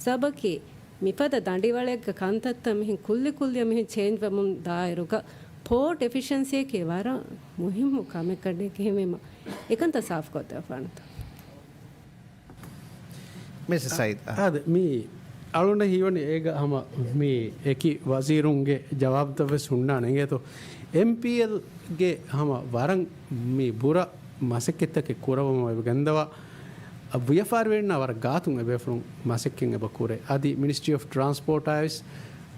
ސަބަކީ، މިފަދަ ދަނޑިވަޅެއްގެ ކަންތައްތައް މިހެން ކުއްލި ކުއްލިއަށް މިހެން ޗޭންޖް ވަމުން ދާއިރުގަ، ޕޯޓް އެފިޝަންސީއަކީ ވަރަށް މުހިއްމު ކަމެއް ކަނޑޭ ކިހިމީމަ އެކަންތައް ސާފުކޮށްދެއްވާނެތޯ؟ މިސް ސައީދް. އާދެ، މި އަޅުގަނޑަށް ހީވަނީ އޭގަ ހަމަ މި އެކި ވަޒީރުންގެ ޖަވާބުތައް ވެސް ހުންނާނެ އިނގޭތޯ. އެމްޕީއެލްގެ ހަމަ ވަރަށް މި ބުރަ މަސައްކަތްތަކެއް ކުރައްވަމުން އެބަ ގެންދަވާ، ވިޔަފާރިވެރިންނާ ވަރަށް ގާތުން އެބޭފުޅުން މަސައްކަތް އެބަ ކުރޭ. އަދި މިނިސްޓްރީ އޮފް ޓްރާންސްޕޯޓް އާވެސް،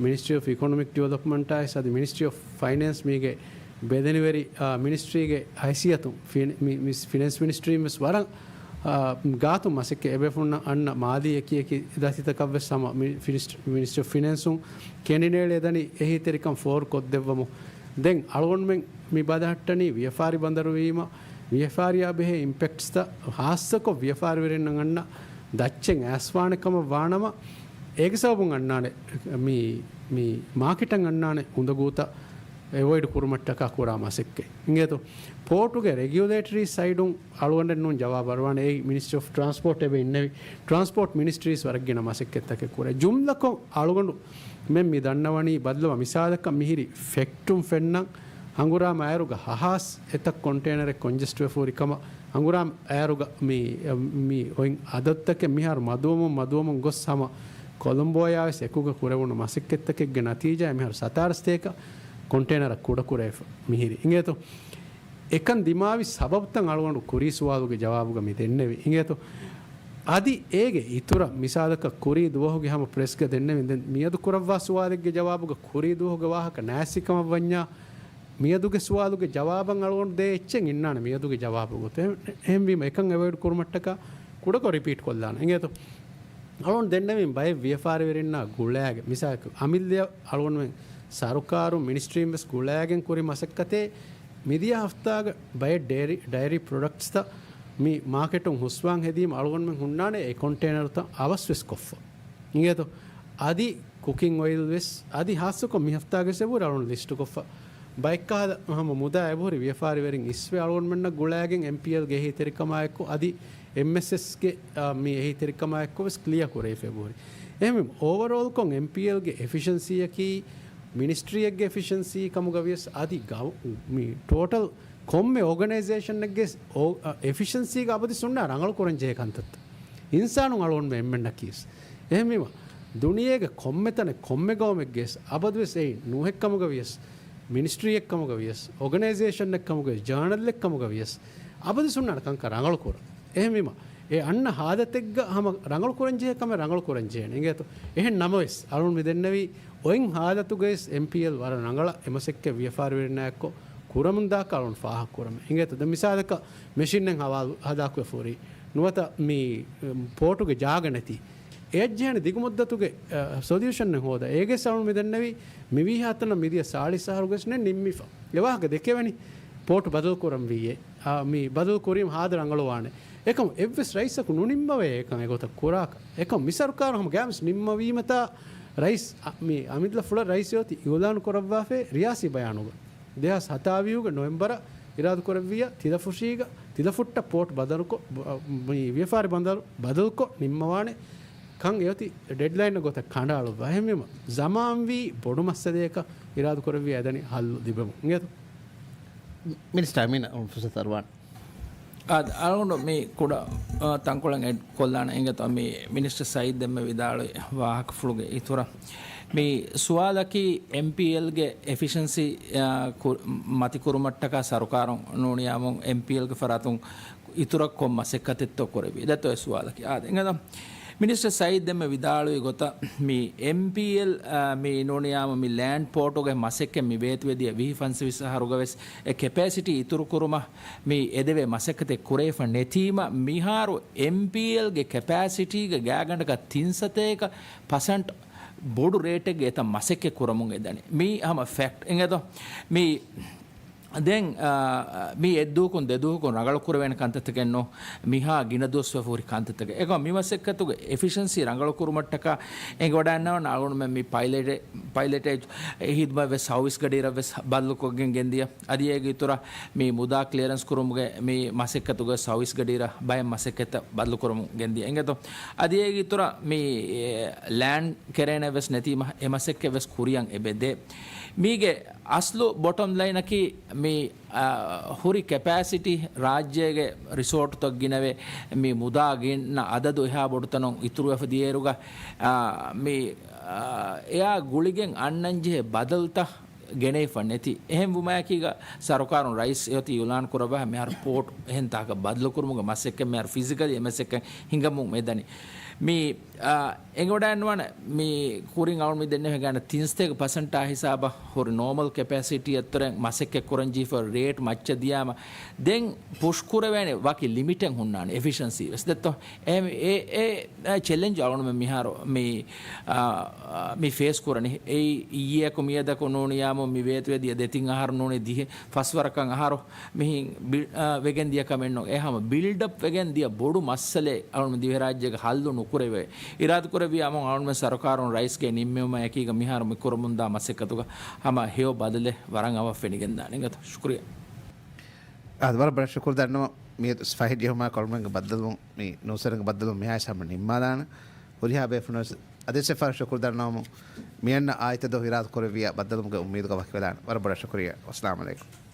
މިނިސްޓްރީ އޮފް އިކޮނޮމިކް ޑިވެލޮޕްމަންޓް އާވެސް، އަދި މިނިސްޓްރީ އޮފް ފައިނޭންސް މީގެ ބެލެނިވެރި، އާ، މިނިސްޓްރީގެ ހައިސިއްޔަތުން ފިނ-، މި-، މި-، ފިނޭންސް މިނިސްޓްރީން ވެސް ވަރަށް، އާ، ގާތުން މަސައްކަތް އެބޭފުޅުންނަށް އަންނަ މާލީ އެކި އެކި ދަތިތަކަށް ވެސް ހަމަ މި-، ފިނިސްޓް-، މިނިސްޓްރީ އޮފް ފިނޭންސުން ކެނޑިނޭޅި އެދަނީ އެހީތެރިކަން ފޯރުކޮށްދެއްވަމުން. ދެން އަޅުގަނޑުމެން މި ބަލަހައްޓަނީ ވިޔަފާރި ބަނދަރު ވީމަ، ވިޔަފާރިއާ ބެހޭ އިމްޕެކްޓްސްތައް، ހާއްސަކޮށް ވިޔަފާރިވެރިންނަށް އަންނަ ދައްޗެއް އައިސްފާނެ ކަމަށް ވާނަމަ، އޭގެ ސަބަބުން އަންނާނެ މި، މި މާކެޓަށް އަންނާނެ އުނދަގޫތައް އެވޮއިޑް ކުރުމަށްޓަކާ ކުރާ މަސައްކަތް. އިނގޭތޯ؟ ޕޯޓުގެ ރެގިއުލޭޓަރީ ސައިޑުން އަޅުގަނޑެއް ނޫން ޖަވާބު އަރުވާނެ. އެއީ މިނިސްޓްރީ އޮފް ޓްރާންސްޕޯޓް އެބަ އިންނެވި. ޓްރާންސްޕޯޓް މިނިސްޓްރީސް ވަރަށް ގިނަ މަސައްކަތްތަކެއް ކުރޭ. ޖުމްލަކޮށް އަޅުގަނޑު މެން މި ދަންނަވަނީ ބައްލަވާ މިސާލަކަށް މިހިރި ފެކްޓުން ފެންނަން ހަނގުރާމަ އައިރުގަ ހަހާސް އެތައް ކޮންޓޭނަރެއް ކޮންޖެސްޓްވެފަ ހުރި ކަމަށް ހަނގުރާމަ އައިރުގަ މި، މި އޮތް އަދަދުތަކެއް މިހާރު މަދުވަމުން މަދުވަމުން ގޮސް ހަމަ ކޮލޮމްބޯޔާ ވެސް އެކުގަ ކުރެވުނު މަސައްކަތްތަކެއްގެ ނަތީޖާއެއް މިހާރު ސަތާރަ ސަތޭކަ ކޮންޓޭނަރަށް ކުޑަކުރެވިފަ މިހިރި. އިނގޭތޯ؟ އެކަން ދިމާވި ސަބަބުތައް އަޅުގަނޑު ކުރީ ސުވާލުގެ ޖަވާބުގަ މި ދެންނެވި. އިނގޭތޯ؟ އަދި އޭގެ އިތުރަށް މިސާލަކަށް ކުރީ ދުވަހުގެ ހަމަ ޕްރެސްގަ ދެންނެވި. ދެން މިއަދު ކުރައްވާ ސުވާލެއްގެ ޖަވާބުގަ ކުރީ ދުވަހުގެ ވާހަކަ ނާއްސި ކަމަށް ވަންޏާ، މިއަދުގެ ސުވާލުގެ ޖަވާބަށް އަޅުގަނޑު ދޭ އެއްޗެއް އިންނާނެ މިއަދުގެ ޖަވާބު ގޮތެއް. އެހެންވީމަ އެކަން އެވޮއިޑް ކުރުމަށްޓަކާ ކުޑަކޮށް ރިޕީޓް ކޮށްލާނެ. އިނގޭތޯ؟ އަޅުގަނޑު ދެންނެވިން ބައެއް ވިޔަފާރިވެރިންނާ ގުޅާގެ، މިސާލަކަށް އަމިއްލަ އަޅުގަނޑުމެން ސަރުކާރު މިނިސްޓްރީން ވެސް ގުޅާގެން ކުރި މަސައްކަތޭ މިދިޔަ ހަފްތާގަ ބައެއް ޑައިރީ، ޑައިރީ ޕްރޮޑަކްޓްސްތައް މި މާކެޓުން ހުސްވާން ހެދީމަ އަޅުގަނޑުމެން ހުންނާނެ އެ ކޮންޓޭނަރުތައް އަވަސް ވެސް ކޮށްފަ. އިނގޭތޯ؟ އަދި ކުކިން އޮއިލް ވެސް އަދި ހާއްސަކޮށް މި ހަފްތާގެ ސެބުރި އަޅުން ލިސްޓުކޮށްފަ. ބައެއްކަހަލަ ހަމަ މުދާ އެބަހުރި ވިޔަފާރިވެރިން އިސްވެ އަޅުގަނޑުމެންނަށް ގުޅާގެން އެމްޕީއެލްގެ އެހީތެރިކަމާއެއްކޮށް އަދި އެމްއެސްއެސްގެ، އާ، މި އެހީތެރިކަމާއެއްކޮށް ވެސް ކްލިއާ ކުރެވިފަ އެބަހުރި. އެހެންވީމަ އޯވަރޯލްކޮށް އެމްޕީއެލްގެ އެފިޝަންސީއަކީ މިނިސްޓްރީއެއްގެ އެފިޝަންސީ ކަމުގަ ވިޔަސް އަދި ގައު-، މި ޓޯޓަލް ކޮންމެ އޯގަނައިޒޭޝަންއެއްގެ އޯ-، އަ، އެފިޝަންސީގަ އަބަދު ސުންނާ ރަނގަޅު ކުރަން ޖެހޭ ކަންތައްތައް. އިންސާނުން އަޅުގަނޑުމެން އެންމެންނަކީވެސް. އެހެންވީމަ، ދުނިޔޭގެ ކޮންމެ ތަނެއް ކޮންމެ ގައުމެއްގެވެސް އަބަދުވެސް އެއީ ނޫހެއްކަމުގަ ވިޔަސް، މިނިސްޓްރީއެއްކަމުގަ ވިޔަސް، އޯގަނައިޒޭޝަންއެއްކަމުގަ ވިޔަސް، ޖާނަލްއެއްކަމުގަ ވިޔަސް، އަބަދު ސުންނާނެ ކަންކަން ރަނގަޅު ކުރަން. އެހެންވީމަ، އެ އަންނަ ހާލަތެއްގަ ހަމަ ރަނގަޅު ކުރަން ޖެހޭ ކަމެއް ރަނގަޅު ކުރަން ޖެހޭނެ. އިނގޭތޯ؟ އެހެން ނަމަވެސް، އަޅުން މި ދެންނެވީ އޮތް ހާލަތުގައިސް އެމްޕީއެލް ވަރަށް ރަނގަޅަށް އެ މަސައްކަތް ވިޔަފާރިވެރިންނާއެއްކޮށް ކުރަމުންދާކަށް އަޅުން ފާހަގަކުރަމެ. އިނގޭތޯ؟ ދެން މިސާލަކަށް މެޝިންއެއް ހަވާލު ހަދާކުވެފަ ހުރީ. ނުވަތަ މި، އެ، ޕޯޓުގެ ޖާގަ ނެތީ. އެއަށްޖެހޭނެ ދިގުމުއްދަތުގެ، އަ، ސޮލިއުޝަންއެއް ހޯދާ. އޭގެސް އަޅުން މި ދެންނެވީ މިވީހާތަނަށް މިދިޔަ ސާޅީސް އަހަރުގެސް ނެ ނިންމިފަ. އެ ވާހަކަ ދެކެވެނީ. ޕޯޓު ބަދަލު ކުރަން ވީއޭ. އާ، މި ބަދަލު ކުރީމަ ހާދަ ރަނގަޅުވާނެ. އެކަމު އެއްވެސް ރައީސަކު ނުނިންމަވޭ އެކަން އެގޮތަށް ކުރާކަށް. އެކަމު މި ސަރުކާރު ހަމަ ގާމިސް ނިންމަވީމަތާ ރައީސް، އަ، މި އަމިއްލަ ފުޅަށް ރައީސް އޮތީ އިއުލާނު ކުރައްވާފައި ރިޔާސީ ބަޔާނުގަ. ދެހާސް ހަތާވީހުގެ ނޮވެމްބަރަށް އިރާދަ ކުރެއްވިއްޔާ ތިލަފުށީގަ، ތިލަފުއްޓަށް ޕޯޓް ބަދަލުކޮށް، ބަ-، މި ވިޔަފާރި ބަނދަރު ބަދަލުކޮށް ނިންމަވާނެ ކަން އެއޮތީ ޑެޑްލައިން ގޮތަށް ކަނޑައަޅުއްވާ. އެހެންވީމަ، ޒަމާންވީ ބޮޑު މައްސަލަޔަކަށް އިރާދަ ކުރެއްވިއްޔާ އެދަނީ ހައްލު ލިބެމުން. އިނގޭތޯ؟ މިނިސްޓަރ އަމީނަށް ފުރުސަތު އަރުވާނެ. އާ، އަޅުގަނޑު މި ކުޑަ، އާ، ތަންކޮޅެއް އެޑް ކޮށްލާނެ. އިނގޭތޯ މި މިނިސްޓަރ ސައީދް ދެންމެ ވިދާޅުވި ވާހަކަފުޅުގެ އިތުރަށް. މި ސުވާލަކީ އެމްޕީއެލްގެ އެފިޝަންސީ، އާ، ކު-، މަތިކުރުމަށްޓަކާ ސަރުކާރުން ނޫނިޔާމުން އެމްޕީއެލްގެ ފަރާތުން އިތުރަށް ކޮން މަސައްކަތެއްތޯ ކުރެވީ؟ ދެއްތޯ އެ ސުވާލަކީ. އާދެ، އިނގޭތޯ. މިނިސްޓަރ ސައީދް ދެންމެ ވިދާޅުވި ގޮތަށް މި އެމްޕީއެލް، އާ، މި ނޫނިޔާމު މި ލޭންޑް ޕޯޓުގެ މަސައްކަތް މި ވޭތުވެދިޔަ ވިހި ފަންސަވީސް އަހަރުގަވެސް އެ ކެޕޭސިޓީ އިތުރުކުރުމަށް މި އެދެވޭ މަސައްކަތެއް ކުރެވިފަ ނެތީމަ، މިހާރު އެމްޕީއެލްގެ ކެޕޭސިޓީގެ ގާގަނޑަކަށް ތިން ސަތޭކަ ޕަސެންޓް ބޮޑު ރޭޓެއްގެ އެތައް މަސައްކަތް ކުރަމުން އެދަނީ. މީ ހަމަ ފެކްޓް އިނގޭތޯ. މި ދެން، އާ، މީ އެއްދުވަހަކުން ދެދުވަހަކުން ރަނގަޅު ކުރެވޭނެ ކަންތައްތަކެއް ނޫން. މިހާ ގިނަ ދުވަސްވެފަ ހުރި ކަންތައްތަކެއް. އެކަމަ މި މަސައްކަތުގެ އެފިޝަންސީ ރަނގަޅު ކުރުމަށްޓަކާ އެނގިވަޑައިގަންނަވަން އަޅުގަނޑުމެން މި ޕައިލެޓެ-، ޕައިލެޓޭޖް ހިދުމަތް ވެސް ސަރވިސް ގަޑިއިރަށް ވެސް ބަދަލުކޮށްގެން ގެންދިޔަ. އަދި އޭގެ އިތުރަށް މި މުދާ ކްލިއަރެންސް ކުރުމުގެ މި މަސައްކަތުގެ ސަރވިސް ގަޑިއިރަށް ބައެއް މަސައްކަތްތައް ބަދަލުކުރަމުން ގެންދިޔަ. އެނގޭތޯ؟ އަދި އޭގެ އިތުރަށް މި، އެ، ލޭންޑް ކެރޭނެ ވެސް ނެތީމަ އެ މަސައްކަތް ވެސް ކުރިޔަށް އެބަދޭ. މީގެ އަސްލު ބޮޓަމް ލައިނަކީ މި، އާ، ހުރި ކެޕޭސިޓީ ރާއްޖޭގެ ރިސޯޓުތައް ގިނަވެ، މި މުދާ ގިނަ އަދަދު އެހާ ބޮޑުތަނުން އިތުރުވެފަ ދިޔައިރުގަ، އާ، މި، އާ، އެއާ ގުޅިގެން އަންނަންޖެހޭ ބަދަލުތައް ގެނެވިފަ ނެތި. އެހެން ވުމާއެކީގަ ސަރުކާރުން ރައީސް އެއޮތީ އިއުލާން ކުރައްވާ މިހާރު ޕޯޓް އެހެން ތާކަށް ބަދަލުކުރުމުގެ މަސައްކަތް މިހާރު ފިޒިކަލީ އެ މަސައްކަތް ހިނގަމުން މެދަނީ. މި، އާ، އެނގިވަޑައިގަންނަވާނެ މި ކުރިން އަޅުން މި ދެންނެވި ހިނގާނެ ތިން ސަތޭކަ ޕަސެންޓާ ހިސާބަށް ހުރި ނޯމަލް ކެޕޭސިޓީ އަށްތުރެން މަސައްކަތް ކުރަން ޖީފަ ރޭޓް މައްޗަށް ދިޔާމަ ދެން ޕުޝް ކުރެވޭނެ ވަކި ލިމިޓެއް ހުންނާނެ އެފިޝަންސީ ވެސް ދެއްތޯ. އެ، އެ، އެ، އެ ޗެލެންޖް އަޅުން މިހާރު މި، އާ، މި ފޭސް ކުރަނީ. އެއީ އިއްޔެއަކު މިއަދަކު ނޫނިޔާމު މި ވޭތުވެ ދިޔަ ދެތިން އަހަރު ނޫނީ ދިހަ ފަސް ވަރަކަށް އަހަރު މިހިން ބި-، އާ، ވެގެން ދިޔަ ކަމެއް ނޫން. އެ ހަމަ ބިލްޑް އަޕް ވެގެން ދިޔަ ބޮޑު މައްސަލައެއް އަޅުން ދިވެހިރާއްޖޭގަ ހައްލު ނުކުރެވޭ އިރާދަކުރެއްވިޔާމު އަޅުން ސަރުކާރުން ރައީސްގެ ނިންމެވުމާ އެކީގަ މިހާރު މި ކުރަމުންދާ މަސައްކަތުގަ ހަމަ ހެޔޮ ބަދަލެއް ވަރަށް އަވަށް ފެނިގެންދާނެ. އިނގޭތޯ؟ ޝުކުރިއްޔާ. އާދެ، ވަރަށް ބޮޑަށް ޝުކުރު ދަންނަވަން. މި ފަހެއް ޖެހުމާ އަޅުގަނޑުމެންގެ ބައްދަލުވުން، މި ނޫސްވެރިންގެ ބައްދަލުވުން މިހާ ހަމަ ނިންމާލާނެ. ހުރިހާ ބޭފުޅުން ވެސް އަދިވެސް އެއްފަހަރު ޝުކުރު ދަންނަވަމު. މިއަންނަ އާދިއްތަ ދުވަހު އިރާދަ ކުރެއްވިޔާ ބައްދަލުވުމުގެ އުއްމީދުގަ ވަކިވެލާނެ. ވަރަށް ބޮޑަށް ޝުކުރިއްޔާ. ވައްސަލާމް އަލައިކުމް.